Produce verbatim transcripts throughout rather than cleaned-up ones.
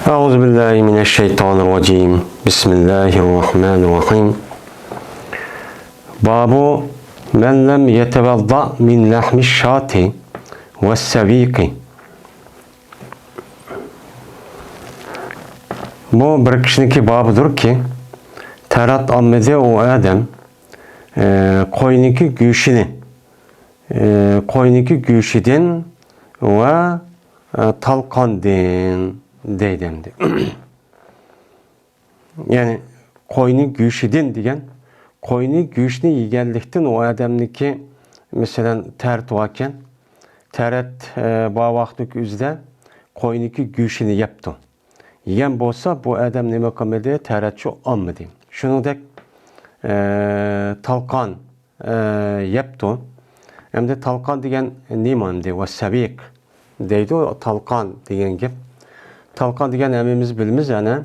أعوذ بالله من الشيطان الرجيم. بسم الله الرحمن الرحيم. باب من لم يتوضأ من لحم الشاة والسويق. بۇ بىر كىشىنىڭكى بابىدۇركى، تەرەت ئالمىدى ئۇ ئادەم، ئە، قوينىڭكى گۆشىنى، ئە، قوينىڭكى گۆشىدىن ۋە، ئە، تالقاندىن دەيدۇ ئەمدى. يەنى قوينى گۆشىدىن دېگەن، قوينى گۆشىنى يېگەنلىكتىن ئۇ ئادەمنىڭكى، مەسىلەن، تەرىتى باركەن، تەرەت، ئە، بار ۋاقىتنىڭ ئۆزىدە قوينىڭكى گۆشىنى يەپتۇ. يېگەن بولسا، بۇ ئادەم نېمە قىلمىدى؟ تەرەتچۇ ئالمىدى. شۇنىڭدەك، ئە، تالقان ئە، يەپتۇ. ئەمدى تالقان دېگەن نېمە ئەمدى؟ ۋە سەۋىق دەيدۇ، تالقان دېگەن گەپ. تالقان دېگەن ھەممىمىز بىلىمىز، يەنى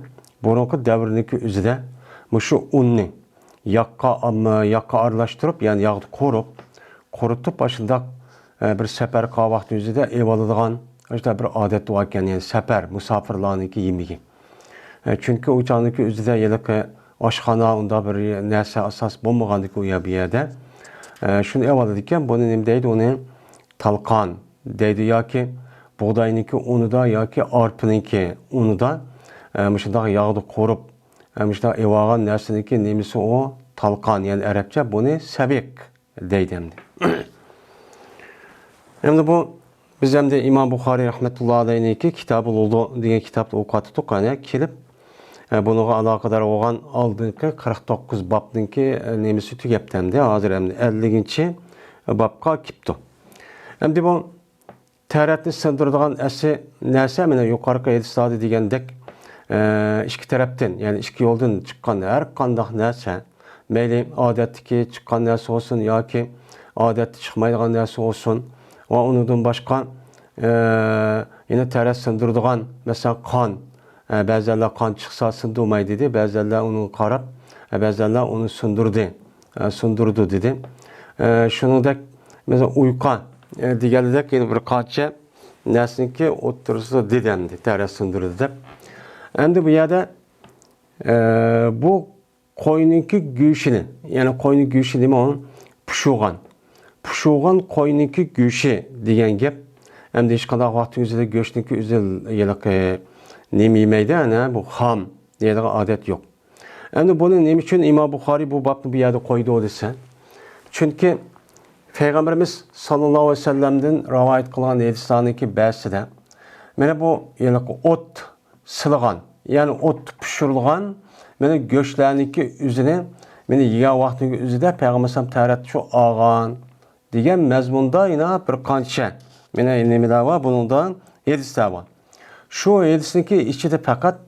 بۇرۇنقى دەۋرنىڭكى ئۆزىدە مۇشۇ ئۇننى ياغقا، ئام-، ياغقا ئارىلاشتۇرۇپ، يەنى ياغدا قورۇپ، قۇرۇتۇپ، ئاشۇنداق، ئە، بىر سەپەر قىلغان ۋاقتى ئۆزىدە ئېۋالىدىغان، ئاشۇنداق بىر ئادەت باركەن، يەنى سەپەر، مۇساپىرلارنىڭكى يېمىكى. ئە، چۈنكى ئۇ چاغنىڭكى ئۆزىدە ھېلىقى ئاشخانا، ئۇنداق بىر نەرسە ئاساس بولمىغاندىكى ئۇ يەر بۇ يەردە. ئە، شۇنى ئېۋالىدىكەن، بۇنى نېمە دەيدۇ؟ ئۇنى تالقان دەيدۇ ياكى بۇغداينىڭكى ئۇنىدا ياكى ئارپىنىڭكى ئۇنىدا، ئە، مۇشۇنداق ياغدا قورۇپ، ئە، مۇشۇنداق ئېۋالغان نەرسىنىڭكى نېمىسى ئۇ؟ تالقان، يەنى ئەرەبچە بۇنى سەۋىق دەيدۇ ئەمدى. ئەمدى بۇ، بىز ئەمدى ئىمام بۇخارىي رەھمەتۇللا ئەلەيھنىڭكى كىتابۇل ۋۇدۇ دېگەن كىتابتا ئوقۇۋاتىدۇق، ئەنە كېلىپ، ئە، بۇنىڭغا ئالاقىدار بولغان ئالدىنقى قىرىق توققۇز بابنىڭكى، ئە، نېمىسى تۈگەپتۇ ئەمدى. ھازىر ئەمدى ئەللىكىنچى بابقا كېپتۇ. ئەمدى بۇ تەرەتنى سىندۇرىدىغان ئەسلى نەرسە، مانا يۇقىرىقى ھەدىسلەردە دېگەندەك، ئە، ئىككى تەرەپتىن، يەنى ئىككى يولدىن چىققان ھەر قانداق نەرسە، مەيلى ئادەتتىكى چىققان نەرسە بولسۇن ياكى ئادەتتە چىقمايدىغان نەرسە بولسۇن، ۋە ئۇنىڭدىن باشقا، ئە، يەنە تەرەت سىندۇرىدىغان، مەسىلەن، قان، ئە، بەزىلەر قان چىقسا سىندۇرماي دېدى، بەزىلەر ئۇنىڭغا قاراپ، ئە، بەزىلەر ئۇنى سىندۇردى، ئە، سىندۇرىدۇ دېدى. ئە، شۇنىڭدەك، مەسىلەن، ئۇيقا، ئە، دېگەنلىك يەنە بىر قانچە نەرسىنىڭكى ئوتتۇرىسىدا دېدى ئەمدى، تەرەت سىندۇرىدۇ دەپ. ئەمدى بۇ يەردە، ئە، بۇ قوينىڭكى گۆشىنى، يەنى قوينىڭ گۆشى نېمە ئۇ؟ پۇشۇغان. پۇشۇغان قوينىڭكى گۆشى دېگەن گەپ. ئەمدى ھېچقانداق ۋاقىتنىڭ ئۆزىدە گۆشنىڭكى ئۆزى ھېلىقى نېمە يېمەيدۇ، ئەنە بۇ خام يەيدىغان ئادەت يوق. ئەمدى بۇنى نېمە ئۈچۈن ئىمام بۇخارىي بۇ بابنى بۇ يەردە قويدى دېسە، چۈنكى پەيغەمبىرىمىز ساللاللاھۇ ئەلەيھى ۋەسەللەمدىن رىۋايەت قىلغان ھەدىسلەرنىڭكى بەزىسىدە، مانا بۇ ھېلىقى ئوت سىلىغان، يەنى ئوتتا پىشۇرۇلغان، مانا گۆشلەرنىڭكى ئۆزىنى، مانا يېگەن ۋاقتىنىڭ ئۆزىدە پەيغەمبەر ئەلەيھىسسالام تەرەتچۇ ئالغان دېگەن مەزمۇندا يەنە بىر قانچە، مانا نېمىلەر بار، بۇنىڭدا ھەدىسلەر بار. شۇ ھەدىسنىڭكى ئىچىدە پەقەت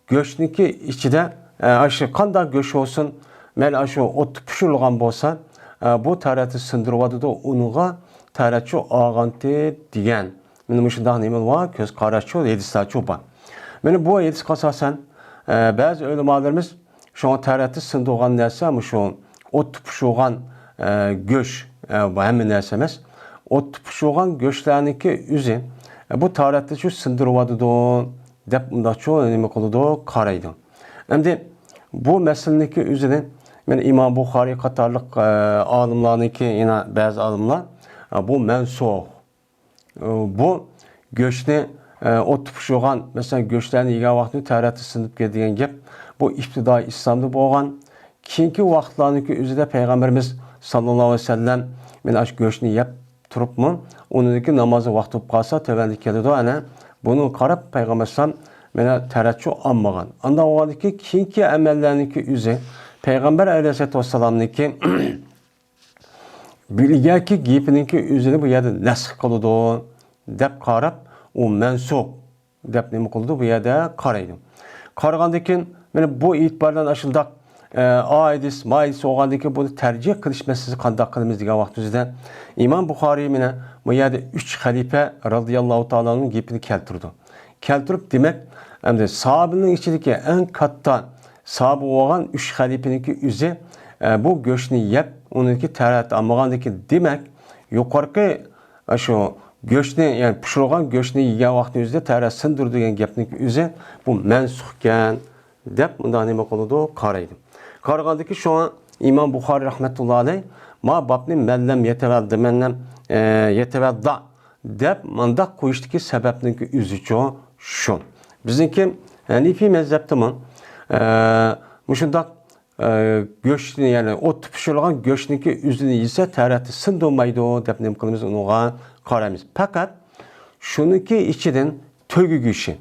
گۆشنىڭكى ئىچىدە، ئە، ئاشۇ قانداق گۆش بولسۇن، مەيلى ئاشۇ ئوتتا پىشۇرۇلغان بولسا، ئە، بۇ تەرەتنى سىندۇرۇۋاتىدۇ، ئۇنىڭغا تەرەتچۇ ئالغانتى دېگەن. مانا مۇشۇنداق نېمە بار؟ كۆز قاراشچۇ، ھەدىسلەرچۇ بار. مانا بۇ ھەدىسكە ئاساسەن، ئە، بەزى ئۆلىمالىرىمىز شۇڭا تەرەتنى سىندۇرغان نەرسە مۇشۇ ئوتتا پىشۇرغان، ئە، گۆش، ئە، بۇ ھەممە نەرسە ئەمەس. ئوتتا پىشۇرغان گۆشلەرنىڭكى ئۆزى، ئە، بۇ تەرەتنى شۇ سىندۇرۇۋاتىدۇ دەپ ئۇنداقچۇ نېمە قىلىدۇ؟ قارايدۇ. ئەمدى بۇ مەسىلىنىڭكى ئۆزىنى مانا ئىمام بۇخارىي قاتارلىق، ئە، ئالىملارنىڭكى، يەنە بەزى ئالىملار، ئە، بۇ مەنسۇخ. بۇ گۆشنى، ئە، ئوتتا پىشۇرغان، مەسىلەن، گۆشلەرنى يېگەن ۋاقتىدا تەرەتى سىنىپ كېتىدىگەن گەپ، بۇ ئىپتىدائىي ئىسلامدا بولغان. كېيىنكى ۋاقىتلارنىڭكى ئۆزىدە پەيغەمبىرىمىز ساللاللاھۇ ئەلەيھى ۋەسەللەم مانا ئاشۇ گۆشنى يەپ تۇرۇپمۇ، ئۇنىڭدىكى نامازنىڭ ۋاقتى بولۇپ قالسا، تۆۋەندە كېلىدۇ، ئەنە بۇنىڭغا قاراپ پەيغەمبەر ئەلەيھىسسالام مانا تەرەتچۇ ئالمىغان. ئاندىن ئۇنىڭدىن كېيىنكى ئەمەللەرنىڭكى ئۆزى پەيغەمبەر ئەلەيھىسسالاتۇ ۋەسسالامنىڭكى بىلگەنكى گېپىنىڭكى ئۆزىنى بۇ يەردە نەسخ قىلىدۇ دەپ قاراپ، ئۇ مەنسۇخ دەپ نېمە قىلىدۇ؟ بۇ يەردە قارايدۇ. قارىغاندىن كېيىن، مانا بۇ ئېتىبار بىلەن ئاشۇنداق، ئە، ئايدىس، مايدىس بولغاندىن كېيىن بۇنى تەرجىھ قىلىش مەسىلىسى قانداق قىلىمىز دېگەن ۋاقتىمىزدا ئىمام بۇخارىي مانا بۇ يەردە ئۈچ خەلىپە رازىياللاھۇ تائالا ئەنھۇنىڭ گېپىنى كەلتۈرىدۇ. كەلتۈرۈپ، دېمەك، ئەمدى ساھابىنىڭ ئىچىدىكى ئەڭ كاتتا ساھابە بولغان ئۈچ خەلىپىنىڭكى ئۆزى، ئە، بۇ گۆشنى يەپ، ئۇنىڭكى تەرەت ئالمىغاندىكىن، دېمەك، يۇقىرىقى، ئە، شۇ گۆشنى، يەنى پىشۇرۇلغان گۆشنى يېگەن ۋاقتىنىڭ ئۆزىدە تەھارەت سۇندۇرىدۇ دېگەن گەپنىڭ ئۆزى بۇ مەنسۇخكەن دەپ مۇنداق نېمە قىلىدۇ، قارايدۇ. قارىغاندىكىن شۇڭا ئىمام بۇخارىي رەھمەتۇللا ئەلەيھ ما بابنى مەنلەم يەتەۋەددا، مەنلەم، ئە، يەتەۋەددا دەپ مۇنداق قويۇشتىكى سەۋەبنىڭكى ئۆزىچۇ شۇ. بىزنىڭكى ھەنىفىي مەزھەپتىمۇ، ئە، مۇشۇنداق ئە، گۆشنى، يەنى ئوتتا پىشۇرۇلغان گۆشنىڭكى ئۆزىنى يېسە، تەھارەتنى سىندۇرمايدۇ دەپ نېمە قىلىمىز، ئۇنىڭغا قارايمىز. پەقەت شۇنىڭكى ئىچىدىن تۆگە گۆشى،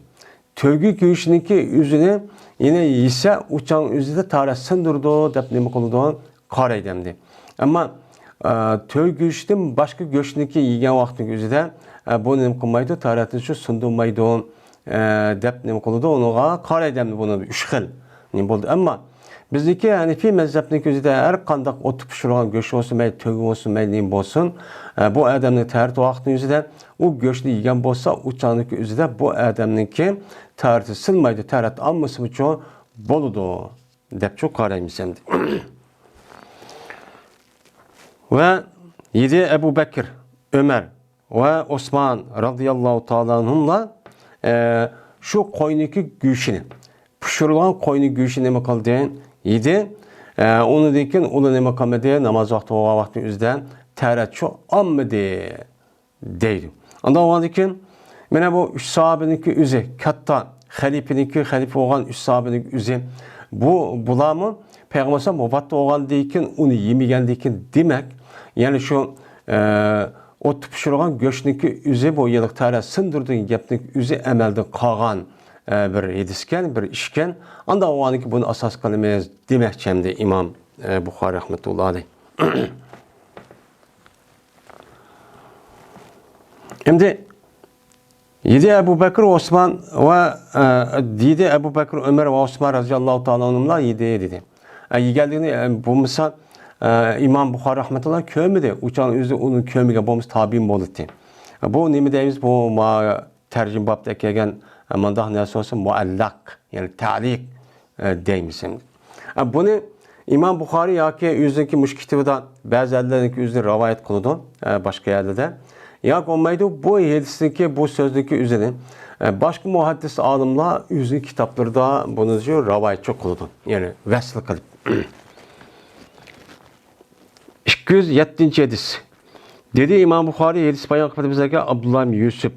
تۆگە گۆشىنىڭكى ئۆزىنى يەنە يېسە، ئۇ چاغنىڭ ئۆزىدە تەھارەت سىندۇرىدۇ دەپ نېمە قىلىدۇ، قارايدۇ ئەمدى. ئەمما، ئە، تۆگە گۆشىدىن باشقا گۆشنىڭكى يېگەن ۋاقتىنىڭ ئۆزىدە، ئە، بۇ نېمە قىلمايدۇ، تەھارەتنى شۇ سىندۇرمايدۇ. ئە، دەپ نېمە قىلىدۇ، ئۇنىڭغا قارايدۇ ئەمدى بۇنى ئۈچ خىل نېمە بولدى. ئەمما بىزنىڭكى ھەنىفىي مەزھەپنىڭكى ئۆزىدە ھەر قانداق ئوتتا پىشۇرۇلغان گۆش بولسۇن، مەيلى تۆگە بولسۇن، مەيلى نېمە بولسۇن، ئە، بۇ ئادەمنىڭ تەھارەت ۋاقتىنىڭ ئۆزىدە ئۇ گۆشنى يېگەن بولسا، ئۇ چاغنىڭكى ئۆزىدە بۇ ئادەمنىڭكى تەھارىتى سىنمايدۇ، تەھارەت ئالمىسىمۇچۇ بولىدۇ، دەپچۇ قارايمىز ئەمدى. ۋە يېدى ئەبۇ بەكىر، ئۆمەر ۋە ئوسمان رازىياللاھۇ تائالا ئەنھۇملار، ئە، شۇ قوينىكى گۆشىنى، پىشۇرۇلغان قوينى گۆشىنى نېمە قىلدى؟ يېدى. ئە، ئۇنىڭدىن كېيىن ئۇلار نېمە قىلمىدى؟ ناماز ۋاقتى بولغان ۋاقتىنىڭ ئۆزىدە تەھارەتچۇ ئالمىدى دەيدۇ. ئاندىن ئۇنىڭدىن كېيىن مانا بۇ ئۈچ ساھابىنىڭكى ئۆزى، كاتتا خەلىپىنىڭكى، خەلىپە بولغان ئۈچ ساھابىنىڭكى ئۆزى، بۇ، بۇلارمۇ پەيغەمبەر ئەلەيھىسسالام ۋاپات بولغاندىن كېيىن، ئۇنى يېمىگەندىن كېيىن، دېمەك، يەنى شۇ، ئە، ئوتتا پىشۇرغان گۆشنىڭكى ئۆزى بۇ يىللىق تەھارەت سىندۇردى دېگەن گەپنىڭ ئۆزى ئەمەلدىن قالغان، ئە، بىر ھەدىسكەن، بىر ئىشكەن. ئانداق بولغاندىكىن بۇنى ئاساس قىلىمىز دېمەكچى ئەمدى ئىمام، ئە، بۇخارىي رەھمەتۇللا ئەلەيھ. ئەمدى يېدى ئەبۇ بەكرى ئوسمان ۋە، ئە، يېدى ئەبۇ بەكرى ئۆمەر ۋە ئوسمان رازىياللاھۇ تائالا ئەنھۇملار يېدى دېدى. ئە، يېگەنلىكىنى، ئە، بولمىسا، ئە، ئىمام بۇخارىي رەھمەتۇللا كۆرمىدى. ئۇچان ئۆزى ئۇنى كۆرمىگەن بولمىسا تابىئىن بولاتتى. ئە، بۇ نېمە دەيمىز؟ بۇ ما تەرجىمە بابتا ئەكەلگەن، ئە، مۇنداق نەرسە بولسا مۇئەللەق، يەنى تەلىق، ئە، دەيمىز ئەمدى. ئە، بۇنى ئىمام بۇخارىي ياكى ئۆزىنىڭكى مۇشۇ كىتابىدا بەزى ئەرلەرنىڭكى ئۆزى رىۋايەت قىلىدۇ، ئە، باشقا يەرلەردە. ياكى بولمايدۇ، بۇ ھەدىسنىڭكى، بۇ سۆزنىڭكى ئۆزىنى، ئە، باشقا مۇھەددىس ئالىملار ئۆزىنىڭ كىتابلىرىدا بۇنى رىۋايەتچى قىلىدۇ، يەنى ۋەسل قىلىپ. ئىككى يۈز يەتتىنچى ھەدىس. دېدى ئىمام بۇخارىي، ھەدىس بايان قىلىپ بىزلەرگە ئابدۇللا ئىبن يۈسۈپ.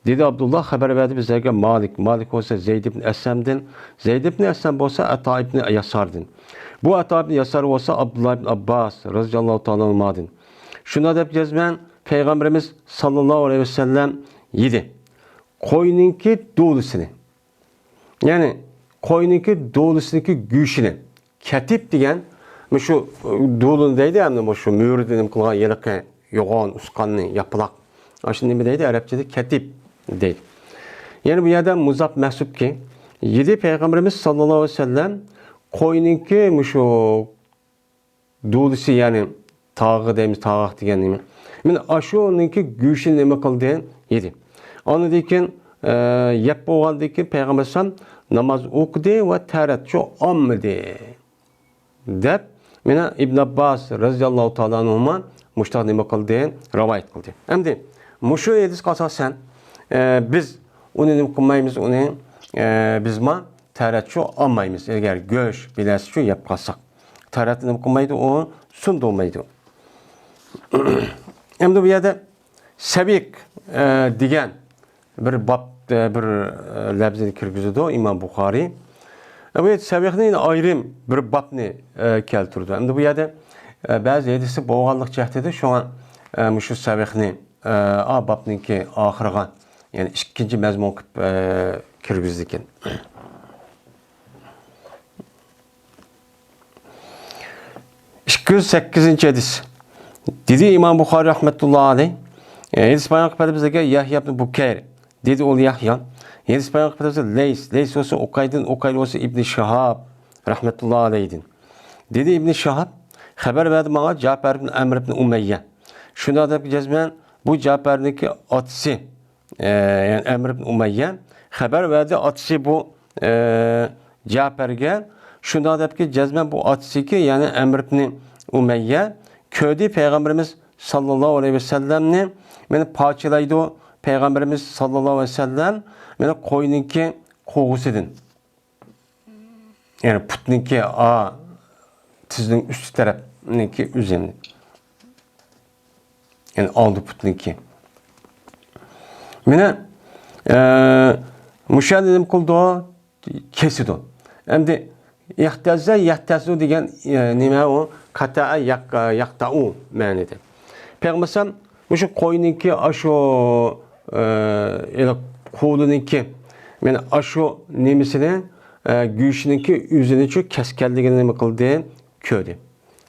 دېدى ئابدۇللا، خەۋەر بەردى بىزلەرگە مالىك. مالىك بولسا زەيد ئىبن ئەسلەمدىن. زەيد ئىبن ئەسلەم بولسا ئەتا ئىبن ياساردىن. بۇ ئەتا ئىبن ياسار بولسا ئابدۇللا ئىبن ئابباس رازىياللاھۇ تائالا ئەنھۇمادىن. شۇنداق دەپ جەزمەن پەيغەمبىرىمىز ساللاللاھۇ ئەلەيھى ۋەسەللەم يېدى. قوينىڭكى دولىسىنى. يەنى قوينىڭكى دولىسىنىڭكى گۆشىنى. كەتىپ دېگەن، مۇشۇ، ئۇ، دولىنى دەيدۇ، ئەمدى مۇشۇ مۈرىدە نېمە قىلغان ھېلىقى يوغان ئۇسقاننى، ياپىلاق. ئاشۇ نېمە دەيدۇ؟ ئەرەبچىدە كەتىپ دەيدۇ. يەنى بۇ يەردە مۇزاپ مەھسۇپكى، يېدى پەيغەمبىرىمىز ساللاللاھۇ ئەلەيھى ۋەسەللەم قوينىڭكى مۇشۇ دولىسى، يەنى تاغى دەيمىز، تاغاق دېگەن نېمە؟ مانا ئاشۇنىڭكى گۆشىنى نېمە قىلدى؟ يېدى. ئاندىن كېيىن، ئە، يەپ بولغاندىن كېيىن پەيغەمبەر ئەلەيھىسسالام ناماز ئوقۇدى ۋە تەھارەتچۇ ئالمىدى، دەپ، مانا ئىبن ئابباس رازىياللاھۇ تائالا ئەنھۇما مۇشۇنداق نېمە قىلدى؟ رىۋايەت قىلدى. ئەمدى مۇشۇ ھەدىسكە ئاساسەن، ئە، بىز ئۇنى نېمە قىلمايمىز؟ ئۇنى، ئە، بىزمۇ تەھارەتچۇ ئالمايمىز. ئەگەر گۆش بىلەسىچۇ يەپ قالساق. تەھارەتنى نېمە قىلمايدۇ، ئۇ سۇندۇرمايدۇ. ئەمدى بۇ يەردە سەۋىق، ئە، دېگەن بىر باب، ئە، بىر، ئە، لەپزىنى كىرگۈزىدۇ ئىمام بۇخارىي. ئە، بۇ يەردە سەۋىقنى يەنە ئايرىم بىر بابنى، ئە، كەلتۈرىدۇ. ئەمدى بۇ يەردە، ئە، بەزى ھەدىسى بولغانلىق جەھىتىدە شۇڭا، ئە، مۇشۇ سەۋىقنى، ئە، ئا بابنىڭكى ئاخىرىغا، يەنى ئىككىنچى مەزمۇن قىلىپ، ئە، كىرگۈزىدىكەن. ئىككى يۈز سەككىزىنچى ھەدىس. دېدى ئىمام بۇخارىي رەھمەتۇللا ئەلەيھ، ھەدىس بايان قىلىپ بەردى بىزگە يەھيا ئىبنى بۇكەير. دېدى ئۇل يەھيا. ھەدىس بايان قىلىپ بەردى بىزگە لەيس. لەيس بولسا ئۇقەيلدىن، ئۇقەيل بولسا ئىبنى شىھاب رەھمەتۇللا ئەلەيھدىن. دېدى ئىبنى شىھاب، خەۋەر بەردى ماڭا جەپەر ئىبن ئەمر ئىبن ئۇمەييە. شۇنداق دەپ جەزمەن بۇ جەپەرنىڭكى ئاتىسى، ئە، يەنى ئەمر ئىبن ئۇمەييە خەۋەر بەردى، ئاتىسى بۇ، ئە، جەپەرگە. شۇنداق دەپكى، جەزمەن بۇ ئاتىسىكى، يەنى ئەمر ئىبن ئۇمەييە كۆردى پەيغەمبىرىمىز ساللاللاھۇ ئەلەيھى ۋەسەللەمنى مانا پارچىلايدۇ. پەيغەمبىرىمىز ساللاللاھۇ ئەلەيھى ۋەسەللەم مانا قوينىڭكى قوغۇسىدىن، يەنى پۇتنىڭكى، ئا، تىزنىڭ ئۈستى تەرەپنىڭكى ئۈزۈمى. يەنى ئالدى پۇتنىڭكى. مانا، ئە، مۇشۇ يەردە نېمە قىلىدۇ؟ كېسىدۇ. ئەمدى يەھتەززە، يەھتەززۇ دېگەن، ئە، نېمە ئۇ؟ قەتەئە، يەق-، يەقتەئۇ مەنىدە. پەيغەمبەر مۇشۇ قوينىڭكى ئاشۇ، ئە، يەنى قولىنىڭكى، مانا ئاشۇ نېمىسىنى، ئە، گۆشىنىڭكى ئۆزىنىچۇ كەسكەنلىكىنى نېمە قىلدى؟ كۆردى.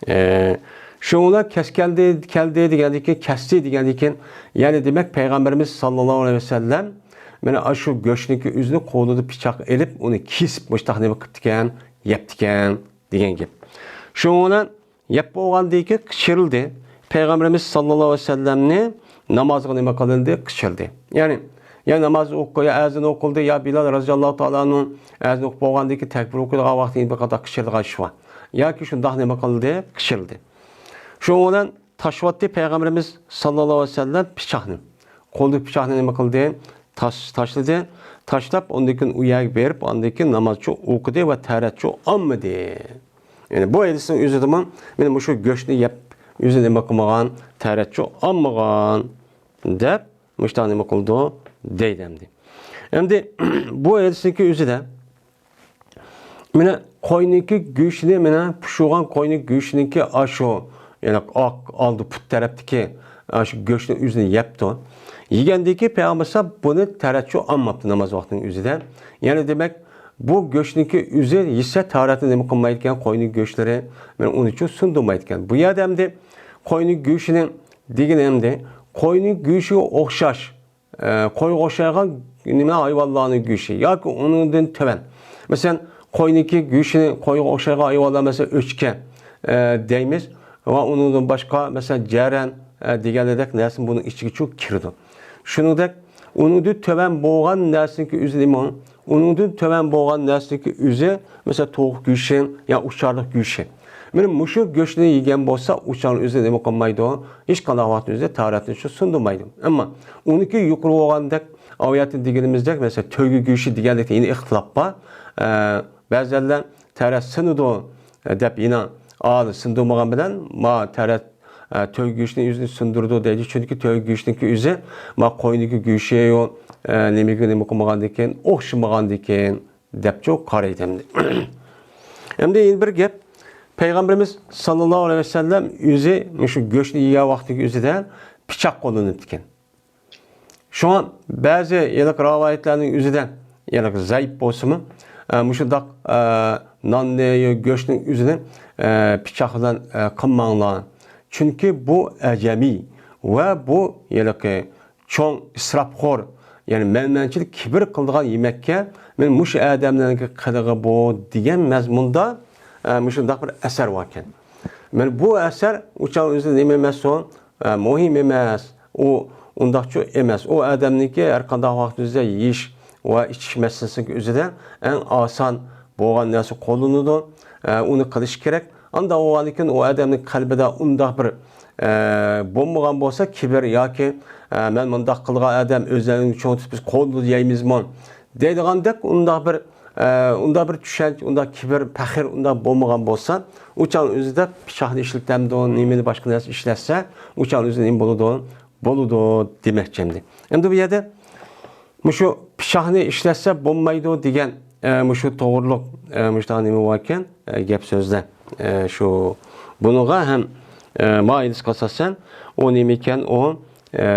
ئە، شۇڭا كەسكەلدى، كەلدى دېگەندىن كېيىن، كەستى دېگەندىن كېيىن، يەنى دېمەك، پەيغەمبىرىمىز ساللاللاھۇ ئەلەيھى ۋەسەللەم مانا ئاشۇ گۆشنىڭكى ئۆزىنى قولىدا پىچاق ئېلىپ، ئۇنى كېسىپ، مۇشتاق نېمە قىپتىكەن، يەپتىكەن دېگەن گەپ. شۇڭا يەپ بولغاندىن كېيىن قىچىرىلدى. پەيغەمبىرىمىز ساللاللاھۇ ئەلەيھى ۋەسەللەمنى نامازغا نېمە قىلىندى؟ قىچىرىلدى. يەنى يا ناماز ئوقۇ-، يا ئەزان ئوقۇلدى، يا بىلال رەزىياللاھۇ تائالا ئەنھۇ ئەزان ئوقۇپ بولغاندىن كېيىن تەكبىر ئوقۇيدىغان ۋاقتىدا بىر قاتار قىچىرىدىغان ئىش بار. ياكى شۇنداق نېمە قىلدى؟ قىچىرىلدى. شۇنىڭ بىلەن تاشلىۋەتتى پەيغەمبىرىمىز ساللاللاھۇ ئەلەيھى ۋەسەللەم پىچاقنى. قولىدىكى پىچاقنى نېمە قىلدى؟ تاش-، تاشلىدى. تاشلاپ، ئاندىن كېيىن ئۇ يەرگە بېرىپ، ئاندىن كېيىن نامازچۇ ئوقۇدى ۋە تەرەتچۇ ئالمىدى. يەنى بۇ ھەدىسنىڭ ئۆزىدىمۇ، مانا مۇشۇ گۆشنى يەپ، ئۆزى نېمە قىلمىغان؟ تەرەتچۇ ئالمىغان، دەپ، مۇشۇنداق نېمە قىلىدۇ؟ دەيدۇ ئەمدى. ئەمدى بۇ ھەدىسنىڭكى ئۆزىدە، مانا قوينىڭكى گۆشىنى، مانا پىشۇرغان قوينىڭ گۆشىنىڭكى ئاشۇ، يەنى ئاق ئالدى پۇت تەرەپتىكى ئاشۇ گۆشنىڭ ئۆزىنى يەپتۇ. يېگەندىن كېيىن پەيغەمبەر بۇنى تەرەتچۇ ئالماپتۇ ناماز ۋاقتىنىڭ ئۆزىدە. يەنى دېمەك، بۇ گۆشنىڭكى ئۆزى يېسە تارەتنى نېمە قىلمايدىكەن؟ قوينىڭ گۆشلىرى، مانا ئۇنى چۇ سۇندۇرمايدىكەن. بۇ يەردە ئەمدى قوينىڭ گۆشىنى دېگىنى ئەمدى قوينىڭ گۆشىگە ئوخشاش، ئە، قويغا ئوخشايدىغان نېمە ھايۋانلارنىڭ گۆشى ياكى ئۇنىڭدىن تۆۋەن. مەسىلەن، قوينىڭكى گۆشىنى قويغا ئوخشايدىغان ھايۋانلار، مەسىلەن، ئۆچكە، ئە، دەيمىز ۋە ئۇنىڭدىن باشقا، مەسىلەن، جەرەن، ئە، دېگەندەك نەرسە بۇنىڭ ئىچىگە چۇ كىرىدۇ. شۇنىڭدەك ئۇنىڭدىن تۆۋەن بولغان نەرسىنىڭكى ئۆزى نېمە؟ ئۇنىڭدىن تۆۋەن بولغان نەرسىنىڭكى ئۆزى، مەسىلەن، توۋۇق گۆشى يا ئۇچارلىق گۆشى. مانا مۇشۇ گۆشنى يېگەن بولسا، ئۇچارنىڭ ئۆزى نېمە قىلمايدۇ؟ ھېچقانداق ۋاقىتتا ئۆزى تارەتنى شۇ سۇندۇرمايدۇ. ئەمما ئۇنىڭكى يۇقىرى بولغاندەك، ئاۋۇ يەردە دېگىنىمىزدەك، مەسىلەن، تۆگە گۆشى دېگەنلىكتە يەنە ئىختىلاپ بار. ئە، بەزىلەر تەرەت سىنىدۇ، ئە، دەپ يەنە ئالدى سىندۇرمىغان بىلەن ما تەرەت، ئە، تۆگە گۆشىنى ئۆزىنى سىندۇرىدۇ دەيدۇ. چۈنكى تۆگە گۆشىنىڭكى ئۆزى ما قوينىڭكى گۆشى يو، ئە، نېمىگە نېمە قىلمىغاندىكىن، ئوخشىمىغاندىكىن دەپچۇ قارايدۇ ئەمدى. ئەمدى يەنە بىر گەپ، پەيغەمبىرىمىز ساللاللاھۇ ئەلەيھى ۋەسەللەم ئۆزى مۇشۇ گۆشنى يېگەن ۋاقتىدىكى ئۆزىدە پىچاق قوللىنىپتىكەن. شۇڭا بەزى ھېلىقى رىۋايەتلەرنىڭ ئۆزىدە، ھېلىقى زەئىپ بولسىمۇ، ئە، مۇشۇنداق، ئە، ناننى، گۆشنىڭ ئۆزىنى، ئە، پىچاق بىلەن، ئە، قىلماڭلار. چۈنكى بۇ ئەجەمىي ۋە بۇ ھېلىقى چوڭ ئىسراپخور، يەنى مەنمەنچىلىك، كىبىر قىلىدىغان يېمەككە، مەن مۇشۇ ئادەملەرنىڭكى قىلىقى بۇ دېگەن مەزمۇندا، ئە، مۇشۇنداق بىر ئەسەر باركەن. مەن بۇ ئەسەر ئۇچان ئۆزى نېمە ئەمەس ئۇ، ئە، مۇھىم ئەمەس. ئۇ ئۇنداقچۇ ئەمەس. ئۇ ئادەمنىڭكى ھەر قانداق ۋاقىت ئۆزىدە يېيىش ۋە ئىچىش مەسىلىسىنىڭكى ئۆزىدە ئەڭ ئاسان بولغان نەرسە قوللىنىدۇ. ئە، ئۇنى قىلىش كېرەك. ئانداق بولغاندىكىن ئۇ ئادەمنىڭ قەلبىدە ئۇنداق بىر، ئە، بولمىغان بولسا، كىبىر ياكى، ئە، مەن مۇنداق قىلغان ئادەم ئۆزلەرنى چوڭ تۇتۇپ بىز قولدا يەيمىزمۇ دەيدىغاندەك ئۇنداق بىر، ئە، ئۇنداق بىر چۈشەنچە، ئۇنداق كىبىر، پەخىر ئۇنداق بولمىغان بولسا، ئۇچان ئۆزىدە پىچاقنى ئىشلىتەمدۇ، نېمىنى باشقا نەرسە ئىشلەتسە، ئۇچان ئۆزى نېمە بولىدۇ؟ بولىدۇ دېمەكچى ئەمدى. ئەمدى بۇ يەردە مۇشۇ پىچاقنى ئىشلەتسە بولمايدۇ دېگەن، ئە، مۇشۇ توغرۇلۇق، ئە، مۇشۇنداق نېمە باركەن، ئە، گەپ سۆزلەر. ئە، شۇ بۇنىڭغا ھەم، ئە، مائىدىسىگە ئاساسەن ئۇ نېمە ئىكەن، ئۇ، ئە،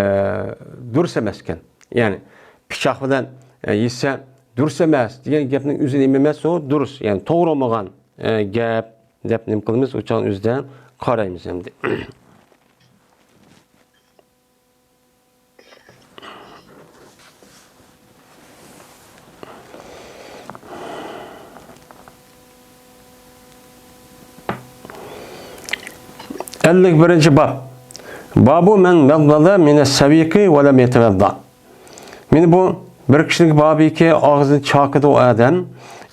دۇرۇس ئەمەس ئىكەن. يەنى پىچاق بىلەن، ئە، يېسە دۇرۇس ئەمەس دېگەن گەپنىڭ ئۆزى نېمە ئەمەس، ئۇ دۇرۇس، يەنى توغرا بولمىغان، ئە، گەپ دەپ نېمە قىلىمىز، ئۇچان ئۆزىدە قارايمىز ئەمدى. ئەللىك بىرىنچى باب. بابۇ مەن مەزمەزە مىنەس سەۋىقى ۋە لەم يەتەۋەززە. مانا بۇ بىر كىشىنىڭ بابىكى، ئاغزىنى چاقىدى ئۇ ئادەم،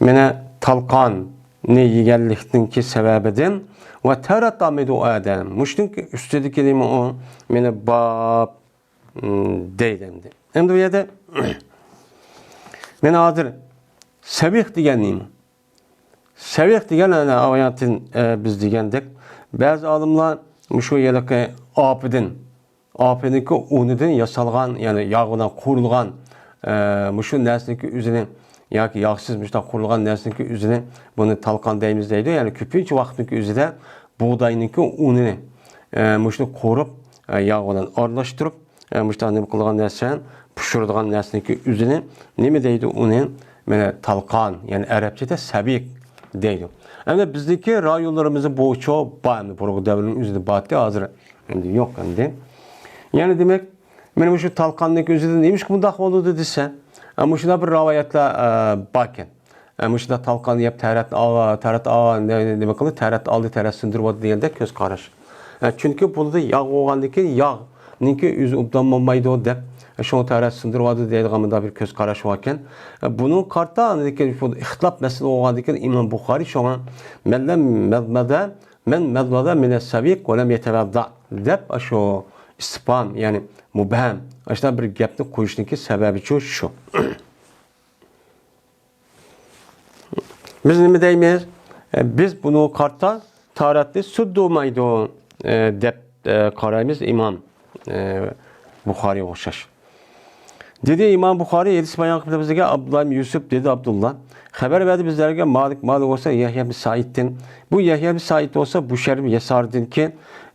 مانا تالقان، يېگەنلىكنىڭكى سەۋەبىدىن ۋە تەرەت ئامىدۇ ئادەم. مۇشۇنىڭ ئۈستىدىكى نېمە ئۇ؟ مېنى باب، م، دەيدۇ ئەمدى. ئەمدى بۇ يەردە مەن ھازىر سەۋىق دېگەن نېمە؟ سەۋىق دېگەن، ئەنە، ئاۋاياتىن، ئە، بىز دېگەندەك، بەزى ئالىملار مۇشۇ ھېلىقى ئاپىدىن، ئاپىنىڭكى ئۇنىدىن ياسالغان، يەنى ياغ بىلەن قۇرۇلغان، ئە، مۇشۇ نەرسىنىڭكى ئۆزىنى ياكى ياغسىز مۇشۇنداق قۇرۇلغان نەرسىنىڭكى ئۆزىنى، بۇنى تالقان دەيمىز دەيدۇ. يەنى كۆپىنچە ۋاقىتنىڭكى ئۆزىدە بۇغداينىڭكى ئۇنىنى، ئە، مۇشۇنى قۇرۇپ، ئە، ياغ بىلەن ئارىلاشتۇرۇپ، ئە، مۇشۇنداق نېمە قىلغان نەرسە، پىشۇرىدىغان نەرسىنىڭكى ئۆزىنى نېمە دەيدۇ ئۇنى؟ مانا تالقان، يەنى ئەرەبچىدە سەۋىق دەيدۇ. ئەمدى بىزنىڭكى رايونلىرىمىزدا بۇچۇ بار، ئەمدى بۇرۇنقى دەۋرنىڭ ئۆزىدە بارتى، ھازىر ئەمدى يوق ئەمدى. يەنى دېمەك، مانا مۇشۇ تالقاننىڭكى ئۆزىدە نېمىشقا بۇنداق بولىدۇ دېسە، ئە، مۇشۇنداق بىر رىۋايەتلەر، ئە، باركەن. ئە، مۇشۇنداق تالقان يەپ تەرەت ئاغا، تەرەت ئاغا نېمە قىلدى؟ تەرەت ئالدى، تەرەت سىندۇرۇۋاتىدۇ دېگەندەك كۆز قاراش. ئە، چۈنكى بۇنىڭدا ياغ بولغاندىن كېيىن ياغنىڭكى ئۆزى ئوبدان بولمايدۇ دەپ، شۇڭا تەرەت سىندۇرۇۋاتىدۇ دەيدىغان مۇنداق بىر كۆز قاراش باركەن. ئە، بۇنىڭغا قارىتا ئاندىن كېيىن بۇ ئىختىلاپ مەسىلە بولغاندىن كېيىن ئىمام بۇخارىي شۇڭا مەللەم مەلمەدە مەن مەلمەدە مىنە سەۋىق ۋە لەم يەتەۋەددا دەپ، ئاشۇ ئىستىپھام، يەنى مۇبھەم، ئاشۇنداق بىر گەپنى قويۇشنىڭكى سەۋەبىچۇ شۇ. بىز نېمە دەيمىز؟ ئە، بىز بۇنىڭغا قارىتا تارەتنى سۇددۇمايدۇ، ئە، دەپ، ئە، قارايمىز ئىمام، ئە، بۇخارىيغا ئوخشاش. دېدى ئىمام بۇخارىي، ھەدىس بايان قىلىپ بىزگە ئابدۇللا ئىبن يۈسۈپ، دېدى ئابدۇللا. خەۋەر بەردى بىزلەرگە مالىك، مالىك بولسا يەھيا ئىبن سائىدتىن. بۇ يەھيا ئىبن سائىد بولسا بۇشەير ئىبن يەساردىنكى،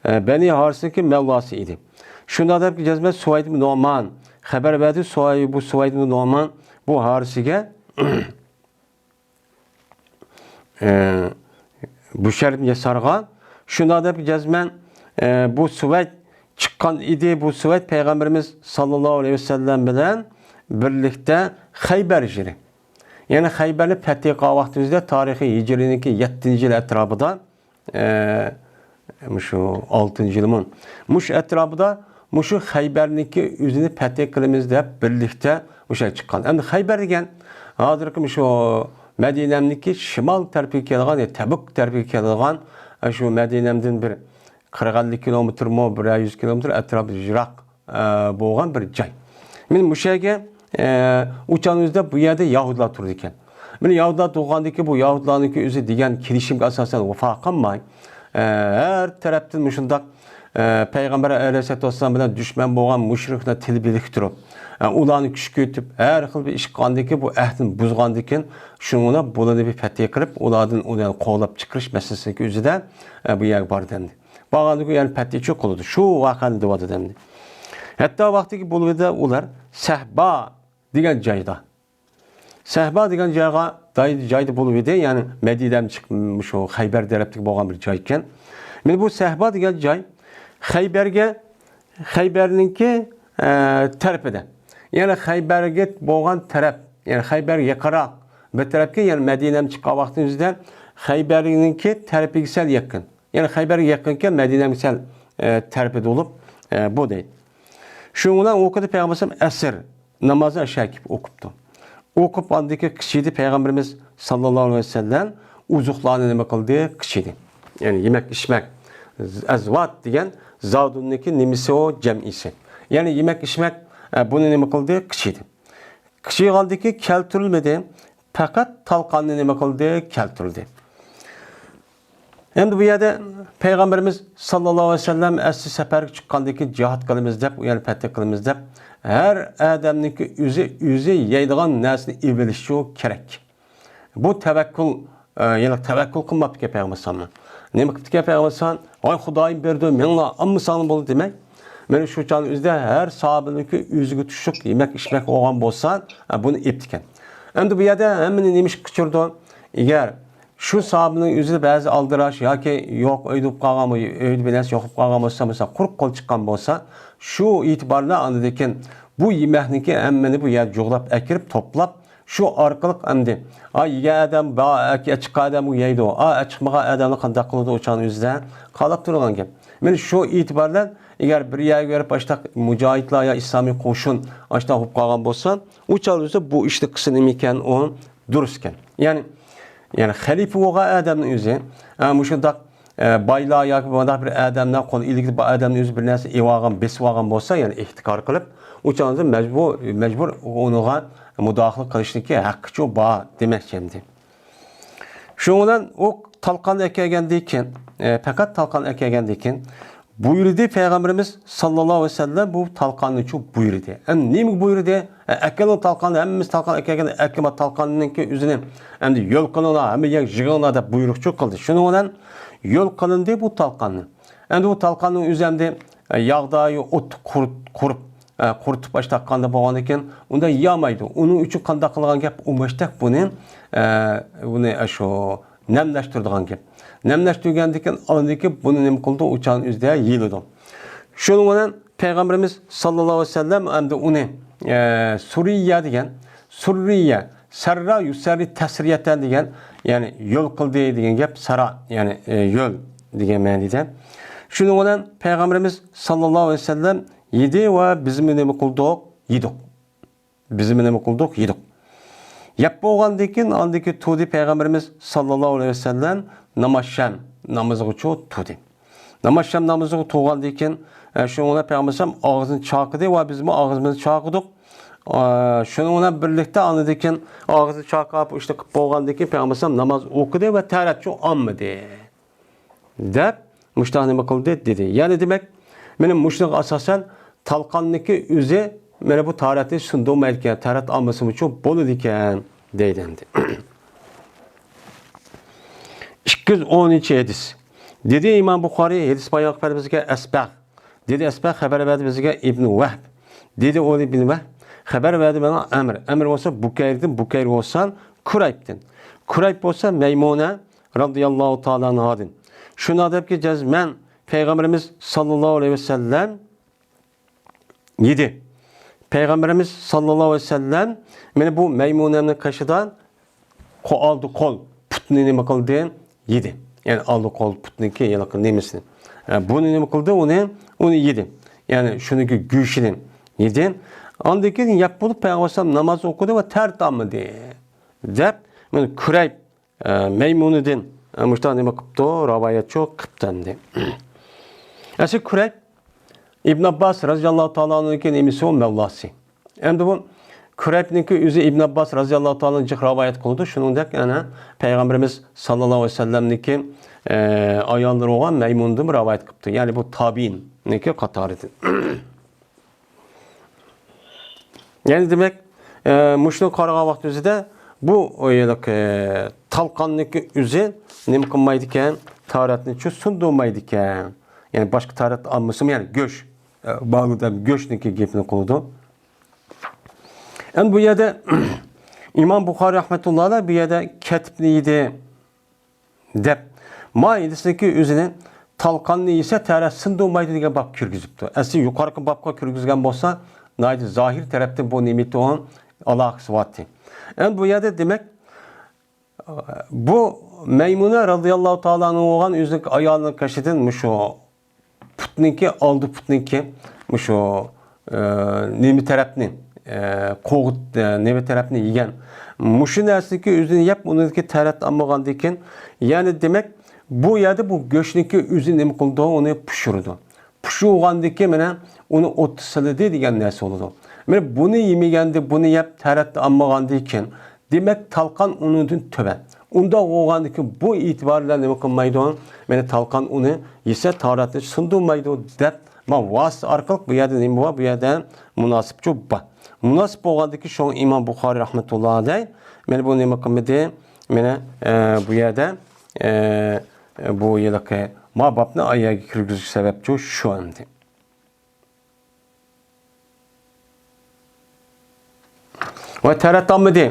ئە، بەنى ھارىسنىڭكى مەۋلاسى ئىدى. شۇنداق دەپ جەزمەن سۇۋەيد ئىبن نومان خەۋەر بەردى، سۇۋەي-، بۇ سۇۋەيد ئىبن نومان بۇ ھارىسىگە ئە، بۇشەير ئىبن يەسارغا شۇنداق دەپ جەزمەن، ئە، بۇ سۇۋەيد چىققان ئىدى. بۇ سۇۋەيد پەيغەمبىرىمىز ساللاللاھۇ ئەلەيھى ۋەسەللەم بىلەن بىرلىكتە خەيبەر يېرى. يەنى خەيبەرنى پەتھى قىلغان ۋاقتىمىزدا تارىخىي ھىجرىينىڭكى يەتتىنچى يىل ئەتراپىدا، ئە، مۇشۇ ئالتىنچى يىلىمۇ، مۇشۇ ئەتراپىدا مۇشۇ خەيبەرنىڭكى ئۆزىنى پەتھى قىلىمىز دەپ بىرلىكتە مۇشۇ چىققان. ئەمدى خەيبەر دېگەن ھازىرقى مۇشۇ مەدىنەمنىڭكى شىمال تەرىپىگە كېلىدىغان، يا تەبۇك تەرىپىگە كېلىدىغان، ئە، شۇ مەدىنەمدىن بىر قىرىق ئەللىك كىلومېتىرمۇ، بىرەر يۈز كىلومېتىر ئەتراپىدا يىراق، ئە، بولغان بىر جاي. مانا مۇشۇ يەرگە، ئە، ئۇچان ئۆزىدە بۇ يەردە يەھۇدىيلار تۇرىدىكەن. مانا يەھۇدىيلار تۇرغاندىكى بۇ يەھۇدىيلارنىڭكى ئۆزى دېگەن كېلىشىمگە ئاساسەن ۋەپا قىلماي، ئە، ھەر تەرەپتىن مۇشۇنداق، ئە، پەيغەمبەر ئەلەيھىسسالاتۇ ۋەسسالام بىلەن دۈشمەن بولغان مۇشرىكلار تىل بىرلىكتۈرۈپ، ئە، ئۇلارنى كۈچكە ئېتىپ، ھەر خىل بىر ئىش قىلغاندىكى بۇ ئەھدىنى بۇزغاندىكىن، شۇنىڭ بىلەن بۇلارنى بىر پەتھى قىلىپ، ئۇلاردىن ئۇنى قوغلاپ چىقىرىش مەسىلىسىدىكى ئۆزىدە، ئە، بۇ يەرگە باردى ئەمدى. بارغاندىكى يەنى پەتھى چوق قىلىدۇ. شۇ ۋەقەنى دەۋاتىدۇ ئەمدى. ھەتتا ۋاقتىكى بولۇۋىدە ئۇلار سەھبا دېگەن جايدا. سەھبا دېگەن جايغا، جاي-، جايدا بولۇۋىدى، يەنى مەدىنەدىن چىقىپ، شۇ خەيبەر تەرەپتىكى بولغان بىر جاي ئىكەن. مانا بۇ سەھبا دېگەن جاي خەيبەرگە، خەيبەرنىڭكى، ئە، تەرىپىدە. يەنى خەيبەرگە بولغان تەرەپ، يەنى خەيبەرگە يېقىنراق بىر تەرەپكە، يەنى مەدىنەدىن چىققان ۋاقتىمىزدا خەيبەرنىڭكى تەرىپىگە سەل يېقىن. يەنى خەيبەرگە يېقىنكەن، مەدىنەمگە سەل، ئە، تەرىپىدە بولۇپ، ئە، بۇ دەيدۇ. شۇنىڭ بىلەن ئۇ كۈنى پەيغەمبەر ئەسىر نامازى ئاشۇ يەرگە كېلىپ ئوقۇپتۇ. ئوقۇپ ئاندىن كېيىن قىچىدى، پەيغەمبىرىمىز ساللاللاھۇ ئەلەيھى ۋەسەللەم ئوزۇقلارنى نېمە قىلدى؟ قىچىدى. يەنى يېمەك ئىچمەك، ئەزۋات دېگەن زادۇننىڭكى نېمىسى ئۇ؟ جەمئىسى. يەنى يېمەك ئىچمەك، ئە، بۇنى نېمە قىلدى؟ قىچىدى. قىچىغاندىكى كەلتۈرۈلمىدى، پەقەت تالقاننى نېمە قىلدى؟ كەلتۈردى. ئەمدى بۇ يەردە پەيغەمبىرىمىز ساللاللاھۇ ئەلەيھى ۋەسەللەم ئەسلى سەپەرگە چىققاندىن كېيىن جىھاد قىلىمىز دەپ، ئۇ يەرنى پەتھى قىلىمىز دەپ، ھەر ئادەمنىڭكى ئۆزى، ئۆزى يەيدىغان نەرسىنى ئېلىۋېلىشى كېرەك. بۇ تەۋەككۈل، ئە، يەنى تەۋەككۈل قىلماپتىكەن پەيغەمبەر ئەلەيھىسسالامنى. نېمە قىپتىكەن پەيغەمبەر ئەلەيھىسسالام؟ ۋاي خۇدايىم بەردى، مېڭىلا ئالمىساڭلا بولدى دېمەي. مانا شۇ چاغنىڭ ئۆزىدە ھەر ساھابىنىڭكى ئۆزىگە تۇشلۇق يېمەك ئىچمەك بولغان بولسا، ئە، بۇنى ئېپتىكەن. ئەمدى بۇ يەردە ھەممىنى نېمە ئىشقا قىچۇرىدۇ؟ ئەگەر شۇ ساھابىنىڭ ئۆزىدە بەزى ئالدىراش ياكى يوق ئۆيدە بولۇپ قالغان، ئۆيدە بىر نەرسە يوق بولۇپ قالغان بولسا، مەسىلەن، قۇرۇق قول چىققان بولسا، شۇ ئېتىبار بىلەن ئاندىن كېيىن بۇ يېمەكنىڭكى ھەممىنى بۇ يەرگە جۇغلاپ ئەكىرىپ، توپلاپ، شۇ ئارقىلىق ئەمدى، ئا، يېگەن ئادەم، با-، ئەك-، ئەچىققان ئادەم ئۇ يەيدۇ، ئا، ئەچىقمىغان ئادەمنى قانداق قىلىدۇ ئۇ چاغنىڭ ئۆزىدە؟ قالاپ تۇرىدىغان گەپ. مانا شۇ ئېتىبار بىلەن، ئەگەر بىر يەرگە بېرىپ، ئاشتاق مۇجاھىدلار يا ئىسلامىي قوشۇن ئاشتاق بولۇپ قالغان بولسا، ئۇ چاغدا بولسا بۇ ئىشنى قىلسا نېمە ئىكەن، ئۇ دۇرۇس ئىكەن. يەنى، يەنى خەلىپە بولغان ئادەمنىڭ ئۆزى، ئە، مۇشۇنداق، ئە، بايلار ياكى بۇنداق بىر ئادەملەر قول ئىلىكىدە بۇ ئادەمنىڭ ئۆزى بىر نەرسە ئېلىۋالغان، بېسىۋالغان بولسا، يەنى ئېھتىكار قىلىپ، ئۇ چاغدا مەجبۇر، مەجبۇر ئۇنىڭغا مۇداخىلە قىلىشنىڭكى ھەققىچۇ بار دېمەكچى ئەمدى. شۇنىڭ بىلەن ئۇ تالقان ئەكەلگەندىن كېيىن، ئە، پەقەت تالقان ئەكەلگەندىن كېيىن، بۇيرۇدى پەيغەمبىرىمىز ساللاللاھۇ ئەلەيھى ۋەسەللەم بۇ تالقاننىچۇ بۇيرۇدى. ئەمدى نېمىگە بۇيرۇدى؟ ئە، ئەكېلىڭ تالقاننى، ھەممىمىز تالقان ئەكەلگەن، ئەكېمە تالقاننىڭكى ئۆزىنى ئەمدى يول قىلىڭلار، ھەممە يەرگە يىغىڭلار دەپ بۇيرۇقچۇ قىلدى. شۇنىڭ بىلەن يول قىلىندى بۇ تالقاننى. ئەمدى بۇ تالقاننىڭ ئۆزى ئەمدى، ئە، ياغدا ئوتتا قۇرۇت-، قۇرۇپ، ئە، قۇرۇتۇپ ئاشتاققاندا بولغاندىكىن، ئۇندا يامايدۇ. ئۇنىڭ ئۈچۈن قانداق قىلغان گەپ؟ ئۇ مۇشتەك بۇنى، ئە، بۇنى، ئە، شۇ نەملەشتۈرىدىغان گەپ. نەملەشتۈرگەندىكىن ئاندىكى بۇنى نېمە قىلىدۇ؟ ئۇچان ئۆزىدە يېيىلىدۇ. شۇنىڭ بىلەن پەيغەمبىرىمىز ساللاللاھۇ ئەلەيھى ۋەسەللەم ئەمدى ئۇنى، ئە، سۇرىيە دېگەن، سۇررىيە، سەررا يۇسەررى تەسرىيەتەن دېگەن، يەنى يول قىلدى دېگەن گەپ، سەرا، يەنى، ئە، يول دېگەن مەنىدە. شۇنىڭ بىلەن پەيغەمبىرىمىز ساللاللاھۇ ئەلەيھى ۋەسەللەم يېدى ۋە بىزمۇ نېمە قىلدۇق؟ يېدۇق. بىزمۇ نېمە قىلدۇق؟ يېدۇق. يەپ بولغاندىن كېيىن، ئاندىن كېيىن تۇردى پەيغەمبىرىمىز ساللاللاھۇ ئەلەيھى ۋەسەللەم ناماز شەم نامىزىغىچۇ تۇردى. ناماز شەم نامىزىغا تۇرغاندىن كېيىن، ئە، شۇنىڭ بىلەن پەيغەمبەر ئەلەيھىسسالام ئاغزىنى چاقىدى ۋە بىزمۇ ئاغزىمىزنى چاقىدۇق. ئە، شۇنىڭ بىلەن بىرلىكتە ئاندىن كېيىن ئاغزىنى چاقاپ، ئىشنى قىلىپ بولغاندىن كېيىن پەيغەمبەر ئەلەيھىسسالام ناماز ئوقۇدى ۋە تەرەتچۇ ئالمىدى. دەپ مۇشۇنداق نېمە قىلدى دېدى. يەنى دېمەك، مېنىڭ مۇشۇنىڭغا ئاساسەن تالقاننىڭكى ئۆزى مانا بۇ تارەتنى سۇندۇرمايدىكەن، تارەت ئالمىسىمۇچۇ بولىدىكەن دەيدۇ ئەمدى. ئىككى يۈز ئونىنچى ھەدىس. دېدى ئىمام بۇخارىي، ھەدىس بايان قىلىپ بەردى بىزگە ئەسبەغ. دېدى ئەسبەغ، خەۋەر بەردى بىزگە ئىبنى ۋەھب. دېدى ئۇ ئىبنى ۋەھب، خەۋەر بەردى ماڭا ئەمر. ئەمر بولسا بۇكەيردىن، بۇكەير بولسا كۇرەيبتىن. كۇرەيب بولسا مەيمۇنە رەزىياللاھۇ تائالا ئەنھادىن. شۇنداق دەپكى، جەزمەن پەيغەمبىرىمىز ساللاللاھۇ ئەلەيھى ۋەسەللەم يېدى. پەيغەمبىرىمىز ساللاللاھۇ ئەلەيھى ۋەسەللەم مانا بۇ مەيمۇنەنىڭ قېشىدا قو-، ئالدى قول پۇتنى نېمە قىلدى؟ يېدى. يەنى ئالدى قول پۇتنىڭكى ھېلىقى نېمىسىنى. ئە، بۇنى نېمە قىلدى؟ ئۇنى، ئۇنى يېدى. يەنى شۇنىڭكى گۆشىنى يېدى. ئاندىن كېيىن يەپ بولۇپ پەيغەمبەر ئەلەيھىسسالام ناماز ئوقۇدى ۋە تەرەت ئالمىدى دەپ، مانا كۇرەيب ئە، مەيمۇنىدىن، ئە، مۇشۇنداق نېمە قىپتۇ، رىۋايەتچۇ قىپتەندى. ئەسلى كۇرەيب ئىبن ئابباس رەزىياللاھۇ تائالا ئەنھۇنىڭكى نېمىسى ئۇ، مەۋلاسى. ئەمدى بۇ كۇرەيبنىڭكى ئۆزى ئىبن ئابباس رەزىياللاھۇ تائالا ئەنھۇ جىق رىۋايەت قىلىدۇ. شۇنىڭدەك يەنە پەيغەمبىرىمىز ساللاللاھۇ ئەلەيھى ۋەسەللەمنىڭكى، ئە، ئاياللىرى بولغان مەيمۇنىدىنمۇ رىۋايەت قىپتۇ. يەنى بۇ تابىئىننىڭكى قاتارىدىن. يەنى دېمەك، ئە، مۇشۇنى قارىغان ۋاقتىمىزدا بۇ، ئە، تالقاننىڭكى ئۆزى نېمە قىلمايدىكەن؟ تارەتنىچۇ سۇندۇرمايدىكەن. يەنى باشقا تارەت ئالمىسىمۇ، يەنى گۆش، ئە، بالىدا گۆشنىڭكى گېپىنى قىلىدۇ. ئەمدى بۇ يەردە ئىمام بۇخارىي رەھمەتۇللاھى ئەلەيھ بۇ يەردە كەتىپنى يېدى دەپ، ما ھەدىسنىڭكى ئۆزىنى تالقاننى يېسە تەرەت سۇندۇرمايدۇ دېگەن باب كىرگۈزۈپتۇ. ئەسلى يۇقىرىقى بابقا كىرگۈزگەن بولسا، ناھايىتى زاھىر تەرەپتىن بۇ نېمىتى ئۇنىڭ ئالاقىسى بارتى. ئەمدى بۇ يەردە دېمەك، بۇ مەيمۇنە رەزىياللاھۇ تائالا ئەنھۇ بولغان ئۆزىنىڭ ئايالىنىڭ قېشىدىن مۇشۇ پۇتنىڭكى، ئالدى پۇتنىڭكى مۇشۇ، ئە، نېمە تەرەپنى، ئە، قوغۇت-، ئە، نېمە تەرەپنى يېگەن. مۇشۇ نەرسىنىڭكى ئۆزىنى يەپ، ئۇنىڭدىكى تەرەت ئالمىغاندىكىن، يەنى دېمەك، بۇ يەردە بۇ گۆشنىڭكى ئۆزى نېمە قىلىدۇ، ئۇنى پىشۇرىدۇ. پىشۇرغاندىكىن مانا ئۇنى ئوتتا سىلىدى دېگەن نەرسە بولىدۇ. مانا بۇنى يېمىگەندە، بۇنى يەپ تەرەت ئالمىغاندىكىن، دېمەك، تالقان ئۇنىڭدىن تۆۋەن. ئۇنداق بولغاندىكىن بۇ ئېتىبار بىلەن نېمە قىلمايدۇ؟ مانا تالقان ئۇنى يېسە تارەتنى سۇندۇرمايدۇ دەپ، ما ۋاسىتە ئارقىلىق بۇ يەردە نېمە بار؟ بۇ يەردە مۇناسىپچۇ بار. مۇناسىپ بولغاندىكىن شۇڭا ئىمام بۇخارىي رەھمەتۇللاھى ئەلەيھ مانا بۇ نېمە قىلمىدى؟ مانا، ئە، بۇ يەردە، ئە، بۇ ھېلىقى ما بابنى ئايەگە كىرگۈزۈش سەۋەبچۇ شۇ ئەمدى. ۋە تەرەت ئالمىدى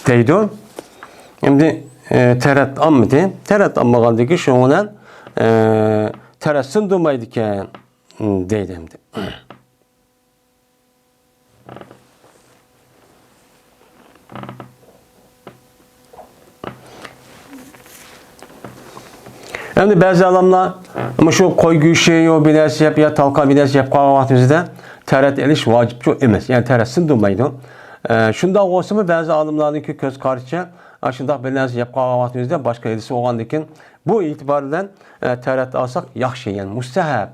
دەيدۇ. ئەمدى، ئە، تەرەت ئالمىدى. تەرەت ئالمىغاندىكىن شۇنىڭ بىلەن، ئە، تەرەت سۇندۇرمايدىكەن دەيدۇ ئەمدى. ئەمدى بەزى ئالىملار مۇشۇ قوي گۆشى يو بىر نەرسە يەپ يا تالقان بىر نەرسە يەپ قالغان ۋاقتىمىزدا تەرەت ئېلىش ۋاجىپچۇ ئەمەس. يەنى تەرەت سۇندۇرمايدۇ. ئە، شۇنداق بولسىمۇ، بەزى ئالىملارنىڭكى كۆز قارىشىچە، ئاشۇنداق بىر نەرسە يەپ قالغان ۋاقتىمىزدا باشقا ھەدىسى بولغاندىكىن، بۇ ئېتىبار بىلەن، ئە، تەرەت ئالساق ياخشى، يەنى مۇستەھەب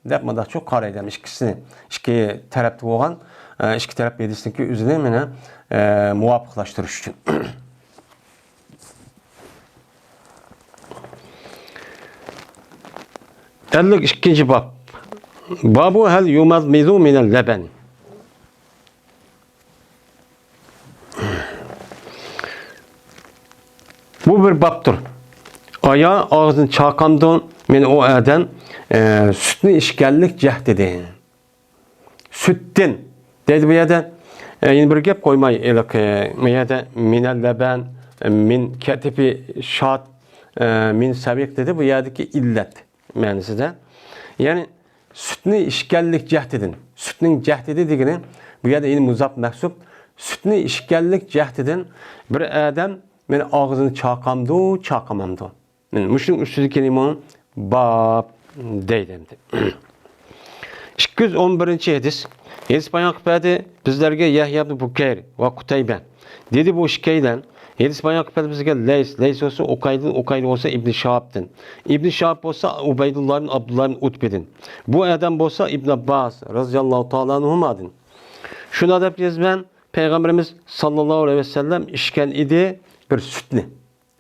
دەپ مۇنداقچۇ قارايدۇ. ئىككىسىنى، ئىككى تەرەپتە بولغان، ئە، ئىككى تەرەپ ھەدىسنىڭكى ئۆزىنى مانا، ئە، مۇۋاپىقلاشتۇرۇش ئۈچۈن. ئەللىك ئىككىنچى باب. بابۇ ھەل يۇمەزمىزۇ مىنەل لەبەن. بۇ بىر بابتۇر. ئايا ئاغزىنى چاقامدۇ؟ مېنى ئۇ ئادەم، ئە، سۈتنى ئىچكەنلىك جەھەتتىن. سۈتتىن دەيدۇ بۇ يەردە. ئە، يەنە بىر گەپ قويماي، ھېلىقى، بۇ يەردە مىنەل لەبەن، مىن كەتىپى شات، ئە، مىن سەۋىق دېدى. بۇ يەردىكى ئىللەت مەنىسىدە. يەنى سۈتنى ئىچكەنلىك جەھىتىدىن، سۈتنىڭ جەھىتىدە دېگىنى، بۇ يەردە يەنە مۇزاپ مەھسۇپ. سۈتنى ئىچكەنلىك جەھىتىدىن بىر ئادەم مېنى ئاغزىنى چاقامدۇ، چاقىمامدۇ؟ مانا مۇشۇنىڭ ئۈستىدىكى نېمە؟ باب دەيدۇ ئەمدى. ئىككى يۈز ئون بىرىنچى ھەدىس. ھەدىس بايان قىلىپ بەردى بىزلەرگە يەھيا ئىبنى بۇكەير ۋە قۇتەيبە. دېدى بۇ ئىككىيلەن. ھەدىس بايان قىلىپ بەردى بىزگە لەيس، لەيس بولسا ئۇقايدىن، ئۇقايدىن بولسا ئىبنى شىھابتىن. ئىبنى شىھاب بولسا ئۇبەيدۇللا ئىبن ئابدۇللا ئىبن ئۇتبىدىن. بۇ ئادەم بولسا ئىبن ئابباس رەزىياللاھۇ تائالا ئەنھۇمادىن. شۇنداق دەپ يازىمەن، پەيغەمبىرىمىز ساللاللاھۇ ئەلەيھى ۋەسەللەم ئىچكەن ئىدى بىر سۈتنى.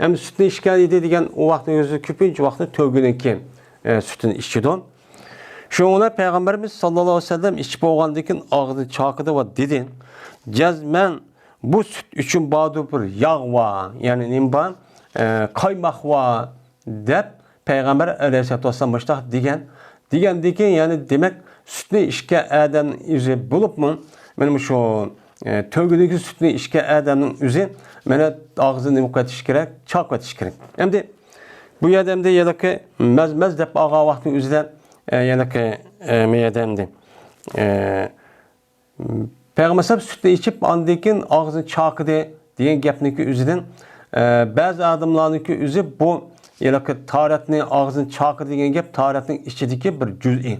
ئەمدى سۈتنى ئىچكەن ئىدى دېگەن ئۇ ۋاقىتنىڭ ئۆزى كۆپىنچە ۋاقىتتا تۆگىنىڭكى، ئە، سۈتىنى ئىچىدۇ. شۇنىڭ بىلەن پەيغەمبىرىمىز ساللاللاھۇ ئەلەيھى ۋەسەللەم ئىچىپ بولغاندىن كېيىن ئاغزىنى چاقىدى ۋە دېدى، جەزمەن بۇ سۈت ئۈچۈن باردۇر بىر ياغ بار، يەنى نېمە بار؟ ئە، قايماق بار، دەپ پەيغەمبەر ئەلەيھىسسالاتۇ ۋەسسالام مۇشۇنداق دېگەن. دېگەندىن كېيىن، يەنى دېمەك، سۈتنى ئىچكەن ئادەمنىڭ ئۆزى بولۇپمۇ، مانا مۇشۇ، ئە، تۆگىدىكى سۈتنى ئىچكەن ئادەمنىڭ ئۆزى، مانا، ئاغزىنى نېمە قىلىۋېتىشى كېرەك؟ چاقىۋېتىشى كېرەك. ئەمدى بۇ يەردە ئەمدى يەنىكى مەز-مەز دەپ ئالغان ۋاقتىنىڭ ئۆزىدە، ئە، يەنىكى، ئە، مۇ يەردە ئەمدى، ئە، پەيغەمبەر ئەلەيھىسسالام سۈتنى ئىچىپ، ئاندىن كېيىن ئاغزىنى چاقىدى دېگەن گەپنىڭكى ئۆزىدىن، ئە، بەزى ئادەملەرنىڭكى ئۆزى بۇ ھېلىقى تارەتنى ئاغزىنى چاقىدى دېگەن گەپ تارەتنىڭ ئىچىدىكى بىر جۈزئى.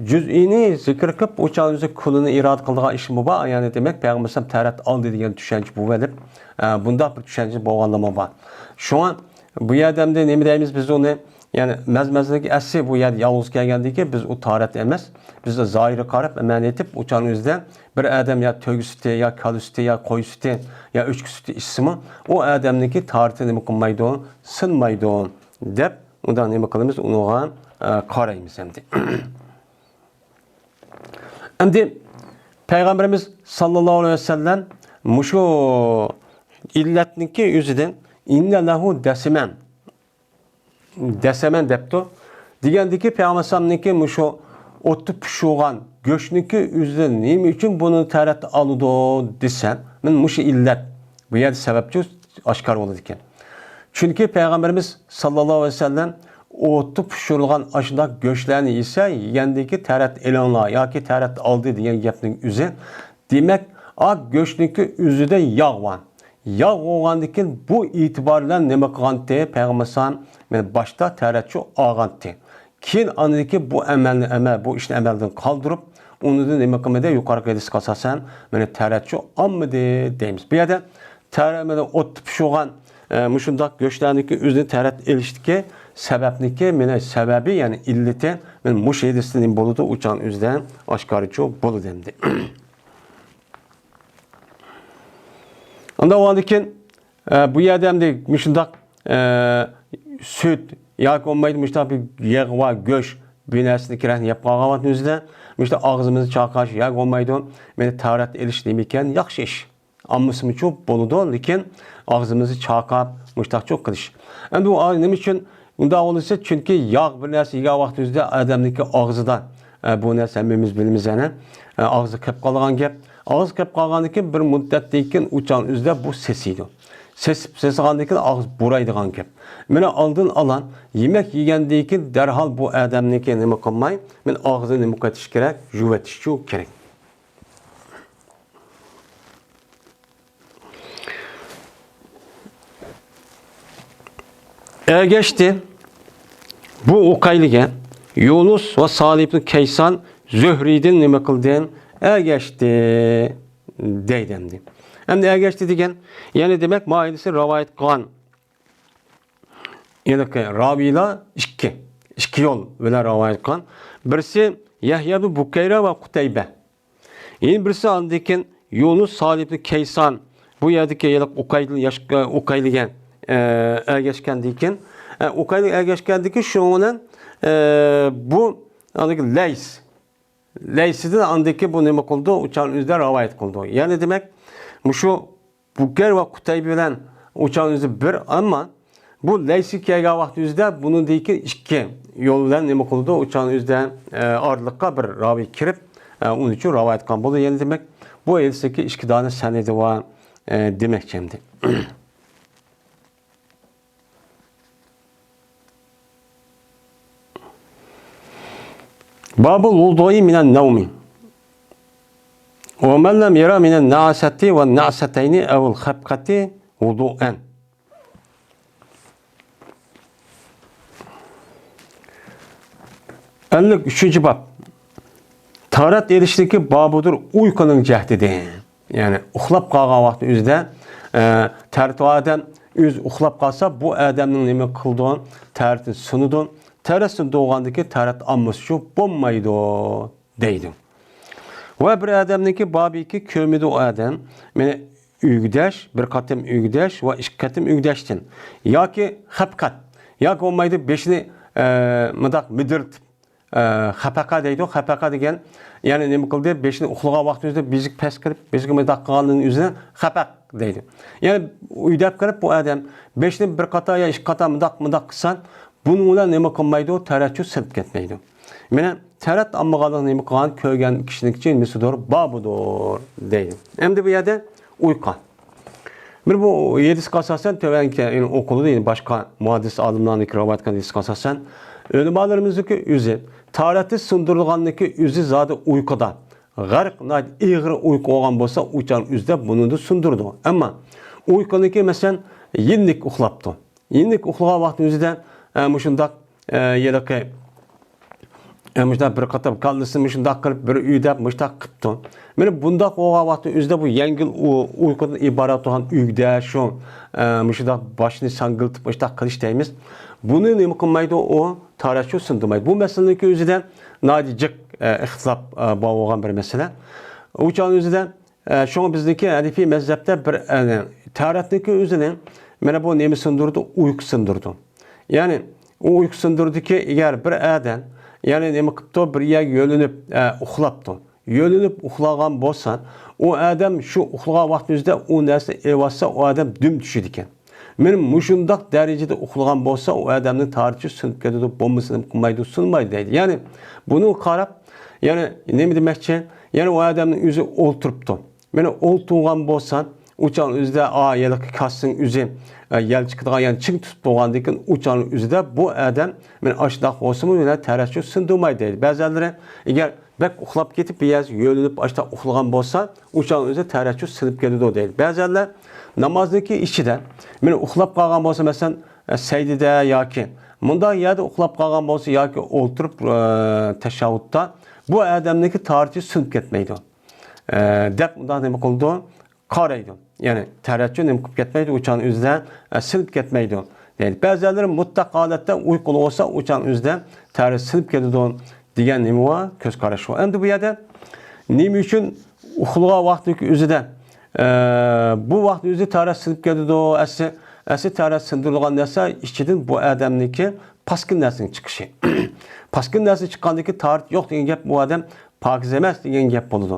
جۈزئىنى زىكىر قىلىپ، ئۇ چاغ ئۆزى كۇلىنى ئىرادە قىلىدىغان ئىشمۇ بار. يەنى دېمەك، پەيغەمبەر ئەلەيھىسسالام تارەت ئالدى دېگەن چۈشەنچە بولۇۋېلىپ، ئە، بۇنداق بىر چۈشەنچە بولغانلارمۇ بار. شۇڭا بۇ يەردە ئەمدى نېمە دەيمىز بىز ئۇنى؟ يەنى مەز-مەزلىكى ئەسلى بۇ يەردە يالغۇز كەلگەندىن كېيىن بىز ئۇ تارەت ئەمەس، بىز زاھىرىغا قاراپ ئەمەل ئېيتىپ، ئۇ چاغنىڭ ئۆزىدە بىر ئادەم يا تۆگە سۈتى، يا كالا سۈتى، يا قوي سۈتى، يا ئۆچكە سۈتى ئىچسىمۇ، ئۇ ئادەمنىڭكى تارىتى نېمە قىلمايدۇ؟ سۇنمايدۇ، دەپ ئۇنداق نېمە قىلىمىز؟ ئۇنىڭغا، ئە، قارايمىز ئەمدى. ئەمدى پەيغەمبىرىمىز ساللاللاھۇ ئەلەيھى ۋەسەللەم مۇشۇ ئىللەتنىڭكى ئۆزىدىن، ئىننە لەھۇ دەسىمەن، دەسەمەن دەپتۇ. دېگەندىكى پەيغەمبەر ئەلەيھىسسالامنىڭكى مۇشۇ ئوتتا پىشۇرغان گۆشنىڭكى ئۆزىدىن نېمە ئۈچۈن بۇنى تارەت ئالىدۇ دېسە، مانا مۇشۇ ئىللەت، بۇ يەردە سەۋەبچۇ ئاشكارا بولىدىكەن. چۈنكى پەيغەمبىرىمىز ساللاللاھۇ ئەلەيھى ۋەسەللەم ئوتتا پىشۇرۇلغان ئاشۇنداق گۆشلەرنى يېسە، يېگەندىكى تارەت ئېلىڭلار ياكى تارەت ئالدى دېگەن گەپنىڭ ئۆزى. دېمەك، ئا گۆشنىڭكى ئۆزىدە ياغ بار. ياغ بولغاندىن كېيىن بۇ ئېتىبار بىلەن نېمە قىلغانتى؟ پەيغەمبەر ئەلەيھىسسالام مانا باشتا تارەتچۇ ئالغانتى. كېيىن ئاندىن كېيىن بۇ ئەمەلنى ئەمەل، بۇ ئىشنى ئەمەلدىن قالدۇرۇپ، ئۇنىڭدىن نېمە قىلمىدى؟ يۇقىرىقى ھەدىسكە ئاساسەن، مانا تارەتچۇ ئالمىدى دەيمىز. بۇ يەردە تارەت، مانا ئوتتا پىشۇرغان، ئە، مۇشۇنداق گۆشلەرنىڭكى ئۆزىنى تارەت ئېلىشتىكى سەۋەبنىڭكى، مانا سەۋەبى، يەنى ئىللىتى، مانا مۇشۇ ھەدىستىن نېمە بولىدۇ؟ ئۇ چاغ ئۆزىدە ئاشكارىچۇ بولىدۇ ئەمدى. ئۇنداق بولغاندىكىن، ئە، بۇ يەردە ئەمدى مۇشۇنداق، ئە، سۈت ياكى بولمايدۇ مۇشۇنداق بىر ياغ ۋە گۆش، بىر نەرسىنى كېرەكنى يەپ قالغان ۋاقىتنىڭ ئۆزىدە مۇشۇنداق ئاغزىمىزنى چاقاش ياكى بولمايدۇ، مانا تارەت ئېلىش نېمىكەن؟ ياخشى ئىش. ئالمىسىمۇچۇ بولىدۇ، لېكىن ئاغزىمىزنى چاقاپ مۇشۇنداقچۇ قىلىش. ئەمدى ئۇ نېمە ئۈچۈن ئۇنداق بولىدۇ دېسە، چۈنكى ياغ بىر نەرسە يېگەن ۋاقتىمىزدا ئادەمنىڭكى ئاغزىدا، ئە، بۇ نەرسە ھەممىمىز بىلىمىز، يەنى، ئە، ئاغزى قېپىپ قالىدىغان گەپ. ئاغزى قېپىپ قالغاندىن كېيىن بىر مۇددەتتىن كېيىن ئۇ چاغنىڭ ئۆزىدە بۇ سېسىيدۇ. سېسىپ، سېسىغاندىن كېيىن ئاغزى بۇرايدىغان گەپ. مانا ئالدىن ئالا يېمەك يېگەندىن كېيىن دەرھال بۇ ئادەمنىڭكى نېمە قىلماي، مانا ئاغزىنى نېمە قىلىۋېتىش كېرەك؟ يۇۋېتىشچۇ كېرەك. ئەگەشتى. بۇ ئۇقەيلىگە يۇنۇس ۋە سالىھ ئىبن كەيسان زۆھرىدىن نېمە قىلدىم؟ ئەگەشتى. دەيدۇ ئەمدى. ئەمدى ئەگەشتى دېگەن، يەنى دېمەك، ماھىدىسى رىۋايەت قىلغان ھېلىقى راۋىيلار ئىككى، ئىككى يول بىلەن رىۋايەت قىلغان. بىرسى يەھيا بىن بۇكەيرە ۋە قۇتەيبە. يەنە بىرسى ئاندىن كېيىن يۇنۇس سالىھ ئىبن كەيسان، بۇ يەردىكى ھېلىقى ئۇقەيلىنى ياش-، ئۇقەيلىگە، ئە، ئەگەشكەندىن كېيىن، ئە، ئۇقەيلىگە ئەگەشكەندىن كېيىن شۇنىڭ بىلەن، ئە، بۇ ئاندىن كېيىن لەيس. لەيسىدىن ئاندىن كېيىن بۇ نېمە قىلىدۇ؟ ئۇ چاغنىڭ ئۆزىدە رىۋايەت قىلىدۇ. يەنى دېمەك، مۇشۇ بۇكەر ۋە قۇتەيبە بىلەن ئۇ چاغنىڭ ئۆزى بىر، ئەمما بۇ لەيسكە كەلگەن ۋاقىت ئۆزىدە بۇنىڭدىن كېيىن ئىككى يول بىلەن نېمە قىلىدۇ؟ ئۇ چاغنىڭ ئۆزىدە، ئە، ئارىلىققا بىر راۋى كىرىپ، ئە، ئۇنىڭ ئۈچۈن رىۋايەت قىلغان بولىدۇ. يەنى دېمەك، بۇ ھەدىستىكى ئىككى دانە سەنىدى بار، ئە، دېمەكچى ئەمدى. باب الوضوء من النوم. ومن لم ير من النعاسة والنعستين أو الخفقة وضوءا. ئەللىك ئۈچىنچى باب. تاھارەت ئېلىشنىڭكى بابىدۇر ئۇيقۇنىڭ جەھىتىدىن. يەنى ئۇخلاپ قالغان ۋاقتى ئۆزىدە، ئە، تەھارەت ئادەم ئۆزى ئۇخلاپ قالسا، بۇ ئادەمنىڭ نېمە قىلىدۇ؟ تەھارىتى سۇنىدۇ. تەھارەت سۇنىدىغاندىكى تەھارەت ئالمىسىچۇ بولمايدۇ، دەيدۇ. ۋە بىر ئادەمنىڭكى بابىكى كۆرمىدى ئۇ ئادەم. مېنى ئۆگدەش، بىر قېتىم ئۆگدەش ۋە ئىككى قېتىم ئۆگدەشتىن. ياكى خەپقەت. ياكى بولمايدۇ بېشىنى، ئە، مۇنداق مىدىرلىتىپ، ئە، خەپەقە دەيدۇ. خەپەقە دېگەن، يەنى نېمە قىلدى؟ بېشىنى ئۇخلىغان ۋاقتى ئۆزىدە بېزىك پەس قىلىپ، بېزىك مىداق قىلغاندىن ئۆزىنى خەپەق دەيدۇ. يەنى ئۆيدەپ قىلىپ بۇ ئادەم بېشىنى بىر قاتا يا ئىككى قاتا مىداق، مىداق قىلسا، بۇنىڭ بىلەن نېمە قىلمايدۇ؟ تەھارەت سۇ سىڭىپ كەتمەيدۇ. مانا تەھارەت ئالمىغانلىقنى نېمە قىلغان؟ كۆرگەن كىشىنىڭكى نېمىسىدۇر؟ بابىدۇر دەيدۇ. ئەمدى بۇ يەردە ئۇيقۇ. بىر بۇ ھەدىسكە ئاساسەن تۆۋەنكى، يەنى ئوقۇلىدۇ، يەنى باشقا مۇھەددىس ئالىملارنىڭكى رىۋايەت قىلغان ھەدىسكە ئاساسەن، ئۆلىمالىرىمىزنىڭكى ئۆزى تاھارىتى سۇندۇرۇلغاننىڭكى ئۆزى زادى ئۇيقۇدا. غەرق، ناھايىتى ئېغىر ئۇيقۇ بولغان بولسا، ئۇ چاغ ئۆزىدە بۇنىڭدا سۇندۇرىدۇ. ئەمما ئۇيقۇنىڭكى، مەسىلەن، يېنىك ئۇخلاپتۇ. يېنىك ئۇخلىغان ۋاقتى ئۆزىدە، ئە، مۇشۇنداق، ئە، ھېلىقى، ئە، مۇشۇنداق بىر قاتار كاللىسىنى مۇشۇنداق قىلىپ، بىر ئۆيدەپ مۇشۇنداق قىپتۇ. مانا بۇنداق بولغان ۋاقتى ئۆزىدە بۇ يەڭگىل ئۇ-، ئۇيقۇدىن ئىبارەت بولغان ئۆگدەش، شۇ، ئە، مۇشۇنداق باشنى ساڭگىلتىپ مۇشۇنداق قىلىش دەيمىز. بۇنى نېمە قىلمايدۇ؟ ئۇ تاھارەت سۇ سۇندۇرمايدۇ. بۇ مەسىلىنىڭكى ئۆزىدە ناھايىتى جىق، ئە، ئىختىلاپ، ئە، بار بولغان بىر مەسىلە. ئۇ چاغنىڭ ئۆزىدە ئە، شۇڭا بىزنىڭكى ھەنىفىي مەزھەپتە بىر، ئە، تەھارەتنىڭكى ئۆزىنى، مانا بۇ نېمە سۇندۇرىدۇ؟ ئۇيقۇ سۇندۇرىدۇ. يەنى ئۇ ئۇيقۇ سۇندۇرىدۇكى، ئەگەر بىر ئادەم، يەنى نېمە قىپتۇ؟ بىر يەرگە يۆلىنىپ، ئە، ئۇخلاپتۇ. يۆلىنىپ ئۇخلىغان بولسا، ئۇ ئادەم شۇ ئۇخلىغان ۋاقتى ئۆزىدە ئۇ نەرسىنى ئېلىۋاتسا، ئۇ ئادەم دۈم چۈشىدىكەن. مانا مۇشۇنداق دەرىجىدە ئۇخلىغان بولسا، ئۇ ئادەمنىڭ تاھارىتى سۇنۇپ كېتىدۇ، بولمىسا نېمە قىلمايدۇ؟ سۇنمايدۇ دەيدۇ. يەنى بۇنىڭغا قاراپ، يەنى نېمە دېمەكچى؟ يەنى ئۇ ئادەمنىڭ ئۆزى ئولتۇرۇپتۇ. مانا ئولتۇرغان بولسا، ئۇ چاغ ئۆزىدە، ئا، ھېلىقى كاسسىنىڭ ئۆزى، ئە، يەل چىقىدىغان، يەنى چىڭ تۇتۇپ تۇرغاندىن كېيىن ئۇ چاغنىڭ ئۆزىدە بۇ ئادەم، مانا ئاشۇنداق بولسىمۇ، يەنە تەھارەت سۇ سۇندۇرمايدۇ دەيدۇ. بەزىلىرى ئەگەر بەك ئۇخلاپ كېتىپ، بىر يەرگە يۆلىنىپ، ئاشۇنداق ئۇخلىغان بولسا، ئۇ چاغنىڭ ئۆزىدە تەھارەت سۇ سىڭىپ كېتىدۇ دەيدۇ. بەزىلەر نامازنىڭكى ئىچىدە، مانا ئۇخلاپ قالغان بولسا، مەسىلەن، ئە، سەجدىدە ياكى مۇنداق يەردە ئۇخلاپ قالغان بولسا ياكى ئولتۇرۇپ، ئە، تەشەھھۇدتا، بۇ ئادەمنىڭكى تاھارىتى سۇنۇپ كەتمەيدۇ، ئە، دەپ مۇنداق نېمە قىلىدۇ؟ قارايدۇ. يەنى تەھارەت سۇ نېمە قىلىپ كەتمەيدۇ، ئۇ چاغنىڭ ئۆزىدە، ئە، سىڭىپ كەتمەيدۇ دەيدۇ. بەزىلەر مۇتلەق ھالەتتە ئۇيقۇلۇق بولسا، ئۇ چاغنىڭ ئۆزىدە تەھارەت سىڭىپ كېتىدۇ دېگەن نېمە بار؟ كۆز قاراش بار. ئەمدى بۇ يەردە نېمە ئۈچۈن ئۇخلىغان ۋاقتىدىكى ئۆزىدە، ئە، بۇ ۋاقىت ئۆزى تەھارەت سىڭىپ كېتىدۇ؟ ئەسلى، ئەسلى تەھارەت سىڭدۈرۈلگەن نەرسە ئىچىدىن بۇ ئادەمنىڭكى پاسكىنا نەرسىنىڭ چىقىشى. پاسكىنا نەرسە چىققاندىكى تەھارەت يوق دېگەن گەپ، بۇ ئادەم پاكىز ئەمەس دېگەن گەپ بولىدۇ.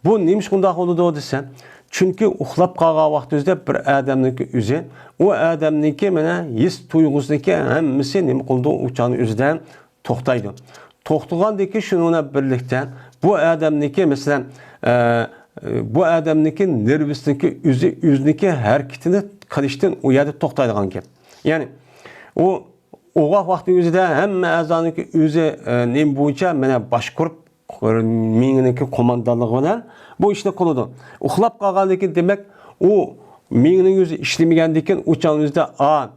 بۇ نېمە ئىش بۇنداق بولىدۇ دېسە، چۈنكى ئۇخلاپ قالغان ۋاقتى ئۆزىدە بىر ئادەمنىڭكى ئۆزى، ئۇ ئادەمنىڭكى مانا ھېس تۇيغۇسىنىڭكى ھەممىسى نېمە قىلىدۇ؟ ئۇ چاغنىڭ ئۆزىدە توختايدۇ. توختىغاندىن كېيىن شۇنىڭ بىلەن بىرلىكتە بۇ ئادەمنىڭكى، مەسىلەن، ئە، بۇ ئادەمنىڭكى نېرۋىسىنىڭكى ئۆزى، ئۆزىنىڭكى ھەرىكىتىنى قىلىشتىن ئۇ يەردە توختايدىغان گەپ. يەنى ئۇ ئوغاق ۋاقتى ئۆزىدە ھەممە ئەزانىڭكى ئۆزى، ئە، نېمە بويىچە مانا باشقۇرۇپ، مېڭىنىڭكى قوماندانلىقى بىلەن بۇ ئىشنى قىلىدۇ. ئۇخلاپ قالغاندىن كېيىن، دېمەك، ئۇ مېڭىنىڭ ئۆزى ئىشلىمىگەندىن كېيىن، ئۇ چاغ ئۆزىدە، ئا،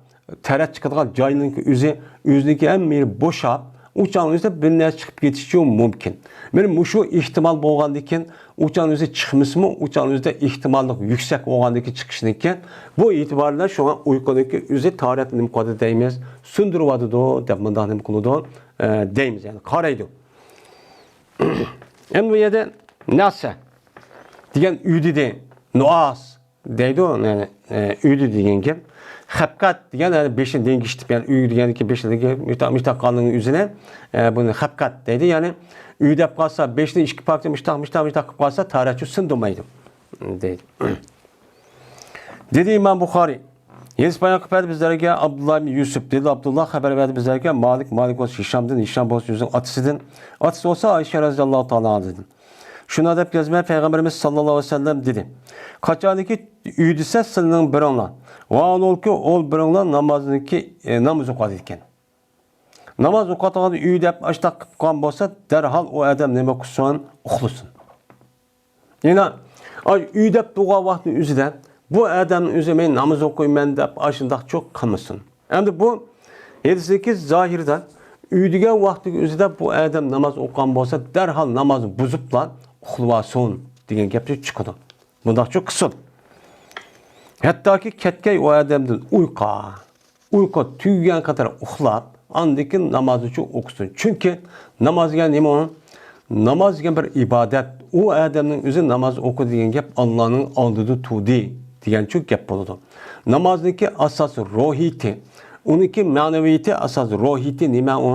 تەھارەت چىقىدىغان جاينىڭكى ئۆزى، ئۆزىنىڭكى ھەممە يېرى بوشاپ، ئۇ چاغ ئۆزىدە بىر نەرسە چىقىپ كېتىشى مۇمكىن. مانا مۇشۇ ئېھتىمال بولغاندىن كېيىن، ئۇ چاغنىڭ ئۆزى چىقمىسىمۇ، ئۇ چاغنىڭ ئۆزىدە ئېھتىماللىق يۈكسەك بولغاندىكى چىقىشىنىكى. بۇ ئېتىبار بىلەن شۇڭا ئۇيقۇنىڭكى ئۆزى تارەتنى نېمە قىلىۋاتىدۇ دەيمىز، سۇندۇرۇۋاتىدۇ دەپ مۇنداق نېمە قىلىدۇ، ئە، دەيمىز، يەنى قارايدۇ. ئەمدى بۇ يەردە نەسە دېگەن ئۆيدىدى، نۇئاس دەيدۇ، يەنى، ئە، ئۆيدە دېگەن گەپ. خەپقەت دېگەن، يەنى بېشىنى دېڭىشتىپ، يەنى ئۆي دېگەندىكى بېشىدىكى مۇشتاق، مۇشتاق قالغاننىڭ ئۆزىنى، ئە، بۇنى خەپقەت دەيدۇ. يەنى ئۆي دەپ قالسا، بېشىنى ئىككى پارچە مۇشتاق، مۇشتاق، مۇشتاق قىلىپ قالسا، تارەتچۇ سۇندۇرمايدۇ دەيدۇ. دېدى ئىمام بۇخارىي، ھەدىس بايان قىلىپ بەردى بىزلەرگە ئابدۇللا ئىبن يۈسۈپ. دېدى ئابدۇللا خەۋەر بەردى بىزلەرگە مالىك، مالىك بولسا ھىشامدىن، ھىشام بولسا ئۆزىنىڭ ئاتىسىدىن. ئاتىسى بولسا ئائىشە رەزىياللاھۇ تائالا ئانھادىن. شۇنداق دەپ يازماي پەيغەمبىرىمىز ساللاللاھۇ ئەلەيھى ۋەسەللەم دېدى، قاچانكى ئۆيدىسە سىلىنىڭ بىرىڭلار ۋاھالۇلكى ئول بىرىڭلار نامازنىڭكى، ئە، ناماز ئوقۇۋاتىدىكەن. ناماز ئوقۇۋاتقان ئۆي دەپ ئاشتاق قىلىپ قالغان بولسا، دەرھال ئۇ ئادەم نېمە قىلسۇن؟ ئۇخلىسۇن. يەنە، ئاي، ئۆي دەپ تۇرغان ۋاقىتنىڭ ئۆزىدە بۇ ئادەمنىڭ ئۆزى مەن ناماز ئوقۇيمەن دەپ ئاشۇنداقچۇ قىلمىسۇن. ئەمدى بۇ ھەدىستىكى زاھىردا ئۆي دېگەن ۋاقىتنىڭ ئۆزىدە بۇ ئادەم ناماز ئوقۇغان بولسا، دەرھال نامازنى بۇزۇپلا ئۇخلىۋالسۇن دېگەن گەپچۇ چىقىدۇ. بۇنداقچۇ قىلسۇن. ھەتتاكى كەتكەي ئۇ ئادەمدىن ئۇيقۇ. ئۇيقۇ تۈگىگەن قەدەر ئۇخلاپ، ئاندىن كېيىن نامازنىچۇ ئوقۇسۇن. چۈنكى ناماز دېگەن نېمە ئۇ؟ ناماز دېگەن بىر ئىبادەت. ئۇ ئادەمنىڭ ئۆزى ناماز ئوقۇدى دېگەن گەپ ئاللانىڭ ئالدىدا تۇردى دېگەنچۇ گەپ بولىدۇ. نامازنىڭكى ئاساسى روھىيىتى، ئۇنىڭكى مەنىۋىيىتى، ئاساسى روھىيىتى نېمە ئۇ؟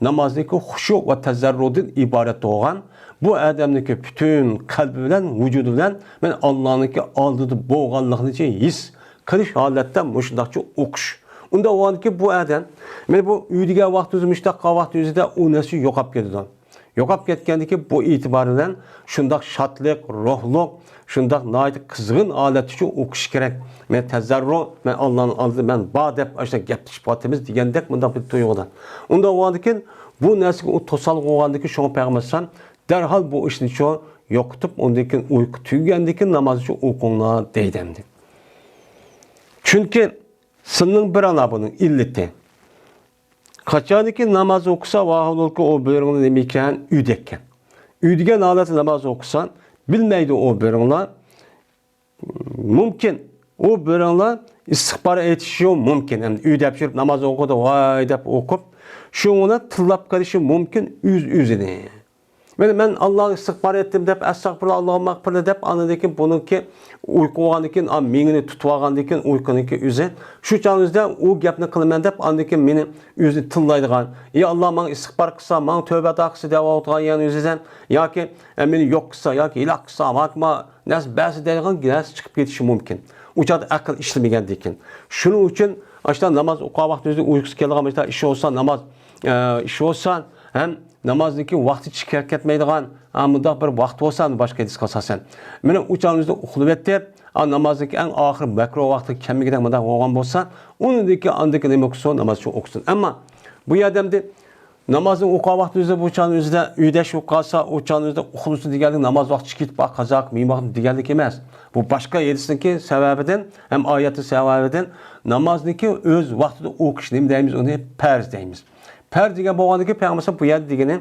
نامازنىڭكى خۇشۇ ۋە تەزەررۇدىن ئىبارەت بولغان، بۇ ئادەمنىڭكى پۈتۈن قەلبى بىلەن، ۋۇجۇدى بىلەن مەن ئاللانىڭكى ئالدىدا بولغانلىقىنى ھېس قىلىش ھالەتتە مۇشۇنداقچە ئوقۇش. ئۇنداق بولغاندىكىن بۇ ئادەم، مانا بۇ ئۆي دېگەن ۋاقتىمىز مۇشۇنداق قالغان ۋاقتىمىزدا ئۇ نەرسە يوقاپ كېتىدۇ. يوقاپ كەتكەندىكىن بۇ ئېتىبار بىلەن شۇنداق شادلىق، روھلۇق، شۇنداق ناھايىتى قىزغىن ھالەتتىچۇ ئوقۇش كېرەك. مەن تەزەررۇ، مەن ئاللانىڭ ئالدىدا مەن بار دەپ ئاشۇنداق گەپلىشىپ قالىمىز دېگەندەك مۇنداق بىر تۇيغۇدا. ئۇنداق بولغاندىكىن بۇ نەرسىگە ئۇ توسالغۇ بولغاندىكىن شۇڭا پەيغەمبەر ئەلەيھىسسالام دەرھال بۇ ئىشنىچۇ يوقىتىپ، ئۇندىن كېيىن ئۇيقۇ تۈگىگەندىن كېيىن نامازنىچۇ ئوقۇڭلار دەيدۇ ئەمدى. چۈنكى سىلىنىڭ بىرىڭلار بۇنىڭ ئىللىتى. قاچانكى ناماز ئوقۇسا، ۋاھالۇلكى ئۇ بىرىڭلار نېمە ئىكەن؟ ئۆيدە ئىكەن. ئۆيدە دېگەن ھالەتتە ناماز ئوقۇسا، بىلمەيدۇ ئۇ بىرىڭلار. مۇمكىن، ئۇ بىرىڭلار ئىستىغپار ئېيتىشى مۇمكىن. ئەمدى ئۆيدە يۈرۈپ ناماز ئوقۇدى، ۋاي دەپ ئوقۇپ، شۇڭا تىللاپ قېلىشى مۇمكىن ئۆز-ئۆزىنى. مانا مەن ئاللاغا ئىستىغپار ئېيتتىم دەپ، ئەستەغپىرۇللا، ئاللاھۇممەغپىرلى دەپ، ئاندىن كېيىن بۇنىڭكى ئۇيقۇ بولغاندىن كېيىن، ئا، مېڭىنى تۇتۇۋالغاندىن كېيىن ئۇيقۇنىڭكى ئۆزى، شۇ چاغنىڭ ئۆزىدە ئۇ گەپنى قىلىمەن دەپ، ئاندىن كېيىن مېنى ئۆزىنى تىللايدىغان، يا ئاللا، ماڭا ئىستىغپار قىلسا، ماڭا تۆۋبە ئەتا قىلسا دەۋاتىدىغان يەنى ئۆزىدىن، ياكى، ئە، مېنى يوق قىلسا، ياكى ھېلاك قىلسا، ماكما نەرسە بەرسە دەيدىغان نەرسە چىقىپ كېتىشى مۇمكىن. ئۇ چاغدا ئەقىل ئىشلىمىگەندىن كېيىن. شۇنىڭ ئۈچۈن ئاشۇنداق ناماز ئوقۇغان ۋاقتىدا ئۆزى ئۇيقۇسى كېلىدىغان، مۇشۇنداق ئىش بولسا ناماز، ئە، ئىش بولسا ھەم نامازنىڭكى ۋاقتى چىقىپ كەتمەيدىغان، ھە، مۇنداق بىر ۋاقىت بولسا، باشقا ھەدىسكە ئاساسەن. مانا ئۇ چاغنىڭ ئۆزىدە ئۇخلىۋېتىپ، ئا، نامازنىڭكى ئەڭ ئاخىرى مەكرۇھ ۋاقتىغا كەلمىگەندەك مۇنداق بولغان بولسا، ئۇنىڭدىن كېيىن ئاندىن كېيىن نېمە قىلسۇن؟ ناماز شۇ ئوقۇسۇن. ئەمما بۇ يەردە ئەمدى نامازنى ئوقۇغان ۋاقتى ئۆزىدە، بۇ چاغنىڭ ئۆزىدە ئۆيدە شۇ قالسا، ئۇ چاغنىڭ ئۆزىدە ئۇخلىسۇن دېگەنلىك ناماز ۋاقتى چىقىپ كېتىپ، قازا قىلىپ مېڭىپ دېگەنلىك ئەمەس. بۇ باشقا ھەدىسنىڭكى سەۋەبىدىن ھەم ئايەتنىڭ سەۋەبىدىن نامازنىڭكى ئۆز ۋاقتىدا ئوقۇش نېمە دەيمىز؟ ئۇنى پەرز دەيمىز. پەرز دېگەن بولغاندىكىن پەيغەمبەر بۇ يەردە دېگىنى،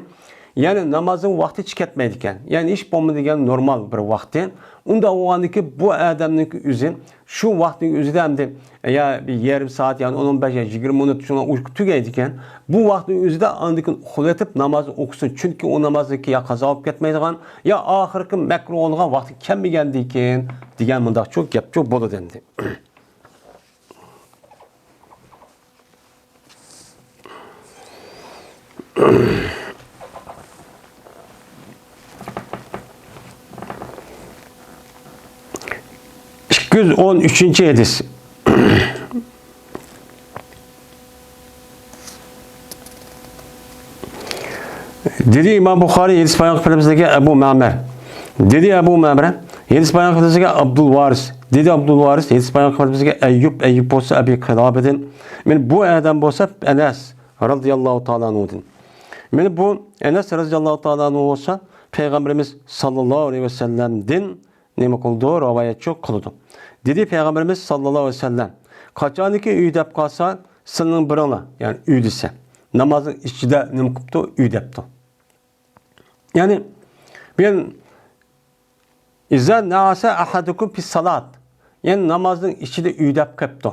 يەنى نامازنىڭ ۋاقتى چىقىپ كەتمەيدىكەن. يەنى ھېچ بولمىدى دېگەن نورمال بىر ۋاقتى. ئۇنداق بولغاندىكىن بۇ ئادەمنىڭكى ئۆزى شۇ ۋاقىتنىڭ ئۆزىدە ئەمدى، يا بىر يېرىم سائەت، يا ئون، ئون بەش، يا يىگىرمە مىنۇت شۇڭا ئۇيقۇ تۈگەيدىكەن. بۇ ۋاقىتنىڭ ئۆزىدە ئاندىن كېيىن ئۇخلىۋېتىپ ناماز ئوقۇسۇن. چۈنكى ئۇ نامازنىڭكى يا قازا بولۇپ كەتمەيدىغان، يا ئاخىرقى مەكرۇھ بولغان ۋاقتى كەلمىگەندىكىن دېگەن مۇنداقچۇ گەپچۇ بولىدۇ ئەمدى. ئىككى يۈز ئون ئۈچىنچى ھەدىس. دېدى ئىمام بۇخارىي، ھەدىس بايان قىلىپ بەردى بىزگە ئەبۇ مەمەر. دېدى ئەبۇ مەمەر، ھەدىس بايان قىلىپ بەردى بىزگە ئابدۇل ۋارىس. دېدى ئابدۇل ۋارىس، ھەدىس بايان قىلىپ بەردى بىزگە ئەييۇب، ئەييۇب بولسا ئەبى قىلابىدىن. مانا بۇ ئادەم بولسا ئەنەس رەزىياللاھۇ تائالا ئەنھۇدىن. مانا بۇ ئەنەس رەزىياللاھۇ تائالا ئەنھۇ بولسا پەيغەمبىرىمىز ساللاللاھۇ ئەلەيھى ۋەسەللەمدىن نېمە قىلىدۇ؟ رىۋايەتچۇ قىلىدۇ. دېدى پەيغەمبىرىمىز ساللاللاھۇ ئەلەيھى ۋەسەللەم، قاچانكى ئۆي دەپ قالسا، سىلىنىڭ بىرىڭلار، يەنى ئۆي دېسە، نامازنىڭ ئىچىدە نېمە قىپتۇ؟ ئۆي دەپتۇ. يەنى، بۇ يەر «ئىزا نەئەسە ئەھەدۇكۇم فىسسالات.» يەنى نامازنىڭ ئىچىدە ئۆيدەپ قېپتۇ.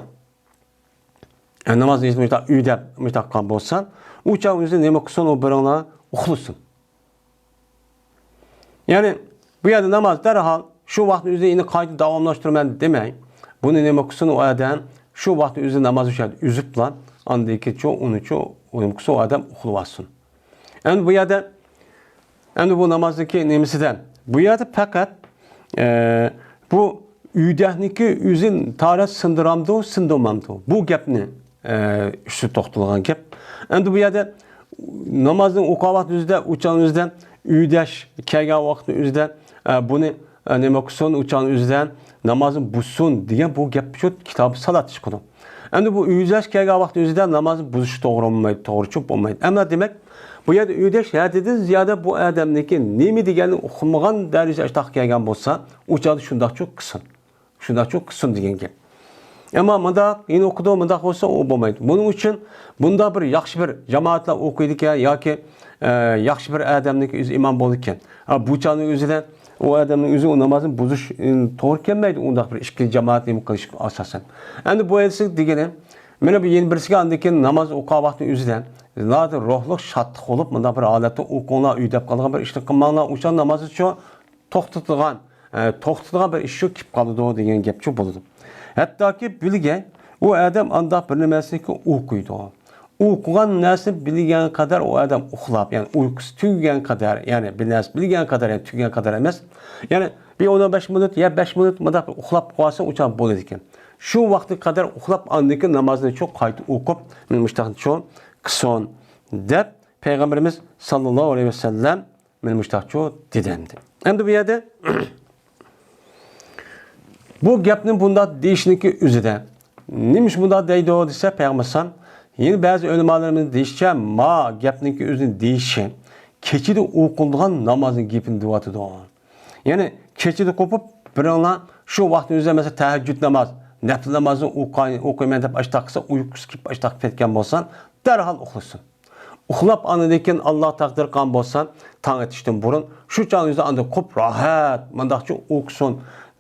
يەنى نامازنىڭ ئىچىدە مۇشتاق ئۆيدەپ، مۇشتاق قىلغان بولسا، ئۇ چاغ ئۆزى نېمە قىلسۇن، ئۇ بىرىڭلار ئۇخلىسۇن. يەنى بۇ يەردە ناماز دەرھال شۇ ۋاقىتنى ئۆزىدە يەنە قايتا داۋاملاشتۇرىمەن دېمەي، بۇنى نېمە قىلسۇن ئۇ ئادەم، شۇ ۋاقىتنى ئۆزىدە ناماز ئۈچۈن ئۈزۈپلا، ئاندىن كېيىنچۇ ئۇنىچۇ نېمە قىلسۇن ئۇ ئادەم ئۇخلىۋالسۇن. ئەمدى بۇ يەردە، ئەمدى بۇ نامازنىڭكى نېمىسىدە؟ بۇ يەردە پەقەت، ئە، بۇ ئۆيدەكنىڭكى ئۆزى تارەت سىندۇرامدۇ، سىندۇرمامدۇ؟ بۇ گەپنى، ئە، ئۈستىدە توختالغان گەپ. ئەمدى بۇ يەردە نامازنى ئوقۇغان ۋاقىتنىڭ ئۆزىدە، ئۇ چاغنىڭ ئۆزىدە، ئۆيدەك كەلگەن ۋاقىتنىڭ ئۆزىدە، ئە، بۇنى، ئە، نېمە قىلسۇن، ئۇ چاغنىڭ ئۆزىدە نامازنى بۇزسۇن دېگەن بۇ گەپ شۇ كىتابى سالات چىقىدۇ. ئەمدى بۇ ئۆيدەك كەلگەن ۋاقىتنىڭ ئۆزىدە نامازنى بۇزۇش توغرا بولمايدۇ، توغرا چۈشۈپ بولمايدۇ. ئەمما دېمەك، بۇ يەردە ئۆيدەك ھەددىدىن زىيادە بۇ ئادەمنىڭكى نېمە دېگەننى ئۇقمىغان دەرىجىدە ئاشتاق كەلگەن بولسا، ئۇ چاغدا شۇنداقچۇ قىلسۇن. شۇنداقچۇ قىلسۇن دېگەن گەپ. ئەمما مۇنداق يەنە ئوقۇدۇ، مۇنداق بولسا ئۇ بولمايدۇ. بۇنىڭ ئۈچۈن بۇنداق بىر ياخشى بىر جامائەتلەر ئوقۇيدىكەن ياكى، ئە، ياخشى بىر ئادەمنىڭكى ئۆزى ئىمام بولىدىكەن. ھا، بۇ چاغنىڭ ئۆزىدە ئۇ ئادەمنىڭ ئۆزى ئۇ نامازنى بۇزۇش، ئە، توغرا كەلمەيدۇ، ئۇنداق بىر ئىككى جامائەت نېمە قىلىش ئاساسەن. ئەمدى بۇ ھەدىسنىڭ دېگىنى، مانا بۇ يەنە بىرسىگە ئاندىن كېيىن ناماز ئوقۇغان ۋاقتىنىڭ ئۆزىدە، زادى روھلۇق شادلىق بولۇپ، مۇنداق بىر ھالەتتە ئوقۇڭلار، ئۆيدەپ قالغان بىر ئىشنى قىلماڭلار، ئۇ چاغ نامازنى شۇ توختىتىدىغان، ئە، توختىتىدىغان بىر ئىش شۇ كېلىپ قالىدۇ دېگەن گەپچۇ بولىدۇ. ھەتتاكى بىلگەن ئۇ ئادەم ئانداق بىر نەرسىنى ئوقۇيدۇ. ئوقۇغان نەرسىنى بىلگەن قەدەر ئۇ ئادەم ئۇخلاپ، يەنى ئۇيقۇسى تۈگىگەن قەدەر، يەنى بىر نەرسە بىلگەن قەدەر، يەنى تۈگىگەن قەدەر ئەمەس. يەنى بىر ئون بەش مىنۇت يا بەش مىنۇت مۇنداق بىر ئۇخلاپ قالسا، ئۇ چاغ بولىدىكەن. شۇ ۋاقىتقا قەدەر ئۇخلاپ، ئاندىن كېيىن نامازنى شۇ قايتا ئوقۇپ، مانا مۇشۇنداق شۇ قىلسۇن، دەپ پەيغەمبىرىمىز ساللاللاھۇ ئەلەيھى ۋەسەللەم مانا مۇشۇنداقچۇ دېدى ئەمدى. ئەمدى بۇ يەردە بۇ گەپنى بۇنداق دېيىشنىڭكى ئۆزىدە، نېمىش بۇنداق دەيدۇ دېسە، پەيغەمبەر ئەلەيھىسسالام، يەنە بەزى ئۆلىمالىرىمىز دېيىشىچە، ما گەپنىڭكى ئۆزىنى دېيىشى، كېچىدە ئوقۇلىدىغان نامازنىڭ گېپىنى دېيىۋاتىدۇ. يەنى كېچىدە قوپۇپ، بىرىڭلار شۇ ۋاقىتنىڭ ئۆزىدە، مەسىلەن، تەھەججۇد ناماز، نەپلى نامازنى ئوقۇي-، ئوقۇيمەن دەپ ئاشتاق قىلسا، ئۇيقۇسى كېلىپ ئاشتاق كەتكەن بولسا، دەرھال ئۇخلىسۇن. ئۇخلاپ، ئاندىن كېيىن ئاللا تەقدىر قىلغان بولسا، تاڭ ئېتىشتىن بۇرۇن شۇ چاغنىڭ ئۆزىدە ئاندىن قوپ راھەت، مۇنداقچە ئوقۇسۇن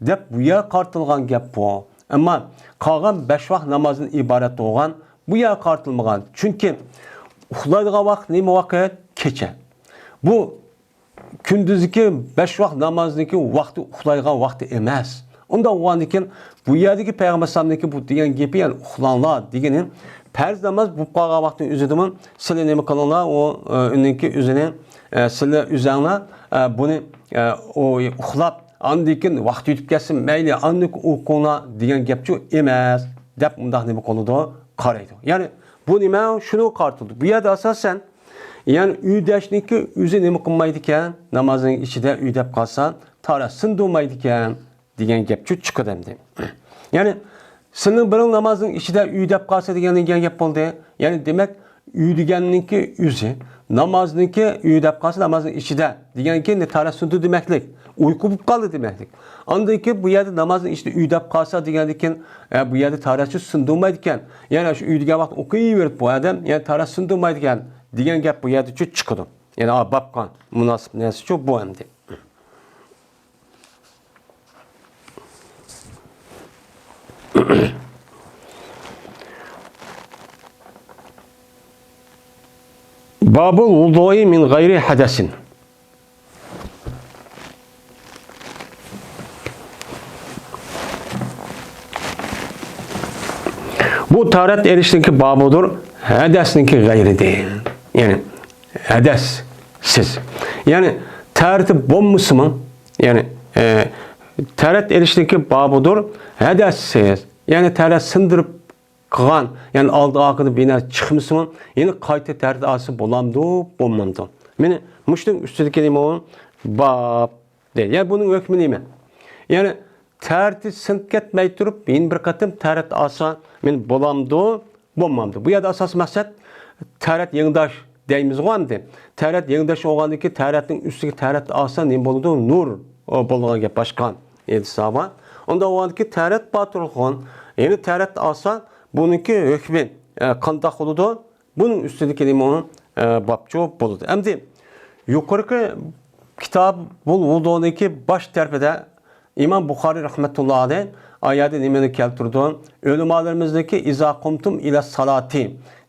دەپ بۇ يەرگە قارىتىلغان گەپ بۇ. ئەمما قالغان بەش ۋاق نامازدىن ئىبارەت بولغان بۇ يەرگە قارىتىلمىغان. چۈنكى ئۇخلايدىغان ۋاقىت نېمە ۋاقىت؟ كېچە. بۇ كۈندۈزدىكى بەش ۋاق نامازنىڭكى ۋاقتى ئۇخلايدىغان ۋاقتى ئەمەس. ئۇنداق بولغاندىكىن، بۇ يەردىكى پەيغەمبەر ئەلەيھىسسالامنىڭكى بۇ دېگەن گېپى، يەنى ئۇخلاڭلار دېگىنى، پەرز ناماز بولۇپ قالغان ۋاقىتنىڭ ئۆزىدىمۇ سىلى نېمە قىلىڭلار، ئۇ، ئە، ئۇنىڭكى ئۆزىنى، ئە، سىلى ئۆزەڭلار، ئە، بۇنى، ئە، ئۇ ئۇخلاپ، ئاندىن كېيىن ۋاقتى ئۆتۈپ كەتسۇن، مەيلى، ئاندىن كېيىن ئوقۇڭلار دېگەن گەپچۇ ئەمەس، دەپ مۇنداق نېمە قىلىدۇ، قارايدۇ. يەنى بۇ نېمە؟ شۇنىڭغا قارىتىلىدۇ. بۇ يەردە ئاساسەن، يەنى ئۆيدەشنىڭكى ئۆزى نېمە قىلمايدىكەن؟ نامازنىڭ ئىچىدە ئۆيدەپ قالسا، تارەت سىندۇرمايدىكەن دېگەن گەپچۇ چىقىدۇ ئەمدى. يەنى سىلىنىڭ بىرىڭ نامازنىڭ ئىچىدە ئۆيدەپ قالسا دېگەن، دېگەن گەپ بولدى. يەنى دېمەك، ئۆيدىگەننىڭكى ئۆزى، نامازنىڭكى ئۆيدەپ قالسا، نامازنىڭ ئىچىدە دېگەنكى تارەت سىندۇردى دېمەكلىك، ئۇيقۇ بولۇپ قالدى دېمەكلىك. ئاندىن كېيىن بۇ يەردە نامازنىڭ ئىچىدە ئۆيدەپ قالسا دېگەندىن كېيىن، ئە، بۇ يەردە تارەتچۇ سىندۇرمايدىكەن. يەنى شۇ ئۆيدىكى ۋاقىت ئوقۇيۋېرىپ بۇ ئادەم، يەنى تارەت سىندۇرمايدىكەن دېگەن گەپ بۇ يەردىچۇ چىقىدۇ. يەنى، ئا، بابقا مۇناسىپ نەرسىچۇ بۇ ئەمدى. بابۇل ۋۇدۇئى مىن غەيرى ھەدەسىن. بۇ تارەت ئېلىشنىڭكى بابىدۇر، ھەدەسنىڭكى غەيرىدىن. يەنى ھەدەسسىز. يەنى تەرىتى بولمىسىمۇ، يەنى، ئە، تەرەت ئېلىشنىڭكى بابىدۇر، ھەدەسسىز. يەنى تەرەت سىندۇرۇپ قىلغان، يەنى ئالدى ئارقىدىن بىنا چىقمىسىمۇ، يەنى قايتا تەرەت ئالسا بولامدۇ، بولمامدۇ؟ مانا مۇشۇنىڭ ئۈستىدىكى نېمە ئۇ؟ باب دەيدۇ. يەنى بۇنىڭ ھۆكمى نېمە؟ يەنى تەرىتى سىنىپ كەتمەي تۇرۇپ، يەنە بىر قېتىم تەرەت ئالسا، مانا بولامدۇ، بولمامدۇ؟ بۇ يەردە ئاساسىي مەقسەت تەرەت يېڭىداش دەيمىزغۇ ئەمدى. تەرەت يېڭىداش بولغاندىن كېيىن تەرەتنىڭ ئۈستىگە تەرەت ئالسا نېمە بولىدۇ؟ نۇر، ئۇ بولىدىغان گەپ باشقا. ئېيتسا بار. ئۇنداق بولغاندىن كېيىن تەرەت بار تۇرغۇن. يەنى تەرەت ئالسا بۇنىڭكى ھۆكمى، ئە، قانداق بولىدۇ؟ بۇنىڭ ئۈستىدىكى نېمە ئۇ، ئە، بابچۇ بولىدۇ. ئەمدى يۇقىرىقى كىتابۇل ۋۇدۇنىڭكى باش تەرىپىدە ئىمام بۇخارىي رەھمەتۇللا ئەلەيھ ئايەتتە نېمىنى كەلتۈرىدۇ؟ ئۆلىمالىرىمىزنىڭكى «ئىزا قۇمتۇم ئىلە سالاتى»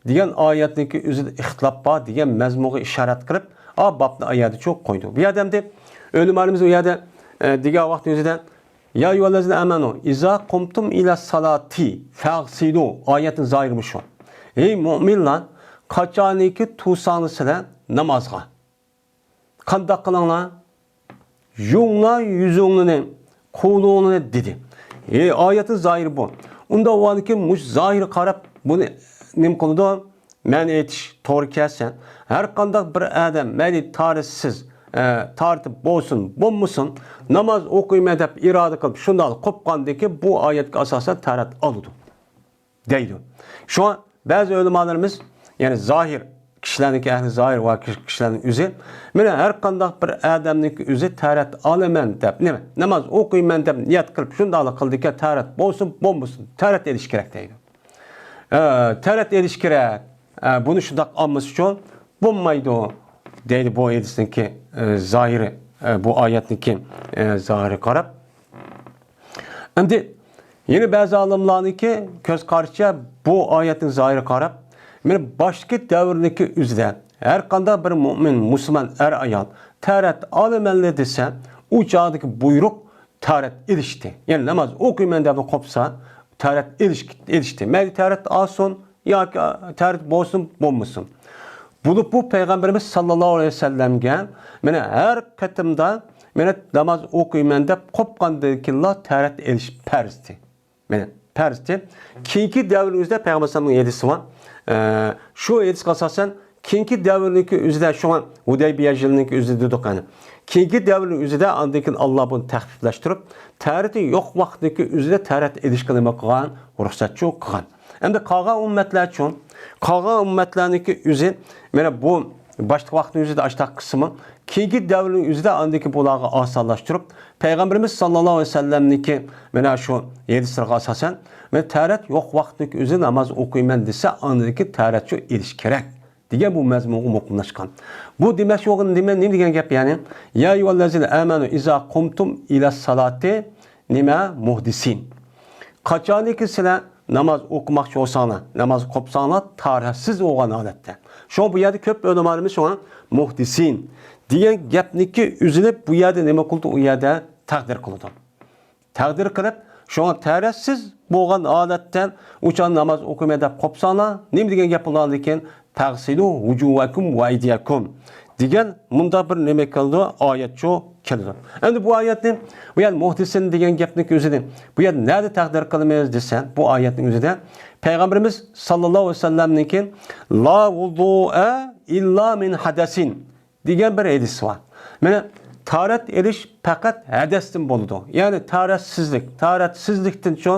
دېگەن ئايەتنىڭكى ئۆزىدە ئىختىلاپ بار دېگەن مەزمۇنغا ئىشارەت قىلىپ، ئا بابنى ئايەتتە چوق قويدى. بۇ يەردە ئەمدى ئۆلىمالىرىمىز ئۇ يەردە، ئە، دېگەن ۋاقىت ئۆزىدە «يا ئەييۇھەللەزىنە ئامەنۇ ئىزا قۇمتۇم ئىلە سالاتى فەغسىلۇ» ئايەتنىڭ زاھىرى شۇ. «ھەي مۆمىنلار، قاچانكى تۇرساڭلار سىلەر نامازغا، قانداق قىلىڭلار؟ يۇيۇڭلار يۈزۈڭلارنى، قولۇڭلارنى» دېدى. ئى، ئايەتنىڭ زاھىرى بۇ. ئۇنداق بولغاندىكىن مۇشۇ زاھىرغا قاراپ بۇنى نېمە قىلىدۇ؟ مەن ئېيتىش توغرا كەلسە، ھەر قانداق بىر ئادەم مەيلى تارىتسىز، ئە، تارىتىپ بولسۇن، بولمىسۇن، ناماز ئوقۇيمەن دەپ ئىرادە قىلىپ شۇنداق قوپقاندىكىن بۇ ئايەتكە ئاساسەن تارەت ئالىدۇ. دەيدۇ. شۇڭا بەزى ئۆلىمالىرىمىز، يەنى زاھىر، كىشىلەرنىڭكى ئەھلى زاھىر ۋە كىشىلەرنىڭ ئۆزى، مانا ھەر قانداق بىر ئادەمنىڭكى ئۆزى تارەت ئالىمەن دەپ، نېمە، ناماز ئوقۇيمەن دەپ نىيەت قىلىپ شۇنداقلا قىلدىكەن، تارەت بولسۇن، بولمىسۇن، تارەت ئېلىش كېرەك دەيدۇ. ئە، تارەت ئېلىش كېرەك. ئە، بۇنى شۇنداق ئالمىسىچۇ بولمايدۇ دەيدۇ بۇ ھەدىسنىڭكى، ئە، زاھىرى، ئە، بۇ ئايەتنىڭكى، ئە، زاھىرىغا قاراپ. ئەمدى يەنە بەزى ئالىملارنىڭكى كۆز قارىشىچە بۇ ئايەتنىڭ زاھىرىغا قاراپ، مانا باشتىكى دەۋرنىڭكى ئۆزىدە ھەر قانداق بىر مۆمىن، مۇسۇلمان ئەر-ئايال تارەت ئالىمەنلە دېسە، ئۇ چاغدىكى بۇيرۇق تارەت ئېلىشتى. يەنى ناماز ئوقۇيمەن دەپ قوپسا، تارەت ئېلىش-، ئېلىشتى. مەيلى تارەت ئالسۇن ياكى تارەت بولسۇن، بولمىسۇن. بولۇپمۇ پەيغەمبىرىمىز ساللاللاھۇ ئەلەيھى ۋەسەللەمگە مانا ھەر قېتىمدا مانا ناماز ئوقۇيمەن دەپ قوپقاندىن كېيىنلا تارەت ئېلىش پەرزتى. مانا پەرزتى. كېيىنكى دەۋرنىڭ ئۆزىدە پەيغەمبەر ئەلەيھىسسالامنىڭ ھەدىسى بار. ئە، شۇ ھەدىسكە ئاساسەن كېيىنكى دەۋرنىڭكى ئۆزىدە، شۇڭا ھۇدەيبىيە يىلىنىڭكى ئۆزىدە دېدۇق يەنى. كېيىنكى دەۋرنىڭ ئۆزىدە ئاندىن كېيىن ئاللا بۇنى تەخپىپلەشتۈرۈپ، تارىتى يوق ۋاقىتنىڭكى ئۆزىدە تارەت ئېلىشقا نېمە قىلغان؟ رۇخسەتچۇ قىلغان. ئەمدى قالغان ئۈممەتلەرچۇ؟ قالغان ئۈممەتلەرنىڭكى ئۆزى مانا بۇ باشلىق ۋاقتىنىڭ ئۆزىدە ئاشتاق قىسمى، كېيىنكى دەۋرنىڭ ئۆزىدە ئاندىن كېيىن بۇلارغا ئاسانلاشتۇرۇپ، پەيغەمبىرىمىز ساللاللاھۇ ئەلەيھى ۋەسەللەمنىڭكى مانا شۇ ھەدىسلىرىگە ئاساسەن، مانا تارەت يوق ۋاقىتنىڭكى ئۆزى ناماز ئوقۇيمەن دېسە، ئاندىن كېيىن تارەتچۇ ئېلىش كېرەك دېگەن بۇ مەزمۇنغا مۇقىملاشقان. بۇ دېمەكچى بولغىنى نېمە، نېمە دېگەن گەپ يەنى؟ يا ئەييۇھەللەزىنە ئامەنۇ ئىزا قۇمتۇم ئىلە سالاتى نېمە؟ مۇھدىسىن. قاچانكى سىلەر ناماز ئوقۇماقچى بولساڭلار، ناماز قوپساڭلار، تاھارەتسىز بولغان ھالەتتە. شۇڭا بۇ يەردە كۆپ ئۆلىمالىرىمىز شۇڭا مۇھدىسىن دېگەن گەپنىكى ئۆزىنى بۇ يەردە نېمە قىلىدۇ؟ ئۇ يەردە تەقدىر قىلىدۇ. تەقدىر قىلىپ، شۇڭا تاھارەتسىز بولغان ھالەتتە ئۇ چاغ ناماز ئوقۇيمەن دەپ قوپساڭلار، نېمە دېگەن گەپ بولغاندىكىن؟ فەغسىلۇ ۋۇجۇۋەكۇم ۋە ئەيدىيەكۇم دېگەن مۇنداق بىر نېمە كېلىدۇ، ئايەتچۇ كېلىدۇ. ئەمدى بۇ ئايەتنى، بۇ يەنى مۇھدىسىن دېگەن گەپنىڭ ئۆزىنى بۇ يەردە نەدە تەقدىر قىلىمىز دېسە، بۇ ئايەتنىڭ ئۆزىدە پەيغەمبىرىمىز ساللاللاھۇ ئەلەيھى ۋەسەللەمنىڭكى لا ۋۇزۇئە ئىللا مىن ھەدەسىن دېگەن بىر ھەدىس بار. مانا تاھارەت ئېلىش پەقەت ھەدەستىن بولىدۇ. يەنى تاھارەتسىزلىك، تاھارەتسىزلىكتىنچۇ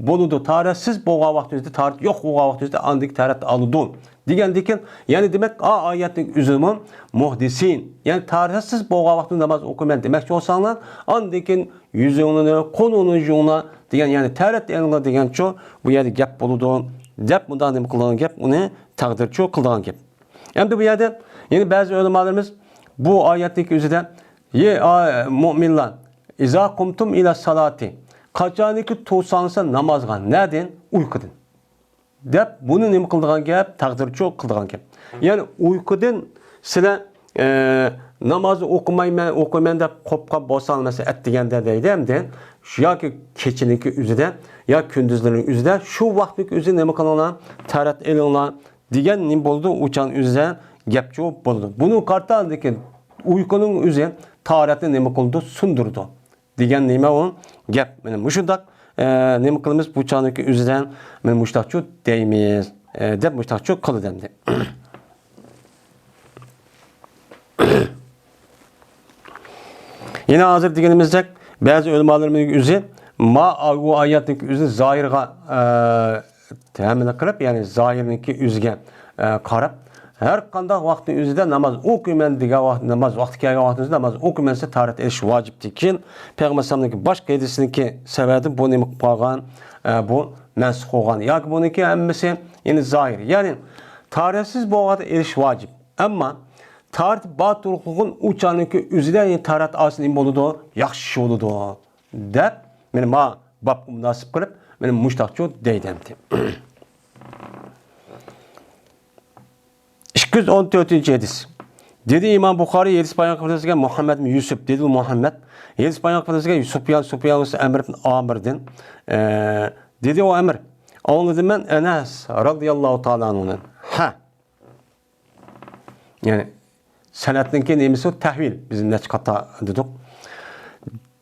بولىدۇ. تاھارەتسىز بولغان ۋاقتىمىزدا، تاھارەت يوق بولغان ۋاقتىمىزدا ئاندىن تاھارەت ئالىدۇ دېگەندىكىن، يەنى دېمەك، ئا ئايەتنىڭ ئۆزىمۇ مۇھدىسىن، يەنى تاھارەتسىز بولغان ۋاقتىدا ناماز ئوقۇيمەن دېمەكچى بولساڭلار، ئاندىن كېيىن يۈزۈڭلارنى، قولۇڭلارنى يۇيۇڭلار دېگەن، يەنى تاھارەت ئېلىڭلار دېگەنچۇ بۇ يەردە گەپ بولىدۇ دەپ مۇنداق نېمە قىلىدىغان گەپ، ئۇنى تەقدىرچۇ قىلىدىغان گەپ. ئەمدى بۇ يەردە يەنە بەزى ئۆلىمالىرىمىز بۇ ئايەتتىكى ئۆزىدە، يە، ئا، مۆمىنلار، ئىزا قۇمتۇم ئىلە سالاتى، قاچانكى تۇرساڭلار نامازغا، نەدىن؟ ئۇيقۇدىن دەپ، بۇنى نېمە قىلىدىغان گەپ؟ تەقدىرچۇ قىلىدىغان گەپ. يەنى ئۇيقۇدىن سىلەر، ئە، نامازنى ئوقۇمايمەن، ئوقۇيمەن دەپ قوپقان بولساڭلار، مەسىلەن، ئەتىگەندە دەيدۇ ئەمدى، ياكى كېچىنىڭكى ئۆزىدە، يا كۈندۈزلىرىنىڭ ئۆزىدە، شۇ ۋاقىتنىڭ ئۆزىدە نېمە قىلىڭلار؟ تاھارەت ئېلىڭلار دېگەن نېمە بولىدۇ؟ ئۇ چاغنىڭ ئۆزىدە گەپچۇ بولىدۇ. بۇنىڭغا قارىتا ئاندىن كېيىن ئۇيقۇنىڭ ئۆزى تاھارەتنى نېمە قىلىدۇ؟ سۇندۇرىدۇ دېگەن نېمە ئۇ گەپ. مانا مۇشۇنداق، ئە، نېمە قىلىمىز؟ بۇ چاغنىڭكى ئۆزىدە مانا مۇشۇنداقچۇ دەيمىز، ئە، دەپ مۇشۇنداقچۇ قىلىدۇ ئەمدى. يەنە ھازىر دېگىنىمىزدەك، بەزى ئۆلىمالىرىمىزنىڭ ئۆزى ما-، بۇ ئايەتنىڭ ئۆزىنى زاھىرغا، ئە، ھەملە قىلىپ، يەنى زاھىرنىڭكى ئۆزىگە، ئە، قاراپ، ھەر قانداق ۋاقىتنىڭ ئۆزىدە ناماز ئوقۇيمەن دېگەن ۋاقىت، ناماز ۋاقتى كەلگەن ۋاقتىڭىزدا ناماز ئوقۇيمەن دېسە، تاھارەت ئېلىش ۋاجىپتىكىن، پەيغەمبەر ئەلەيھىسسالامنىڭكى باشقا ھەدىسىنىڭكى سەۋەبىدىن بۇ نېمە قىلىپ قالغان، ئە، بۇ مەنسۇخ بولغان. ياكى بۇنىڭكى ھەممىسى يەنى زاھىر. يەنى تاھارەتسىز بولغاندا ئېلىش ۋاجىپ. ئەمما تاھارىتى بار تۇرۇقلۇقىن ئۇ چاغنىڭكى ئۆزىدە، يەنى تاھارەت ئالسا نېمە بولىدۇ؟ ياخشى بولىدۇ. دەپ، مانا ما بابقا مۇناسىپ قىلىپ، مانا مۇشۇنداقچۇ دەيدۇ ئەمدى. ئىككى يۈز ئون تۆتىنچى ھەدىس. دېدى ئىمام بۇخارىي، ھەدىس بايان قىلىپ بىزگە مۇھەممەد ئىبن يۈسۈپ، دېدى ئۇ مۇھەممەد. ھەدىس بايان قىلىپ بىزگە سۇپيان، سۇپيان ئەمر ئىبن ئامىردىن. ئە، دېدى ئۇ ئەمر. ئاڭلىدىم مەن ئەنەس رازىياللاھۇ تائالا ئەنھۇدىن. ھە. يەنى سەنەدنىڭكى نېمىسى تەھۋىل. بىز نەچچە قاتا دېدۇق.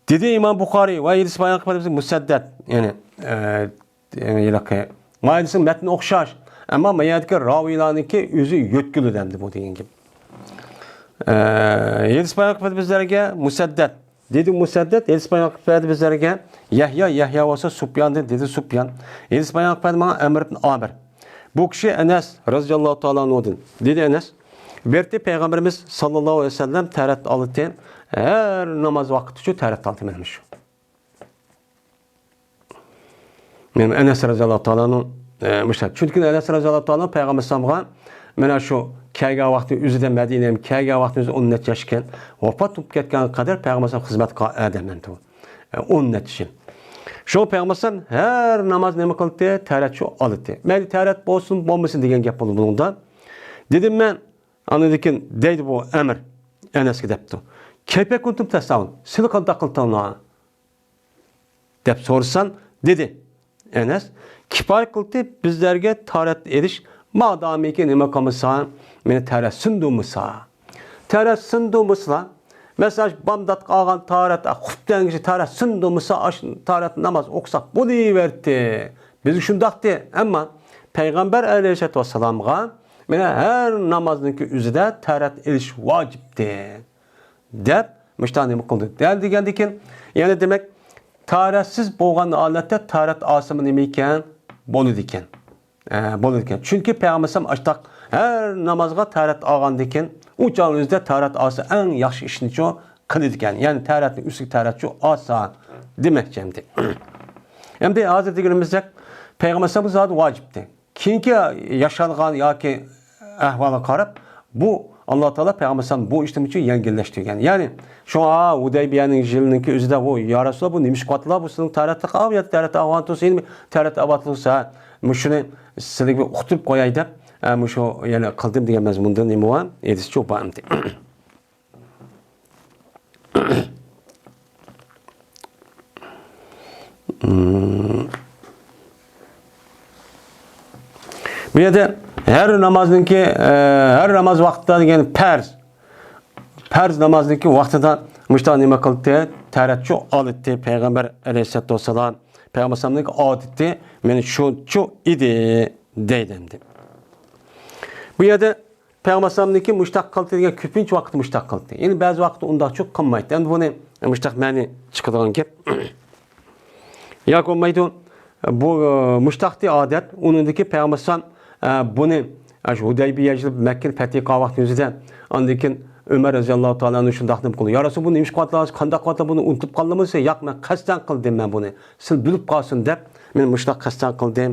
دېدى ئىمام بۇخارىي ۋە ھەدىس بايان قىلىپ بىزگە مۇسەددەد. يەنى، ئە، ھېلىقى مايىلسىڭ مەتنى ئوخشاش. ئەمما ما يەردىكى راۋىيلارنىڭكى ئۆزى يۆتكىلىدۇ ئەمدى بۇ دېگەن گەپ. ئە، ھەدىس بايان قىلىپ بىزلەرگە مۇسەددەد. دېدى مۇسەددەد، ھەدىس بايان قىلىپ بەردى بىزلەرگە. يەھيا، يەھيا بولسا سۇپياندىن، دېدى سۇپيان. ھەدىس بايان قىلىپ بەردى ماڭا ئەمر ئىبن ئامىر. بۇ كىشى ئەنەس رازىياللاھۇ تائالا ئەنھۇدىن. دېدى ئەنەس، بەرتى پەيغەمبىرىمىز ساللاللاھۇ ئەلەيھى ۋەسەللەم تەرەت ئالىتى، ھەر ناماز ۋاقتىچۇ تەرەت ئالىتى مانا شۇ. مەن ئەنەس رازىياللاھۇ تائالانىڭ، ئە، مۇشۇ. چۈنكى ئەنەس رازىياللاھۇ تائالا پەيغەمبەر ئەلەيھىسسالامغا مانا شۇ كەلگەن ۋاقتى ئۆزىدە مەدىنەگە كەلگەن ۋاقتى ئۆزى ئون نەچچە ياش ئىكەن. ۋاپات بولۇپ كەتكەنگە قەدەر پەيغەمبەر ئەلەيھىسسالام خىزمەت قىلغان ئادەم ئەمدى ئۇ. ئە، ئون نەچچە يىل. شۇ پەيغەمبەر ئەلەيھىسسالام ھەر ناماز نېمە قىلدى؟ تەرەت شۇ ئالىتى. مەيلى تەرەت بولسۇن، بولمىسۇن دېگەن گەپ بولدى بۇنىڭدا. دېدىم مەن، ئاندىن كېيىن دەيدۇ بۇ ئەمر ئەنەسكە دەپتۇ. كەيفە كۇنتۇم تەسنەئۇن؟ سىلەر قانداق قىلدىڭلار؟ دەپ سورىسام، دېدى ئەنەس، كىپايە قىلدى بىزلەرگە تەرەت ئېلىش، مادامىكى نېمە قىلمىسا، مېنى تەرەت سۇندۇرمىسا. تەرەت سۇندۇرمىسىلا، مەسىلەن، بامداتقا ئالغان تەرەت، خۇپتەنگىچە تەرەت سۇندۇرمىسا، ئاش-، تەرەت ناماز ئوقۇساق بولۇۋەردى. بىز شۇنداقتى. ئەمما پەيغەمبەر ئەلەيھىسسالاتۇ ۋەسسالامغا مانا ھەر نامازنىڭكى ئۆزىدە تەرەت ئېلىش ۋاجىپتى. دەپ مۇشۇنداق نېمە قىلدى. دەل دېگەندىكىن، يەنى دېمەك، تەرەتسىز بولغان ھالەتتە تەرەت ئالسىمۇ نېمە ئىكەن؟ بولىدىكەن. ئە، بولىدىكەن. چۈنكى پەيغەمبەر ئەلەيھىسسالام ئاشتاق ھەر نامازغا تەرەت ئالغاندىكىن، ئۇ چاغنىڭ ئۆزىدە تەرەت ئالسا ئەڭ ياخشى ئىشنىچۇ قىلىدىكەن. يەنى تەرەتنىڭ ئۈستىگە تەرەتچۇ ئالسا دېمەكچى ئەمدى. ئەمدى ھازىر دېگىنىمىزدەك پەيغەمبەر ئەلەيھىسسالام زادى ۋاجىپتى. كېيىنكى ياشانغان ياكى ئەھۋالغا قاراپ، بۇ ئاللا تائالا پەيغەمبەر ئەلەيھىسسالام بۇ ئىشنى ئۈچۈن يەڭگىللەشتۈرگەن. يەنى شۇڭا ھۇدەيبىيەنىڭ يىلىنىڭكى ئۆزىدە ئۇ، يا رەسۇلاللا، بۇ نېمىشقا قىلىۋاتىدىلا، بۇ سىزنىڭ تەرەتتە قالغان تۇرسا، يەنە تەرەتتە ئالىۋاتىدۇ، ھە، مۇشۇنى سىلىگە ئۇقتۇرۇپ قوياي دەپ، ھە، مۇشۇ يەنە قىلدىم دېگەن مەزمۇندا نېمە بار؟ ھەدىسچۇ بار ئەمدى. بۇ يەردە ھەر نامازنىڭكى، ئە، ھەر ناماز ۋاقتىدا دېگەن پەرز. پەرز نامازنىڭكى ۋاقتىدا مۇشۇنداق نېمە قىلدى؟ تەرەتچۇ ئالىتتى پەيغەمبەر ئەلەيھىسسالاتۇ ۋەسسالام. پەيغەمبەر ئەلەيھىسسالامنىڭكى ئادىتى مانا شۇچۇ ئىدى دەيدۇ ئەمدى. بۇ يەردە پەيغەمبەر ئەلەيھىسسالامنىڭكى مۇشتاق قىلدى دېگەن كۆپىنچە ۋاقىت مۇشتاق قىلدى. يەنى بەزى ۋاقىتتا ئۇنداقچۇ قىلمايتتى. ئەمدى بۇنى مۇشتاق مەنى چىقىدىغان گەپ. ياكى بولمايدۇ، بۇ، ئە، مۇشتاقتى ئادەت، ئۇنىڭدىكى پەيغەمبەر ئەلەيھىسسالام، ئە، بۇنى، ئە، شۇ ھۇدەيبىيە يىلى مەككىنى پەتھى قىلغان ۋاقتى يۈزىدە، ئاندىن كېيىن ئۆمەر رەزىياللاھۇ تائالا ئەنھۇ شۇنداق نېمە قىلدى. يا رەسۇل، بۇنى نېمىشقا قىلىۋاتىسىز، قانداق قىلىۋاتىسىز، بۇنى ئۇنتۇپ قالدىڭمۇ دېسە، ياق، مەن قەستەن قىلدىم مەن بۇنى. سىلەر بىلىپ قالسۇن دەپ، مەن مۇشۇنداق قەستەن قىلدىم،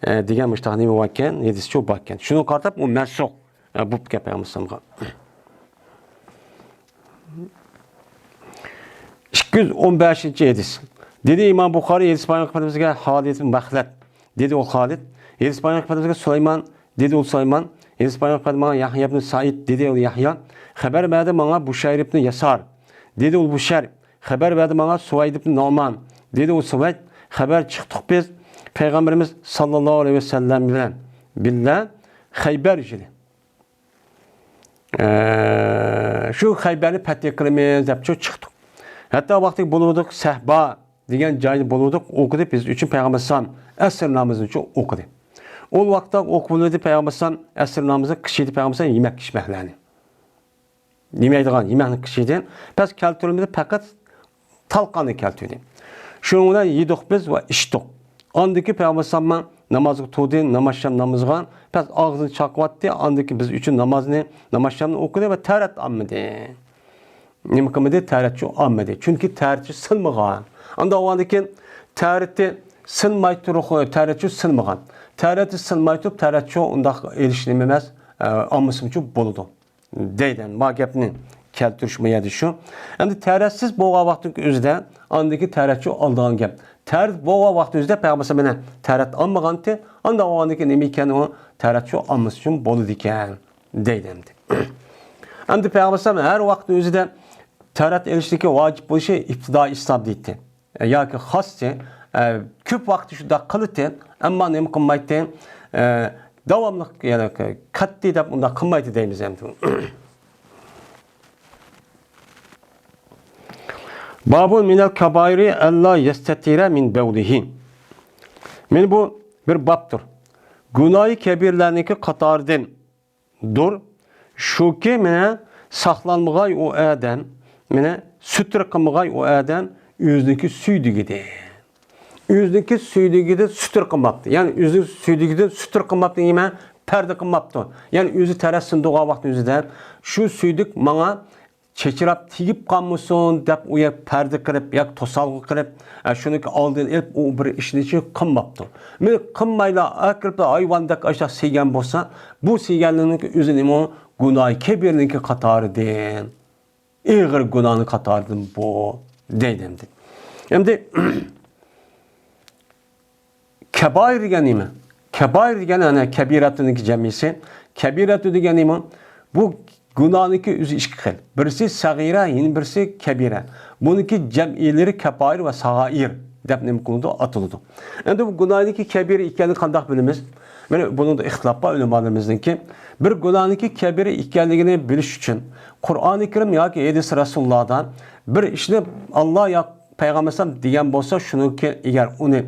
ئە، دېگەن مۇشۇنداق نېمە باركەن، ھەدىسچۇ باركەن. شۇنىڭغا قاراپ ئۇ مەنسۇخ، ئە، بوپتىكەن پەيغەمبەر ئەلەيھىسسالامغا. ئىككى يۈز ئون بەشىنچى ھەدىس. دېدى ئىمام بۇخارىي، ھەدىس بايان قىلىپ بەردى بىزگە خالىد ئىبن مەخلەد. دېدى ئۇ خالىد، ھەدىس بايان قىلىپ بەردى بىزگە سۇلايمان. دېدى ئۇ سۇلايمان، ھەدىس بايان قىلىپ بەردى ماڭا يەھيا ئىبن سەئىد. دېدى ئۇ يەھيا، خەۋەر بەردى ماڭا بۇشەير ئىبن يەسار. دېدى ئۇ بۇشەير، خەۋەر بەردى ماڭا سۇۋەيد ئىبن نۇئمان. دېدى ئۇ سۇۋەيد، خەۋەر چىقتۇق بىز پەيغەمبىرىمىز ساللاللاھۇ ئەلەيھى ۋەسەللەم بىلەن بىللە خەيبەر يىلى. ئە، شۇ خەيبەرنى پەتھى قىلىمىز دەپ شۇ چىقتۇق. ھەتتا ۋاقتى بولۇۋاتىدۇق، سەھبا دېگەن جايدا بولۇۋاتىدۇق، ئوقۇدى بىز ئۈچۈن پەيغەمبەر ئەلەيھىسسالام ئەسىر نامىزىنى ئوقۇدى. ئۇ ۋاقىتتا ئوقۇۋالدى پەيغەمبەر ئەلەيھىسسالام ئەسىر نامىزى، قىشىدى پەيغەمبەر ئەلەيھىسسالام يېمەك ئىچمەكلەرنى. يېمەيدىغان يېمەكنى قىشىدى. بەس كەلتۈرمىدى، پەقەت تالقاننى كەلتۈردى. شۇنىڭ بىلەن يېدۇق بىز ۋە ئىچتۇق. ئاندىكى پەيغەمبەر ئەلەيھىسسالام نامازغا تۇردى، ناماز شام نامىزىغا. بەس ئاغزىنى چاقىۋاتتى، ئاندىكى بىز ئۈچۈن نامازنى، ناماز شامنى ئوقۇدى ۋە تەرەت ئالمىدى. نېمە قىلمىدى؟ تەرەتچۇ ئالمىدى. چۈنكى تەرەتچۇ سىنمىغان. ئاندا ئۇندىن كېيىن تەرىتى سىنماي تۇرۇق، تەرەتچۇ سىنمىغان. تەرىتى سىنماي تۇرۇپ، تەرەتچۇ ئۇنداق ئېلىش نېمە ئەمەس، ئە، ئالمىسىمۇچۇ بولىدۇ. دەيدۇ. ما گەپنى كەلتۈرۈش بۇ يەردە شۇ. ئەمدى تەرەتسىز بولغان ۋاقىتنىڭ ئۆزىدە ئاندىكى تەرەتچۇ ئالىدىغان گەپ. تەرەت بولغان ۋاقىت ئۆزىدە پەيغەمبەر ئەلەيھىسسالام مانا تەرەت ئالمىغانتى. ئاندا بولغاندىكى نېمە ئىكەن ئۇ؟ تەرەتچۇ ئالمىسا ئۈچۈن بولىدىكەن دەيدۇ ئەمدى. ئەمدى پەيغەمبەر ئەلەيھىسسالام ھەر ۋاقىت ئۆزىدە تەرەت ئېلىشنىكى ۋاجىپ بولۇشى ئىپتىدائىي ئىسلام دەيتتى. ياكى خاستى، ئە، كۆپ ۋاقىت شۇنداق قىلىتتى، ئەمما نېمە قىلمايتتى؟ ئە، داۋاملىق، يەنى قەتئىي دەپ ئۇنداق قىلمايتتى دەيمىز ئەمدى. بابۇن مىنەل كابائىرى ئەللا يەستەتىرە مىن بەۋلىھى. مانا بۇ بىر بابتۇر. گۇناھى كەبىرىلەرنىڭكى قاتارىدىندۇر. شۇكى، مانا، ساقلانمىغاي ئۇ ئادەم، مانا، سۈترە قىلمىغاي ئۇ ئادەم ئۆزىنىڭكى سۈيدۈكىدىن. ئۆزىنىڭكى سۈيدۈكىدىن سۈترە قىلماپتۇ. يەنى ئۆزى سۈيدۈكىدىن سۈترە قىلماپتۇ دېگەن، پەردە قىلماپتۇ. يەنى ئۆزى تەرەتسىز تۇرغان ۋاقىتتا ئۆزىدە شۇ سۈيدۈك ماڭا چېچىراپ تېگىپ قالمىسۇن دەپ ئۇ يەر پەردە قىلىپ ياكى توسالغۇ قىلىپ، ئە، شۇنىڭكى ئالدىنى ئېلىپ ئۇ بىر ئىشنى قىلماپتۇ. مانا قىلمايلا ئەكىرىپ ھايۋاندەك ئاشۇنداق سىيگەن بولسا، بۇ سىيگەنلىكنىڭكى ئۆزى نېمە؟ گۇناھى كەبىرىنىڭكى قاتارىدىن. ئېغىر گۇناھنىڭ قاتارىدىن بۇ دەيدۇ ئەمدى. ئەمدى كەبائىر دېگەن نېمە؟ كەبائىر دېگەن، ئەنە، كەبىرەتۇنىڭكى جەمئىسى. كەبىرەتۇ دېگەن نېمە؟ بۇ گۇناھنىڭكى ئۆزى ئىككى خىل. بىرسى سەغىرە، يەنە بىرسى كەبىرە. بۇنىڭكى جەمئىيلىرى كەبائىر ۋە سەغائىر دەپ نېمە قىلىدۇ؟ ئاتىلىدۇ. ئەمدى بۇ گۇناھنىڭكى كەبىرە ئىكەنلىكىنى قانداق بىلىمىز؟ مانا بۇنىڭدا ئىختىلاپ بار ئۆلىمالىرىمىزنىڭكى. بىر گۇناھنىڭكى كەبىرە ئىكەنلىكىنى بىلىش ئۈچۈن قۇرئانى كەرىم ياكى ھەدىس رەسۇلۇللادا بىر ئىشنى ئاللا يا پەيغەمبەر ئەلەيھىسسالام دېگەن بولسا، شۇنىڭكى ئەگەر ئۇنى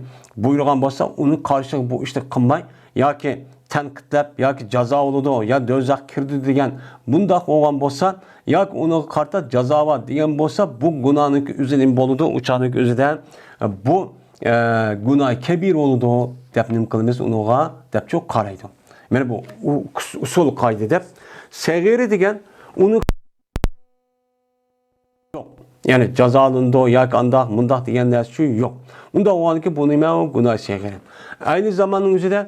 بۇيرۇغان بولسا، ئۇنىڭ قارشىغا بۇ ئىشنى قىلماي ياكى تەنقىدلەپ ياكى جازا بولىدۇ يا دوزاخقا كىرىدۇ دېگەن بۇنداق بولغان بولسا، ياكى ئۇنىڭغا قارىتا جازا بار دېگەن بولسا، بۇ گۇناھنىڭكى ئۆزى نېمە بولىدۇ؟ ئۇ چاغنىڭكى ئۆزىدە، ئە، بۇ، ئە، گۇناھ كەبىر بولىدۇ دەپ نېمە قىلىمىز ئۇنىڭغا دەپچۇ قارايدۇ. مانا بۇ ئۇ-، ئۇسۇل قائىدە دەپ. سەغىرە دېگەن ئۇنى يوق. يەنى جازالىنىدۇ ياكى ئانداق، مۇنداق دېگەن نەرسە شۇ يوق. ئۇنداق بولغاندىكىن بۇ نېمە؟ ئۇ گۇناھ سەغىر. ئەينى زاماننىڭ ئۆزىدە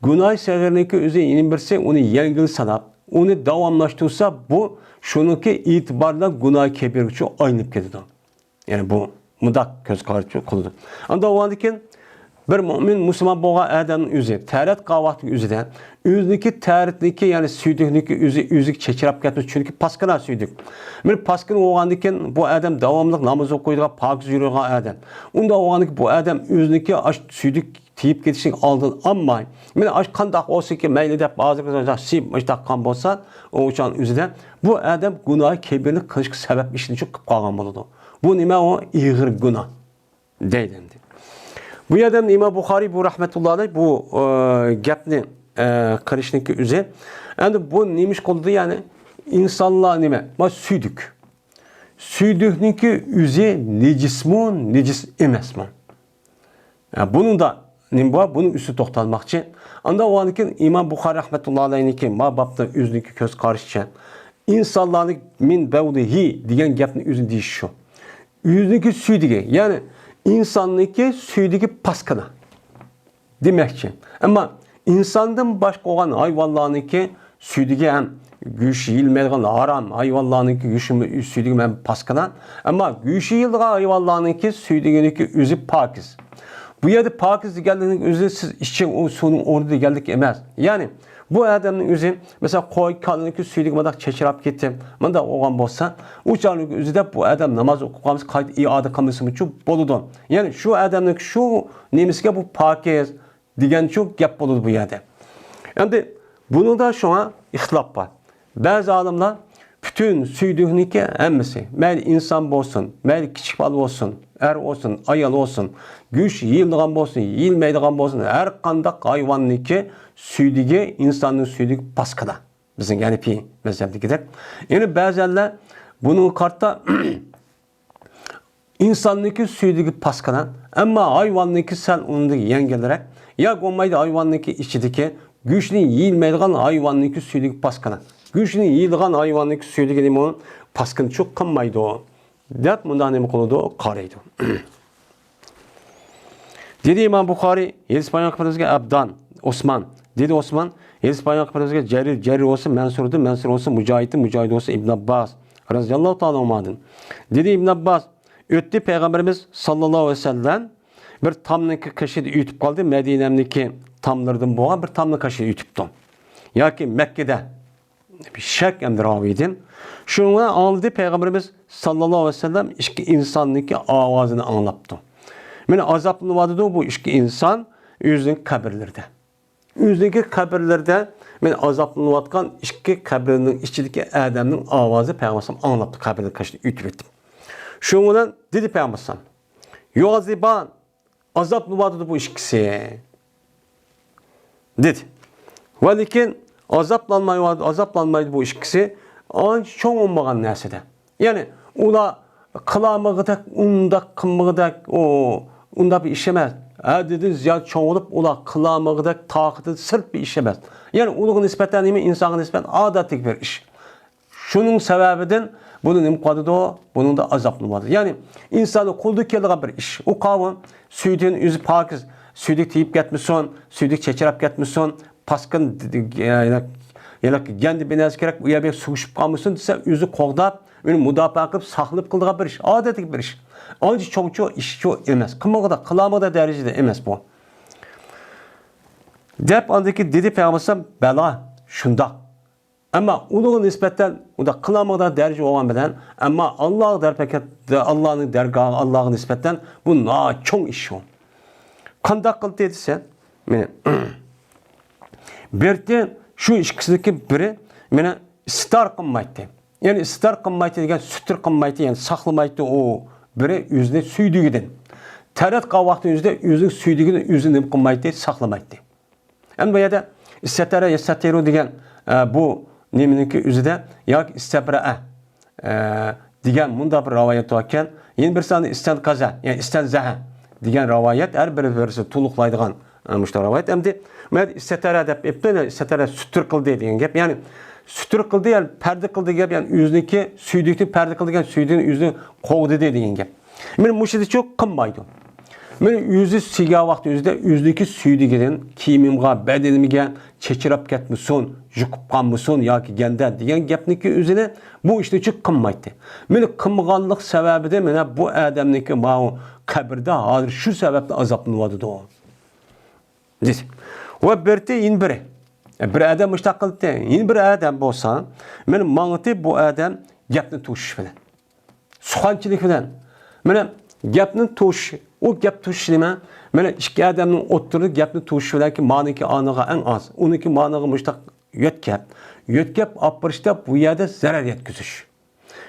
گۇناھ سەغىرنىڭكى ئۆزى يەنە بىرسى ئۇنى يەڭگىل ساناپ، ئۇنى داۋاملاشتۇرسا، بۇ شۇنىڭكى ئېتىبارى بىلەن گۇناھ كەبىرگىچە ئايلىنىپ كېتىدۇ. يەنى بۇ مۇنداق كۆز قارىشى قىلىدۇ. ئانداق بولغاندىكىن بىر مۆمىن مۇسۇلمان بولغان ئادەمنىڭ ئۆزى تەرەت قىلغان ۋاقتىنىڭ ئۆزىدە ئۆزىنىڭكى تەرىتىنىڭكى، يەنى سۈيدۈكنىڭكى ئۆزى ئۆزىگە چېچىراپ كەتمىسۇن، چۈنكى پاسكىنا سۈيدۈك. بىر پاسكىنا بولغاندىكىن بۇ ئادەم داۋاملىق ناماز ئوقۇيدىغان، پاكىز يۈرىدىغان ئادەم. ئۇنداق بولغاندىكىن بۇ ئادەم ئۆزىنىڭكى ئاش سۈيدۈك تېگىپ كېتىشنىڭ ئالدىنى ئالماي، مانا ئاش قانداق بولسىكى مەيلى دەپ ھازىرقى سىيىپ مۇشتاق قىلغان بولسا، ئۇ ئۇچان ئۆزىدە بۇ ئادەم گۇناھى كەبىرنى قىلىشقا سەۋەب ئىشنى شۇ قىلىپ قالغان بولىدۇ. بۇ نېمە؟ ئۇ ئېغىر گۇناھ. دەيدۇ ئەمدى. بۇ يەردە ئىمام بۇخارىي بۇ رەھمەتۇللا ئەلەيھ بۇ، ئە، گەپنى، ئە، قىلىشنىڭكى ئۆزى. ئەمدى بۇ نېمە ئىش قىلدى؟ يەنى ئىنسانلار نېمە؟ ما سۈيدۈك. سۈيدۈكنىڭكى ئۆزى نىجىسمۇ، نىجىس ئەمەسمۇ؟ ھە، بۇنىڭدا نېمە بار؟ بۇنىڭ ئۈستىدە توختالماقچى. ئاندىن ئۇنىڭدىن كېيىن ئىمام بۇخارىي رەھمەتۇللا ئەلەيھنىڭكى ما بابتا ئۆزىنىڭكى كۆز قارىشىچە ئىنسانلارنى مىن بەۋلىھى دېگەن گەپنى ئۆزىنى دېيىشى شۇ. ئۆزىنىڭكى سۈيدۈكى، يەنى ئىنساننىڭكى سۈيدۈكى پاسكىنا دېمەكچى. ئەمما ئىنساندىن باشقا بولغان ھايۋانلارنىڭكى سۈيدۈكى ھەم گۆشى يېيىلمەيدىغان ھارام ھايۋانلارنىڭكى گۆشى، سۈيدۈكى ھەم پاسكىنا. ئەمما گۆشى يېيىلىدىغان ھايۋانلارنىڭكى سۈيدۈكىنىڭكى ئۆزى پاكىز. بۇ يەردە پاكىز دېگەنلىكنىڭ ئۆزى سىز ئىچىڭ ئۇ سۇنىڭ ئورنىدا دېگەنلىك ئەمەس. يەنى بۇ ئادەمنىڭ ئۆزى، مەسىلەن، قوي، كالىنىڭكى سۈيدۈكى مۇنداق چېچىراپ كېتىپ، مۇنداق بولغان بولسا، ئۇ چاغنىڭ ئۆزىدە بۇ ئادەم ناماز ئوقۇپ قالمىسا، قايتا ئىئادە قىلمىسىمۇچۇ بولىدۇ. يەنى شۇ ئادەمنىڭ شۇ نېمىسىگە بۇ پاكىز دېگەنچۇ گەپ بولىدۇ بۇ يەردە. ئەمدى بۇنىڭدا شۇڭا ئىختىلاپ بار. بەزى ئالىملار پۈتۈن سۈيدۈكنىڭكى ھەممىسى، مەيلى ئىنسان بولسۇن، مەيلى كىچىك بالا بولسۇن، ئەر بولسۇن، ئايال بولسۇن، گۆشى يېيىلىدىغان بولسۇن، يېيىلمەيدىغان بولسۇن، ھەر قانداق ھايۋاننىڭكى سۈيدۈكى ئىنساننىڭ سۈيدۈكى پاسكىنا. بىزنىڭ ھەنىپىي مەزھەپتىكىدەك. يەنى بەزەنلەر بۇنىڭغا قارىتا ئىنساننىڭكى سۈيدۈكى پاسكىنا، ئەمما ھايۋاننىڭكى سەل ئۇنىڭدىن يەڭگىلرەك، ياكى بولمايدۇ ھايۋاننىڭكى ئىچىدىكى گۆشىنى يېيىلمەيدىغان ھايۋاننىڭكى سۈيدۈكى پاسكىنا. گۆشىنى يېيىدىغان ھايۋاننىڭكى سۈيدۈكى نېمە؟ پاسكىنىچۇ قىلمايدۇ دەپ مۇنداق نېمە قىلىدۇ؟ قارايدۇ. دېدى ئىمام بۇخارىي، ھەدىس بايان قىلىپ بەرگەن ئابدان، ئوسمان. دېدى ئوسمان، ھەدىس بايان قىلىپ بەرگەن جەرىر، جەرىر بولسا مەنسۇردىن، مەنسۇر بولسا مۇجاھىدتىن، مۇجاھىد بولسا ئىبن ئابباس. رەزىياللاھۇ تائالا ئەنھۇمادىن. دېدى ئىبن ئابباس، ئۆتتى پەيغەمبىرىمىز ساللاللاھۇ ئەلەيھى ۋەسەللەم بىر تامنىڭكى قېشىدا ئۆتۈپ قالدى، مەدىنەمنىكى تاملىرىدىن بولغان بىر تامنىڭ قېشىدا ئۆتۈپتۇ. ياكى مەككىدە، شەك ئەمدى راۋىدىن. شۇنى ئاڭلىدى پەيغەمبىرىمىز ساللاللاھۇ ئەلەيھى ۋەسەللەم ئىككى ئىنساننىڭكى ئاۋازىنى ئاڭلاپتۇ. مانا ئازابلىنىۋاتىدۇ بۇ ئىككى ئىنسان ئۆزىنىڭ قەبرىلىرىدە. ئۆزىنىڭكى قەبرىلىرىدە مانا ئازابلىنىۋاتقان ئىككى قەبرىنىڭ ئىچىدىكى ئادەمنىڭ ئاۋازى پەيغەمبەر ئاڭلاپتۇ، قەبرىنىڭ قېشىدىن ئۆتۈپ ئۆتۈپ. شۇنىڭ بىلەن دېدى پەيغەمبەر، يۇئەززىبان، ئازابلىنىۋاتىدۇ بۇ ئىككىسى، دېدى. ۋە لېكىن ئازابلانمايۋاتىدۇ، ئازابلانمايدۇ بۇ ئىككىسى، ئانچە چوڭ بولمىغان نەرسىدە. يەنى ئۇلار قىلالمىغۇدەك، ئۇنداق قىلمىغۇدەك، ئۇ، ئۇنداق بىر ئىش ئەمەس. ھەددىدىن زىيادە چوڭ بولۇپ، ئۇلار قىلالمىغۇدەك تاقىتىدىن سىرت بىر ئىش ئەمەس. يەنى ئۇنىڭغا نىسبەتەن نېمە؟ ئىنسانغا نىسبەتەن ئادەتتىكى بىر ئىش. شۇنىڭ سەۋەبىدىن بۇنى نېمە قىلىۋاتىدۇ؟ بۇنىڭدا ئازابلىنىۋاتىدۇ. يەنى ئىنساننىڭ قولىدىن كېلىدىغان بىر ئىش. ئۇ قاۋۇ سۈيدۈكىنى ئۆزى پاكىز، سۈيدۈك تېيىپ كەتمىسۇن، سۈيدۈك چېچىراپ كەتمىسۇن، پاسكىنا، يەنە، يەنە گەندە بىر نەرسە كېرەك، ئۇ يەر بىر سۈگۈشۈپ قالمىسۇن دېسە، ئۆزى قوغداپ، ئۇنى مۇداپىئە قىلىپ ساقلىنىپ قىلىدىغان بىر ئىش. ئادەتتىكى بىر ئىش. ئانچە چوڭچۇ ئىشچۇ ئەمەس. قىلمىغۇدا، قىلالمىغۇدا دەرىجىدە ئەمەس بۇ. دەپ ئاندىن كېيىن دېدى پەيغەمبەر ئەلەيھىسسالام، بەلا، شۇنداق. ئەمما ئۇنىڭغا نىسبەتەن ئۇنداق قىلالمىغۇدەك دەرىجە بولغان بىلەن، ئەمما ئاللاغا دەرپەكەت، ئاللانىڭ دەرگاھى، ئاللاغا نىسبەتەن بۇ ناھايىتى چوڭ ئىش ئۇ. قانداق قىلدى دېسە، مانا، بىرتى شۇ ئىككىسىدىكى بىرى مانا ئىستار قىلمايتتى. يەنى ئىستار قىلمايتتى دېگەن سۈتۈر قىلمايتتى، يەنى ساقلىمايتتى ئۇ بىرى ئۆزىنى سۈيدۈكىدىن. تەرەت قىلغان ۋاقتى ئۆزىدە ئۆزىنىڭ سۈيدۈكىدىن ئۆزىنى نېمە قىلمايتتى، ساقلىمايتتى. ئەمدى بۇ يەردە ئىستەتەرە يەستەتىرۇ دېگەن، ئە، بۇ نېمىنىڭكى ئۆزىدە ياكى ئىستەبرەئە، ئە، دېگەن مۇنداق بىر رىۋايەت باركەن. يەنە بىرسى ئىستەنقەزە، يەنى ئىستەنزەھە دېگەن رىۋايەت، ھەر بىرى بىرسى تولۇقلايدىغان، ئە، مۇشۇنداق رىۋايەت. ئەمدى مەن ئىستەتەرە دەپ ئېيتتىم، ئىستەتەرە سۈتۈر قىلدى دېگەن گەپ. يەنى سۈتۈر قىلدى، يەنى پەردە قىلدى گەپ، يەنى ئۆزىنىڭكى سۈيدۈكنى پەردە قىلدى دېگەن سۈيدۈكنى ئۆزىنى قوغدىدى دېگەن گەپ. مانا مۇشۇنىچۇ قىلمايدۇ. مانا ئۆزى سىيگەن ۋاقتى ئۆزىدە ئۆزىنىڭكى سۈيدۈكىدىن كىيىمىمغا، بەدىنىمگە چېچىراپ كەتمىسۇن، يۇقۇپ قالمىسۇن ياكى گەندە دېگەن گەپنىكى ئۆزىنى بۇ ئىشنىچۇ قىلمايتتى. مانا قىلمىغانلىق سەۋەبىدىن مانا بۇ ئادەمنىڭكى ماۋۇ قەبرىدە ھازىر شۇ سەۋەبتىن ئازابلىنىۋاتىدۇ. دېدى. ۋە بىرتى يەنە بىرى. بىر ئادەم مۇشۇنداق قىلدى. يەنە بىر ئادەم بولسا، مانا ماڭىتى بۇ ئادەم گەپنى توشۇش بىلەن. سۇخانچىلىك بىلەن. مانا گەپنى توشۇش، ئۇ گەپ توشۇش نېمە؟ مانا ئىككى ئادەمنىڭ ئوتتۇرىدا گەپنى توشۇش بىلەنكى مانىكى ئانىغا ئەڭ ئاز. ئۇنىڭكى مانىغا مۇشۇنداق يۆتكەپ، يۆتكەپ ئاپىرىشتا بۇ يەردە زەرەر يەتكۈزۈش.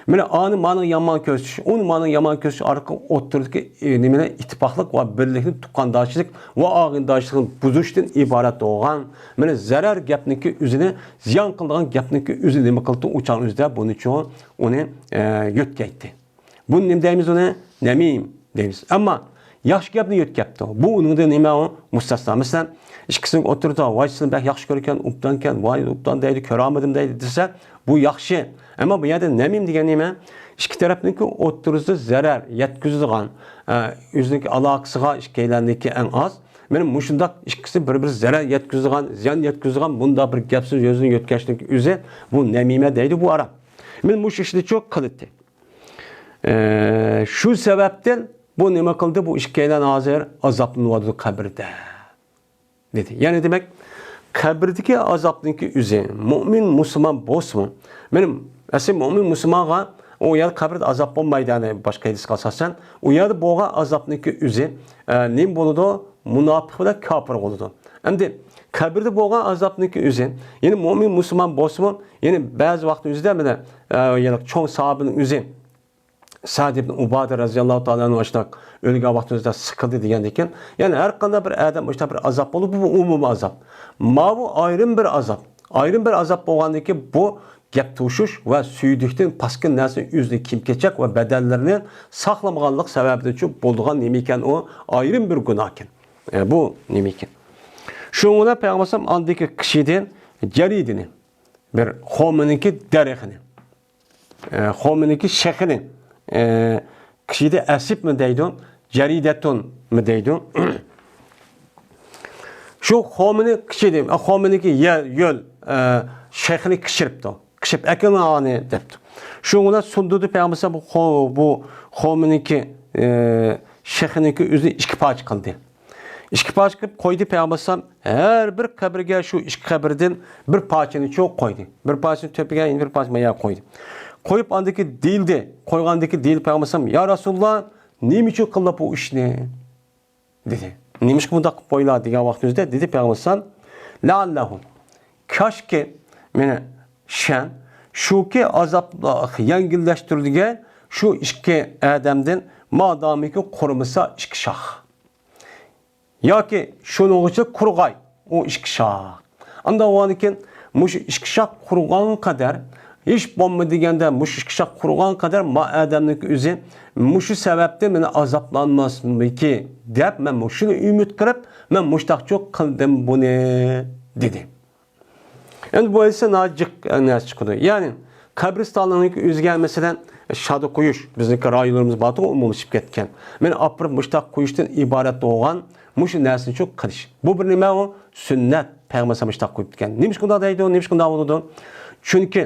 مانا ئانى مانىڭ يامان كۆرسىتىش، ئۇنى مانىڭ يامان كۆرسىتىش ئارقىلىق ئوتتۇرىدىكى، ئى، نېمىنى، ئىتتىپاقلىق ۋە بىرلىكنى، تۇغقانداشلىق ۋە ئاغىنىدارچىلىقنى بۇزۇشتىن ئىبارەت بولغان، مانا زەرەر گەپنىكى ئۆزىنى، زىيان قىلىدىغان گەپنىكى ئۆزىنى نېمە قىلدى؟ ئۇ چاغنىڭ ئۆزىدە بۇنىچۇ ئۇنى، ئە، يۆتكەيتتى. بۇنى نېمە دەيمىز ئۇنى؟ نەمىم دەيمىز. ئەمما ياخشى گەپنى يۆتكەپتۇ. بۇ ئۇنىڭدىن نېمە ئۇ؟ مۇستەسنا. مەسىلەن، ئىككىسىنىڭ ئوتتۇرىدا، ۋاي، سېنى بەك ياخشى كۆرگەن، ئوبدانكەن، ۋاي، ئوبدان دەيدۇ، كۆرەلمىدىم دەيدۇ دېسە، بۇ ياخشى. ئەمما بۇ يەردە نەمىم دېگەن نېمە؟ ئىككى تەرەپنىڭكى ئوتتۇرىسىدا زەرەر يەتكۈزىدىغان، ئە، ئۆزىنىڭكى ئالاقىسىغا ئىككىيلەننىڭكى ئەڭ ئاز. مانا مۇشۇنداق ئىككىسى بىر-بىرى زەرەر يەتكۈزىدىغان، زىيان يەتكۈزىدىغان بۇنداق بىر گەپ سۆز يۈزىنى يۆتكەشنىڭ ئۆزى بۇ نەمىمە دەيدۇ بۇ ئارا. مانا مۇشۇ ئىشنىچۇ قىلدى. ئە، شۇ سەۋەبتىن بۇ نېمە قىلدى؟ بۇ ئىككىيلەن ھازىر ئازابلىنىۋاتىدۇ قەبرىدە، دېدى. يەنى دېمەك، قەبرىدىكى ئازابنىڭكى ئۆزى مۇئمىن مۇسۇلمان بولسىمۇ، مانا ئەسلى مۇئمىن مۇسۇلمانغا ئۇ يەردە قەبرىدە ئازاب بولمايدۇ، يەنى باشقا ھەدىسكە ئاساسەن، ئۇ يەردە بولغان ئازابنىڭكى ئۆزى، ئە، نېمە بولىدۇ؟ مۇناپىق بىلەن كاپىر بولىدۇ. ئەمدى قەبرىدە بولغان ئازابنىڭكى ئۆزى، يەنى مۇئمىن مۇسۇلمان بولسىمۇ، يەنى بەزى ۋاقىت ئۆزىدە مانا، ئە، يەنى چوڭ ساھابىنىڭ ئۆزى سەئد ئىبن ئۇبادە رەزىياللاھۇ تائالا ئەنھۇ ئاشۇنداق ئۆلگەن ۋاقتى ئۆزىدە سىقىلدى دېگەندىكىن، يەنى ھەر قانداق بىر ئادەم مۇشۇنداق بىر ئازاب بولۇپ، بۇ ئومۇمىي ئازاب. ماۋۇ ئايرىم بىر ئازاب. ئايرىم بىر ئازاب بولغاندىكىن بۇ گەپ توشۇش ۋە سۈيدۈكتىن پاسكىنا نەرسىنى ئۆزىنىڭ كىيىم-كېچەك ۋە بەدەنلىرىنى ساقلىمىغانلىق سەۋەبىدىن چۈشۈپ بولىدىغان نېمە ئىكەن ئۇ؟ ئايرىم بىر گۇناھ ئىكەن. ئە، بۇ نېمە ئىكەن؟ شۇڭا پەيغەمبەر ئالەيھىسسالام ئاندىكى كىشىدىن جەرىدىنى، بىر خورمىنىڭكى دەرىخىنى، ئە، خورمىنىڭكى شېخىنى، ئە، كىشىدە ئەسىپمۇ دەيدۇ، جەرىدەتۇنمۇ دەيدۇ. شۇ خورمىنى كىشىدە، خورمىنىڭكى يە-، يۆل، ئە، شېخىنى كىشىرىپتۇ. كىشىپ ئەكىلىڭ ئانى دەپتۇ. شۇنىڭ بىلەن سۇندۇردى پەيغەمبەر ئەلەيھىسسالام بۇ خو-، بۇ خۇمەينىنىڭكى، ئە، شېخىنىڭكى ئۆزىنى ئىككى پارچە قىلدى. ئىككى پارچە قىلىپ قويدى پەيغەمبەر ئەلەيھىسسالام. ھەر بىر قەبرىگە شۇ ئىككى قەبرىدىن بىر پارچىنى چوق قويدى. بىر پارچىنى تۆپىگە، يەنە بىر پارچىنى ماياغا قويدى. قويۇپ ئاندىن كېيىن دېيىلدى. قويغاندىن كېيىن دېيىلدى پەيغەمبەر ئەلەيھىسسالام، يا رەسۇلاللا، نېمە ئۈچۈن قىلدى بۇ ئىشنى؟ دېدى. نېمىشقا بۇنداق قىلىپ قويلا دېگەن ۋاقتىمىزدا دېدى پەيغەمبەر ئەلەيھىسسالام، لەئەللەھۇ، كاشكى، مېنى شەن، شۇكى ئازابلىق يەڭگىللەشتۈرىدىغان شۇ ئىككى ئادەمدىن مادامىكى قۇرۇمىسا ئىككى شاخ. ياكى شۇنىڭغىچە قۇرۇغاي ئۇ ئىككى شاخ. ئانداق بولغاندىكىن مۇشۇ ئىككى شاخ قۇرۇغان قەدەر، ھېچ بولمىدى دېگەندە مۇشۇ ئىككى شاخ قۇرۇغان قەدەر ما ئادەمنىڭكى ئۆزى مۇشۇ سەۋەبتىن مېنى ئازابلانماسمىكى دەپ مەن مۇشۇنى ئۈمىد قىلىپ، مەن مۇشتاقچۇ قىلدىم بۇنى، دېدى. ئەمدى بۇ ھەدىستىن ناھايىتى جىق نەرسە چىقىدۇ. يەنى قەبرىستاننىڭ ئۆزىگە، مەسىلەن، شادا قويۇش، بىزنىڭكى رايونلىرىمىز بارتۇغۇ، ئومۇملىشىپ كەتكەن. مېنى ئاپىرىپ مۇشتاق قويۇشتىن ئىبارەت بولغان مۇشۇ نەرسىنى شۇ قىلىش. بۇ بىر نېمە ئۇ؟ سۈننەت، پەيغەمبەر مۇشتاق قويۇپتىكەن. نېمىشقا ئۇنداق دەيدۇ؟ نېمىشقا ئۇنداق بولىدۇ؟ چۈنكى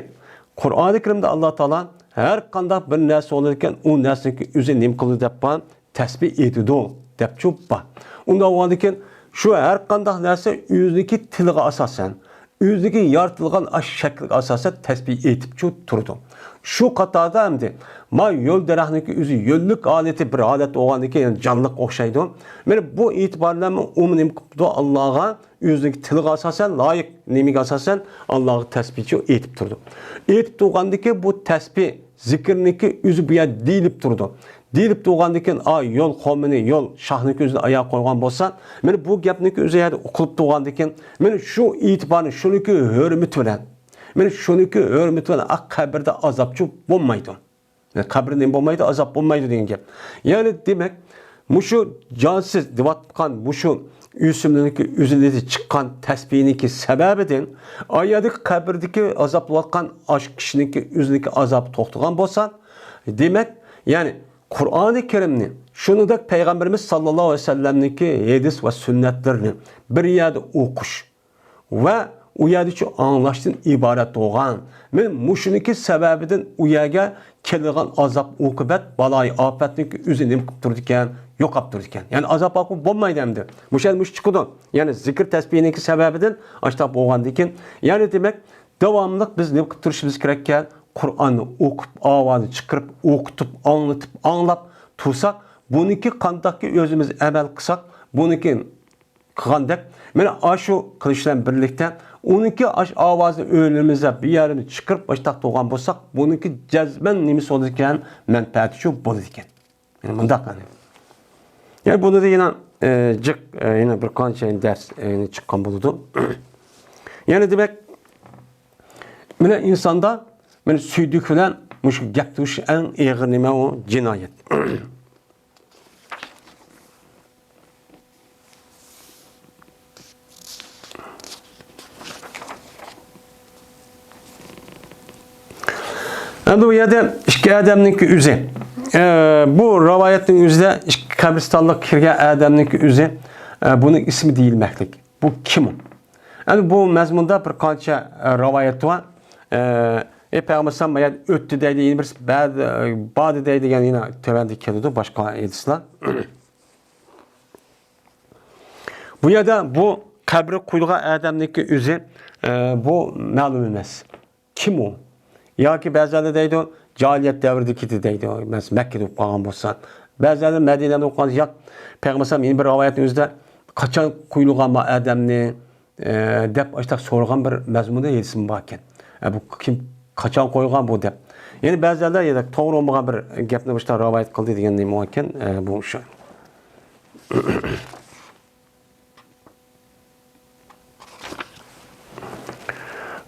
قۇرئانى كەرىمدە ئاللا تائالا ھەر قانداق بىر نەرسە بولىدىكەن، ئۇ نەرسىنىڭكى ئۆزى نېمە قىلىدۇ دەپ بار؟ تەسبىھ ئېيتىدۇ دەپچۇ بار. ئۇنداق بولغاندىكىن شۇ ھەر قانداق نەرسە ئۆزىنىڭكى تىلىغا ئاساسەن، ئۆزىنىڭكى يارىتىلغان ئاش شەكلىگە ئاساسەن تەسبىھ ئېيتىپچۇ تۇرىدۇ. شۇ قاتاردا ئەمدى ما يۆل دەرەخنىڭكى ئۆزى يۆللۈك ھالىتى بىر ھالەت بولغاندىكىن، يەنى جانلىق ئوخشايدۇ. مانا بۇ ئېتىبار بىلەن ئۇمۇ نېمە قىپتۇ؟ ئاللاغا ئۆزىنىڭكى تىلىغا ئاساسەن، لايىق نېمىگە ئاساسەن ئاللاغا تەسبىھچۇ ئېيتىپ تۇرىدۇ. ئېيتىپ تۇرغاندىكىن بۇ تەسبىھ زىكىرنىكى ئۆزى بۇ يەردە دېيىلىپ تۇرىدۇ. دېيىلىپ تۇرغاندىكىن، ئا، يول قومىنى، يول شاھنىكى ئۆزىنى ئاياغ قويغان بولسا، مانا بۇ گەپنىكى ئۆزى يەردە ئۇقۇلۇپ تۇرغاندىكىن، مانا شۇ ئېتىبارنى، شۇنىكى ھۆرمىتى بىلەن، مانا شۇنىكى ھۆرمىتى بىلەن، ئا، قەبرىدە ئازابچۇ بولمايدۇ. قەبرىدە نېمە بولمايدۇ؟ ئازاب بولمايدۇ دېگەن گەپ. يەنى دېمەك، مۇشۇ جانسىز دېۋاتقان مۇشۇ ئۆسۈملۈكنىڭكى ئۆزىنى چىققان تەسبىھنىڭكى سەۋەبىدىن ئايەردىكى قەبرىدىكى ئازابلىۋاتقان ئاشۇ كىشىنىڭكى ئۆزىنىڭكى ئازابى توختىغان بولسا، دېمەك، يەنى قۇرئانى كەرىمنى، شۇنىڭدەك پەيغەمبىرىمىز ساللاللاھۇ ئەلەيھى ۋەسەللەمنىڭكى ھەدىس ۋە سۈننەتلىرىنى بىر يەردە ئوقۇش ۋە ئۇ يەردىچۇ ئاڭلاشتىن ئىبارەت بولغان، مانا مۇشۇنىڭكى سەۋەبىدىن ئۇ يەرگە كېلىدىغان ئازاب ئوقۇبەت، بالايىئاپەتنىڭكى ئۆزى نېمە قىلىپ تۇرىدىكەن؟ يوقاپ تۇرىدىكەن. يەنى ئازاب ئوقۇبەت بولمايدۇ ئەمدى. مۇشۇ يەردە مۇشۇ چىقىدۇ. يەنى زىكىر تەسبىھنىڭكى سەۋەبىدىن ئاشۇنداق بولغاندىكىن، يەنى دېمەك، داۋاملىق بىز نېمە قىلىپ تۇرۇشىمىز كېرەككەن؟ قۇرئاننى ئوقۇپ، ئاۋازىنى چىقىرىپ، ئوقۇتۇپ، ئاڭلىتىپ، ئاڭلاپ تۇرساق، بۇنىڭكى قانداقكى ئۆزىمىز ئەمەل قىلساق، بۇنىڭكى قىلغاندەك، مانا ئاشۇ قىلىش بىلەن بىرلىكتە، ئۇنىڭكى ئاش ئاۋازىنى ئۆيلىرىمىزدە بىر يەردىن چىقىرىپ، ئاشتاق تۇرغان بولساق، بۇنىڭكى جەزمەن نېمىسى بولىدىكەن؟ مەنپەئەتىچۇ بولىدىكەن. يەنى مۇنداق، يەنى. يەنى بۇنىڭدا يەنە، ئە، جىق، ئە، يەنە بىر قانچە دەرس، ئە، يەنە چىققان بولىدۇ. يەنى دېمەك، مانا ئىنساندا، مانا سۈيدۈك بىلەن مۇشۇ گەپ تۇرۇش ئەڭ ئېغىر نېمە ئۇ؟ جىنايەت. ئەمدى بۇ يەردە ئىككى ئادەمنىڭكى ئۆزى، ئە، بۇ رىۋايەتنىڭ ئۆزىدە ئىككى قەبرىستانلىققا كىرگەن ئادەمنىڭكى ئۆزى، ئە، بۇنىڭ ئىسمى دېيىلمەكلىك. بۇ كىم ئۇ؟ ئەمدى بۇ مەزمۇندا بىر قانچە، ئە، رىۋايەت بار. ئە، ئەي پەيغەمبەر ئەلەيھىسسالام، ما يەردە ئۆتتى دەيدۇ، يەنە بىرسى بەردى، ئە، باردى دەيدۇ دېگەن يەنە تۆۋەندە كېلىدۇ، باشقا ھەدىسلەر. بۇ يەردە بۇ قەبرە قويۇلغان ئادەمنىڭكى ئۆزى، ئە، بۇ مەلۇم ئەمەس. كىم ئۇ؟ ياكى بەزىلەر دەيدۇ، جاھىلىيەت دەۋرىدىكى ئىدى دەيدۇ، مەسىلەن، مەككىدە بولۇپ قالغان بولسا. بەزىلەر مەدىنەدە بولۇپ قالغان، ياق، پەيغەمبەر ئەلەيھىسسالام يەنە بىر رىۋايەتنىڭ ئۆزىدە، قاچان قويۇلغان بۇ ئادەمنى، ئە، دەپ ئاشتاق سورىغان بىر مەزمۇندا ھەدىسمۇ بار ئىكەن. ئە، بۇ كىم، قاچان قويغان بۇ دەپ. يەنى بەزىلەر يا توغرا بولمىغان بىر گەپنى باشتا رىۋايەت قىلدى دېگەن نېمە بار ئىكەن، ئە، بۇ شۇ.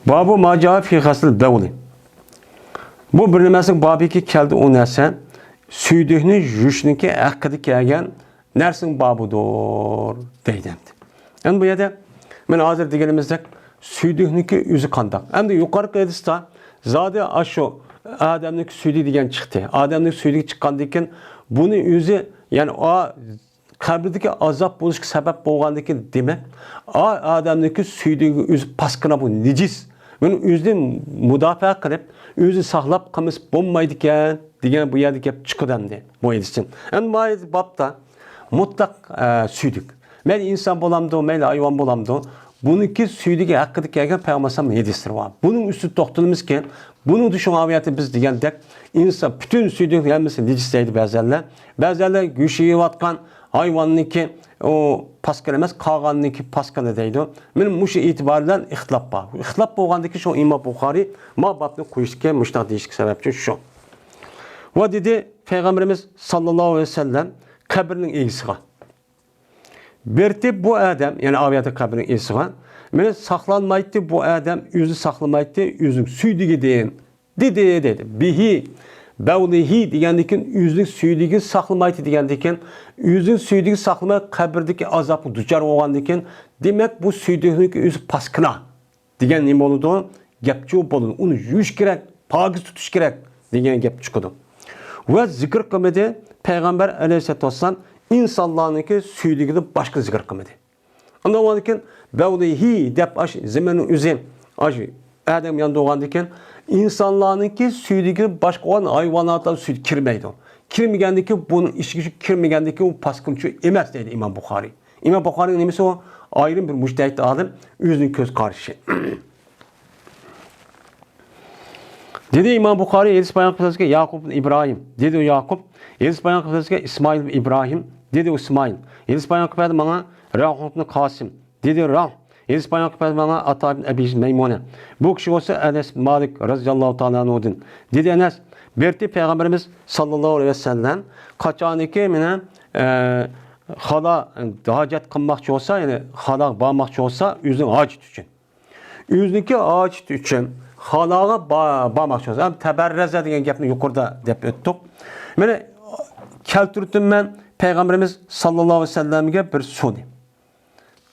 بابۇ ما جاء في غسل البول. بۇ بىر نېمىسىنىڭ بابىكى كەلدى، ئۇ نەرسە سۈيدۈكنى يۇيۇشنىڭكى ھەققىدە كەلگەن نەرسىنىڭ بابىدۇر دەيدۇ ئەمدى. ئەمدى بۇ يەردە مەن ھازىر دېگىنىمىزدەك سۈيدۈكنىڭكى ئۆزى قانداق؟ ئەمدى يۇقىرىقى ھەدىستە زادى ئاشۇ ئادەمنىڭكى سۈيدۈكى دېگەن چىقتى. ئادەمنىڭكى سۈيدۈكى چىققاندىن كېيىن بۇنى ئۆزى، يەنى ئا قەبرىدىكى ئازاب بولۇشقا سەۋەب بولغاندىكىن، دېمەك، ئا ئادەمنىڭكى سۈيدۈكى ئۆزى پاسكىنا، بۇ نىجىس، بۇنى ئۆزىنى مۇداپىئە قىلىپ، ئۆزىنى ساقلاپ قىلمىسا بولمايدىكەن دېگەن بۇ يەردە گەپ چىقىدۇ ئەمدى بۇ ھەدىستىن. ئەمدى ما بابتا مۇتلەق، ئە، سۈيدۈك. مەيلى ئىنسان بولامدۇ، مەيلى ھايۋان بولامدۇ، بۇنىڭكى سۈيدۈكى ھەققىدە كەلگەن پەيغەمبەر ئەلەيھىسسالام ھەدىسلىرى بار. بۇنىڭ ئۈستىدە توختىلىمىزكى، بۇنىڭدا شۇ ئايەتتە بىز دېگەندەك ئىنسان پۈتۈن سۈيدۈكنىڭ ھەممىسى نىجىس دەيدۇ بەزەنلەر. بەزەنلەر گۆشى يەۋاتقان ھايۋاننىڭكى ئۇ پاسكىنا ئەمەس، قالغاننىڭكى پاسكىنا دەيدۇ. مېنىڭ مۇشۇ ئېتىبار بىلەن ئىختىلاپ بار. ئىختىلاپ بولغاندىكىن شۇ ئىمام بۇخارىي ما بابنى قويۇشتىكى مۇشۇنداق دېيىشلىك سەۋەبچى شۇ. ۋە دېدى، پەيغەمبىرىمىز ساللاللاھۇ ئەلەيھى ۋەسەللەم قەبرىنىڭ ئىگىسىغا، بېرىتىپ بۇ ئادەم، يەنى ئاۋىيەتە قەبرىنىڭ ئىگىسىغا، مېنى ساقلانمايتتى، بۇ ئادەم ئۆزى ساقلىمايتتى، ئۆزىنىڭ سۈيدۈكىدىن دېدى، دېدى. بىھى، بەۋلىھى دېگەندىكىن ئۆزىنىڭ سۈيدۈكىدىن ساقلىمايتتى دېگەندىكىن، ئۆزىنىڭ سۈيدۈكىدىن ساقلىماي قەبرىدىكى ئازابقا دۇچار بولغاندىكىن، دېمەك، بۇ سۈيدۈكنىڭكى ئۆزى پاسكىنا. دېگەن نېمە بولىدۇ؟ گەپچۇ بولىدۇ. ئۇنى يۇيۇش كېرەك، پاكىز تۇتۇش كېرەك دېگەن گەپ چىقىدۇ. ۋە زىكىر قىلمىدى پەيغەمبەر ئەلەيھىسسالاتۇ ۋەسسالام ئىنسانلارنىڭكى سۈيدۈكىدىن باشقا زىكىر قىلمىدى. ئاندىن كېيىن بەۋلىھى دەپ ئاش زېمىننىڭ ئۆزى ئاش ئادەم ياندۇرغاندىن كېيىن ئىنسانلارنىڭكى سۈيدۈكىدىن باشقا بولغان ھايۋاناتلار سۈيدە كىرمەيدۇ. كىرمىگەندىن كېيىن بۇنىڭ ئىچىگە كىرمىگەندىن كېيىن ئۇ پاسكىنچۇ ئەمەس دەيدۇ ئىمام بۇخارىي. ئىمام بۇخارىنىڭ نېمىسى ئۇ؟ ئايرىم بىر مۇجتەھىد ئالىم ئۆزىنىڭ كۆز قارىشى. دېدى ئىمام بۇخارىي، ھەدىس بايان قىلىپ بەرگەن ياقۇب ئىبن ئىبراھىم. دېدى ياقۇب، ھەدىس بايان قىلىپ بەرگەن ئىسمائىل ئىبراھىم. دېدى ئىسمائىل، ھەدىس بايان قىلىپ بەردى ماڭا راھۇ ئىبن قاسىم. دېدى راھ، ھەدىس بايان قىلىپ بەردى ماڭا ئاتا ئىبن ئەبى مەيمۇنە. بۇ كىشى بولسا ئەنەس مالىك رەزىياللاھۇ تائالا ئەنھۇدىن. دېدى ئەنەس، بېرىتى پەيغەمبىرىمىز ساللاللاھۇ ئەلەيھى ۋەسەللەم قاچانكى مېنى، ئە، خالا، ھاجەت قىلماقچى بولسا، يەنى خالاغا بارماقچى بولسا، ئۆزىنىڭ ھاجىتى ئۈچۈن. ئۆزىنىڭكى ھاجىتى ئۈچۈن خالاغا با-، بارماقچى بولسا. ھەم تەبەررەزە دېگەن گەپنى يۇقىرىدا دەپ ئۆتتۇق. مانا كەلتۈردۈم مەن پەيغەمبىرىمىز ساللاللاھۇ ئەلەيھى ۋەسەللەمگە بىر سۇنى.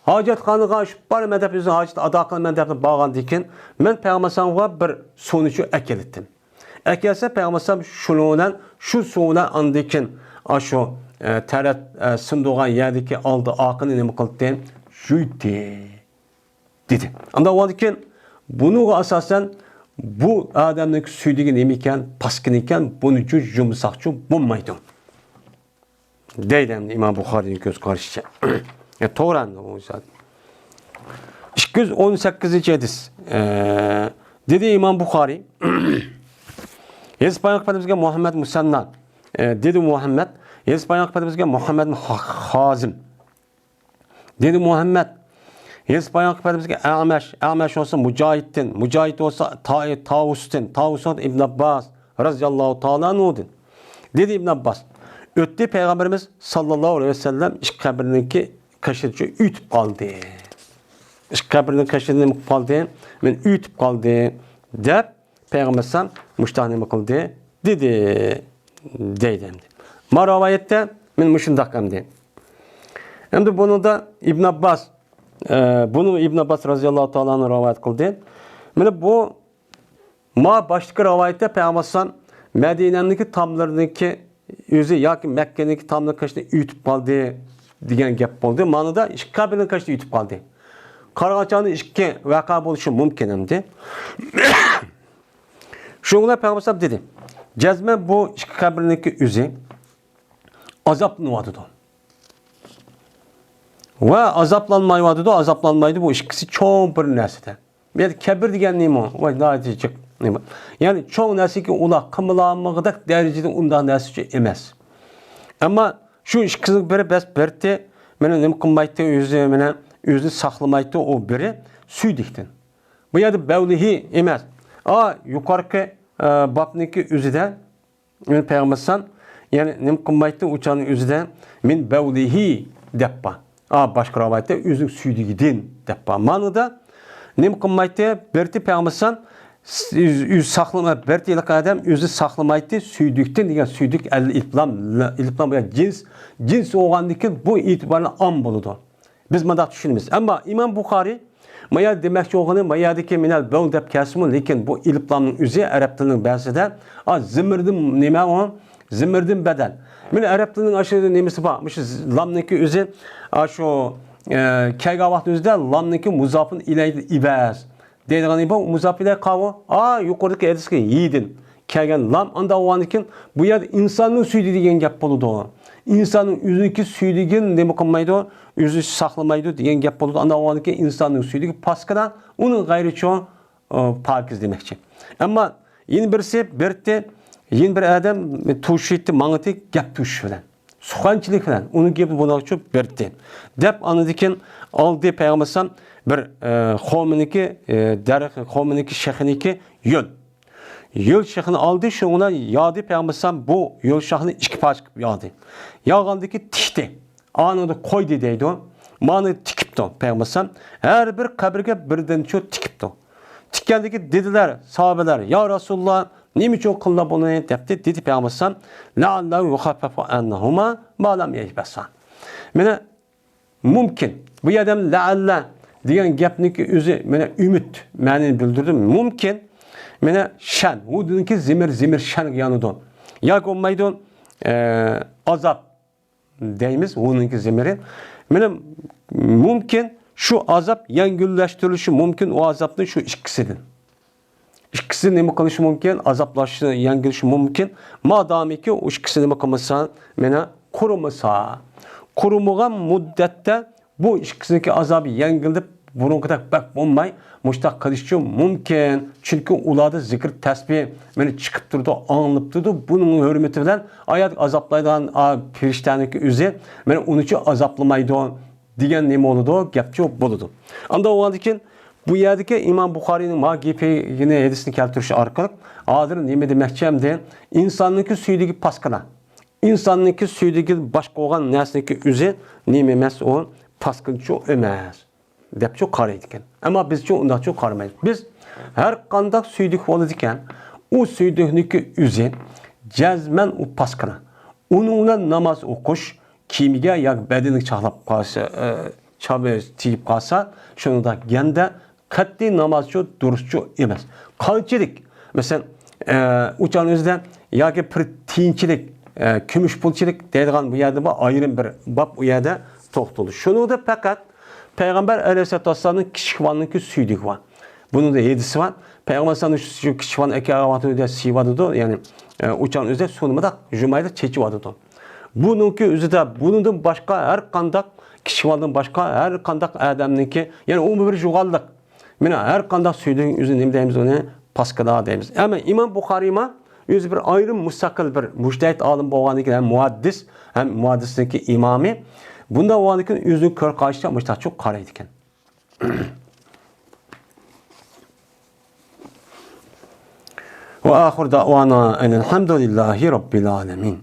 ھاجەتخانىغا شۇ بارىمەن دەپ، ئۆزىنىڭ ھاجىتىنى ئادا قىلىمەن دەپ بارغاندىن كېيىن، مەن پەيغەمبەر ئەلەيھىسسالامغا بىر سۇنى شۇ ئەكېلىتتىم. ئەكەلسە، پەيغەمبەر ئەلەيھىسسالام شۇنىڭ بىلەن شۇ سۇ بىلەن ئاندىن كېيىن ئاشۇ، ئە، تەرەت، ئە، سىندۇرغان يەردىكى ئالدى ئارقىنى نېمە قىلدى؟ يۇيدى، دېدى. ئاندىن كېيىن بۇنىڭغا ئاساسەن بۇ ئادەمنىڭ سۈيدۈكى نېمە ئىكەن؟ پاسكىنا ئىكەن، بۇنى يۇمىساقچۇ بولمايدۇ. دەيدۇ ئەمدى ئىمام بۇخارىينىڭ كۆز قارىشىچە. يا، توغرا ئەمدى بۇ زات. ئىككى يۈز ئون سەككىزىنچى ھەدىس. ئە، دېدى ئىمام بۇخارىي، ھەدىس بايان قىلىپ بەرگەن مۇھەممەد مۇسەننا. ئە، دېدى مۇھەممەد، ھەدىس بايان قىلىپ بەرگەن مۇھەممەد خا-، خازىم. دېدى مۇھەممەد، ھەدىس بايان قىلىپ بەرگەن ئەمەش، ئەمەش بولسا مۇجاھىدتىن، مۇجاھىد بولسا تا-، تاۋۇستىن، تاۋۇس ئىبن ئابباس رەزىياللاھۇ تائالا ئەنھۇدىن. دېدى ئىبن ئابباس، ئۆتتى پەيغەمبىرىمىز ساللاللاھۇ ئەلەيھى ۋەسەللەم ئىككى قەبرىنىڭكى قېشىدىن ئۆتۈپ قالدى. ئىككى قەبرىنىڭ قېشىدىن نېمە قىلىپ قالدى؟ مېنى ئۆتۈپ قالدى، دەپ پەيغەمبەر ئەلەيھىسسالام مۇشۇنداق نېمە قىلدى؟ دېدى، دەيدۇ ئەمدى. ما رىۋايەتتە مانا مۇشۇنداق ئەمدى. ئەمدى بۇنىڭدا ئىبن ئابباس، ئە، بۇنى ئىبن ئابباس رەزىياللاھۇ تائالا ئەنھۇ رىۋايەت قىلدى. مانا بۇ ما باشتىكى رىۋايەتتە پەيغەمبەر ئەلەيھىسسالام مەدىنەنىڭكى تاملىرىنىڭكى ئۆزى ياكى مەككىنىڭكى تاملىرى قېشىدىن ئۆتۈپ قالدى دېگەن گەپ بولدى. مانىدا ئىككى قەبرىنىڭ قېشىدىن ئۆتۈپ قالدى. قارىغان چاغدا ئىككى ۋەقە بولۇشى مۇمكىن ئەمدى. شۇنىڭ بىلەن پەيغەمبەر ئەلەيھىسسالام دېدى، جەزمەن بۇ ئىككى قەبرىنىڭكى ئۆزى ئازابلىنىۋاتىدۇ. ۋە ئازابلانمايۋاتىدۇ، ئازابلانمايدۇ. بۇ ئىككىسى چوڭ بىر نەرسىدە. بۇ يەردە كەبىر دېگەن نېمە؟ ۋاي، ناھايىتى جىق نېمە؟ يەنى چوڭ نەرسىكى، ئۇلار قىلمىلالمىغۇدەك دەرىجىدە ئۇنداق نەرسە ئۈچۈن ئەمەس. ئەمما شۇ ئىككىسىنىڭ بىرى بەس بىرتى مېنى نېمە قىلمايتتى، ئۆزى مېنى، ئۆزىنى ساقلىمايتتى ئۇ بىرى سۈيدۈكتىن. بۇ يەردە بەۋلىھى ئەمەس. ئا، يۇقىرىقى، ئە، بابنىڭكى ئۆزىدە مېنى پەيغەمبەر ئەلەيھىسسالام، يەنى نېمە قىلمايتتى ئۇ چاغنىڭ ئۆزىدە؟ مىن بەۋلىھى دەپ بار. ئا، باشقا رىۋايەتتە ئۆزىنىڭ سۈيدۈكىدىن دەپ بار. مانىدا نېمە قىلمايتتى؟ بىرتى پەيغەمبەر ئەلەيھىسسالام ئۆزى، ئۆزى ساقلىما-، بىرتى ھېلىقى ئادەم ئۆزى ساقلىمايتتى سۈيدۈكتىن دېگەن سۈيدۈك ئەللى ئېلىپلام، ئېلىپلام بولغان جىنس، جىنس بولغاندىن كېيىن بۇ ئېتىبارى ئام بولىدۇ. بىز مۇنداق چۈشىنىمىز. ئەمما ئىمام بۇخارىي ما يەردە دېمەكچى بولغىنى، ما يەردىكى مىنەل بەۋل دەپ كەلسىمۇ، لېكىن بۇ ئېلىپلامنىڭ ئۆزى ئەرەب تىلىنىڭ بەزىدە، ئا، زىمىردىن نېمە ئۇ؟ زىمىردىن بەدەل. مانا ئەرەب تىلىنىڭ ئاشۇ نېمىسى بار. مۇشۇ ز-، لامنىڭكى ئۆزى، ئا، شۇ، ئە، كەلگەن ۋاقىتنىڭ ئۆزىدە لامنىڭكى مۇزاپۇن ئىلەيھى ئىۋەز. دەيدىغىنى بۇ مۇزاپىلە قاۋۇ. ئا، يۇقىرىدىكى ھەدىسكە يېدىن كەلگەن لام ئاندا بولغاندىكىن، بۇ يەردە ئىنساننىڭ سۈيدۈكى دېگەن گەپ بولىدۇ. ئىنساننىڭ ئۆزىنىڭكى سۈيدۈكىنى نېمە قىلمايدۇ، ئۆزى ساقلىمايدۇ دېگەن گەپ بولىدۇ. ئاندا بولغاندىكىن ئىنساننىڭ سۈيدۈكى پاككىنا، ئۇنىڭ غەيرىچۇ، ئۇ، پاكىز دېمەكچى. ئەمما يەنە بىرسى، بىرتى، يەنە بىر ئادەم توشۇيتتى، ماڭىتى گەپ توشۇش بىلەن. سۇخەنچىلىك بىلەن ئۇنىڭ گېپى بۇنىڭچۇ بىرتى دەپ، ئاندىن كېيىن ئالدى پەيغەمبەر ئەلەيھىسسالام بىر، ئە، قومىنىڭكى، ئە، دەرەخ، قومىنىڭكى شېخىنىڭكى يۆل. يۆل شېخىنى ئالدى، شۇنىڭ بىلەن يادى پەيغەمبەر ئەلەيھىسسالام بۇ يۆل شېخىنى ئىككى پارچە قىلىپ يادى. يالغاندىكى تىكتى. ئانىڭدا قويدى دەيدۇ. مانا تىكىپتۇ پەيغەمبەر ئەلەيھىسسالام. ھەر بىر قەبرىگە بىردىنچۇ تىكىپتۇ. تىككەندىكى دېدىلەر ساھابىلەر، يا رەسۇلاللا، نېمە ئۈچۈن قىلدى بۇنى؟ دەپتۇ. دېدى پەيغەمبەر ئەلەيھىسسالام، لەئەللەھۇ يۇخەففەفۇ ئەنھۇما ما لەم يەيبەسا. مانا مۇمكىن. بۇ يەردە لەئەللە دېگەن گەپنىڭكى ئۆزى، مانا، ئۈمىد مەنىنى بىلدۈرىدۇ. مۇمكىن. مانا شەن. ھۇدىنىڭكى زېمىر، زېمىر شەنگە يانىدۇ. ياكى بولمايدۇ، ئە، ئازاب دەيمىز، ھۇنىڭكى زېمىرى. مانا مۇمكىن، شۇ ئازاب يەڭگىللەشتۈرۈلۈشى مۇمكىن، ئۇ ئازابنى شۇ ئىككىسىدىن. ئىككىسى نېمە قىلىشى مۇمكىن؟ ئازابلاش، يەڭگىلىشى مۇمكىن. مادامىكى ئۇ ئىككىسى نېمە قىلمىسا، مانا قۇرۇمىسا. قۇرۇمىغان مۇددەتتە بۇ ئىككىسىنىڭكى ئازابى يەڭگىللىپ، بۇرۇنقىدەك بەك بولماي، مۇشۇنداق قىلىشچۇ مۇمكىن. چۈنكى ئۇلاردا زىكىر تەسبىھ مانا چىقىپ تۇرىدۇ، ئاڭلىنىپ تۇرىدۇ. بۇنىڭ ھۆرمىتى بىلەن ئايات ئازابلايدىغان، ئا، پەرىشتەنىڭكى ئۆزى مانا ئۇنىچۇ ئازابلىمايدۇ دېگەن نېمە بولىدۇ؟ گەپچۇ بولىدۇ. ئاندا بولغاندىن كېيىن بۇ يەردىكى ئىمام بۇخارىينىڭ ما گېپىنى، ھەدىسىنى كەلتۈرۈش ئارقىلىق ھازىر نېمە دېمەكچى ئەمدى؟ ئىنساننىڭكى سۈيدۈكى پاسكىنا. ئىنساننىڭكى سۈيدۈكى باشقا بولغان نەرسىنىڭكى ئۆزى نېمە ئەمەس، ئۇ پاسكىنىچۇ ئەمەس دەپچۇ قارايدىكەن. ئەمما بىزچۇ ئۇنداقچۇ قارىمايمىز. بىز ھەر قانداق سۈيدۈك بولىدىكەن، ئۇ سۈيدۈكنىڭكى ئۆزى جەزمەن ئۇ پاسكىنا. ئۇنىڭ بىلەن ناماز ئوقۇش، كىيىمگە ياكى بەدىنىگە چاقلاپ قالسا، ئە، چابى تېگىپ قالسا، شۇنىڭدا گەندە قەتئىي نامازچۇ، دۇرۇسچۇ ئەمەس. قانچىلىك، مەسىلەن، ئە، ئۇچان ئۆزىدە ياكى بىر تىيىنچىلىك، ئە، كۈمۈش پۇلچىلىك دەيدىغان بۇ يەردە بار، ئايرىم بىر باب ئۇ يەردە توختىلىدۇ. شۇنىڭدا پەقەت پەيغەمبەر ئەلەيھىسسالاتۇ ۋەسسالامنىڭ كىچىك بالىنىڭكى سۈيدۈكى بار. بۇنىڭدا ھەدىسى بار. پەيغەمبەر ئەلەيھىسسالام شۇ كىچىك بالىنى ئەكەلگەن ۋاقتىدا سىيىۋاتىدۇ، يەنى، ئە، ئۇچان ئۆزىدە سۇنى مۇنداق جۇمايلىق چېچىۋاتىدۇ. بۇنىڭكى ئۆزىدە، بۇنىڭدىن باشقا ھەر قانداق، كىچىك بالىدىن باشقا ھەر قانداق ئادەمنىڭكى، يەنى ئۇمۇ بىر يوغانلىق. مانا ھەر قانداق سۈيدۈكنىڭ ئۆزى نېمە دەيمىز ئۇنى؟ پاسكىنا دەيمىز. ئەمما ئىمام بۇخارىيما ئۆزى بىر ئايرىم مۇستەقىل بىر مۇجتەھىد ئالىم بولغاندىن كېيىن ھەم مۇھەددىس، ھەم مۇھەددىسنىڭكى ئىمامى. بۇنداق بولغاندىن كېيىن ئۆزىنىڭ كۆر قارىشىچە مۇشتاقچۇ قارايدىكەن. وآخر دعوانا أن الحمد لله رب العالمين.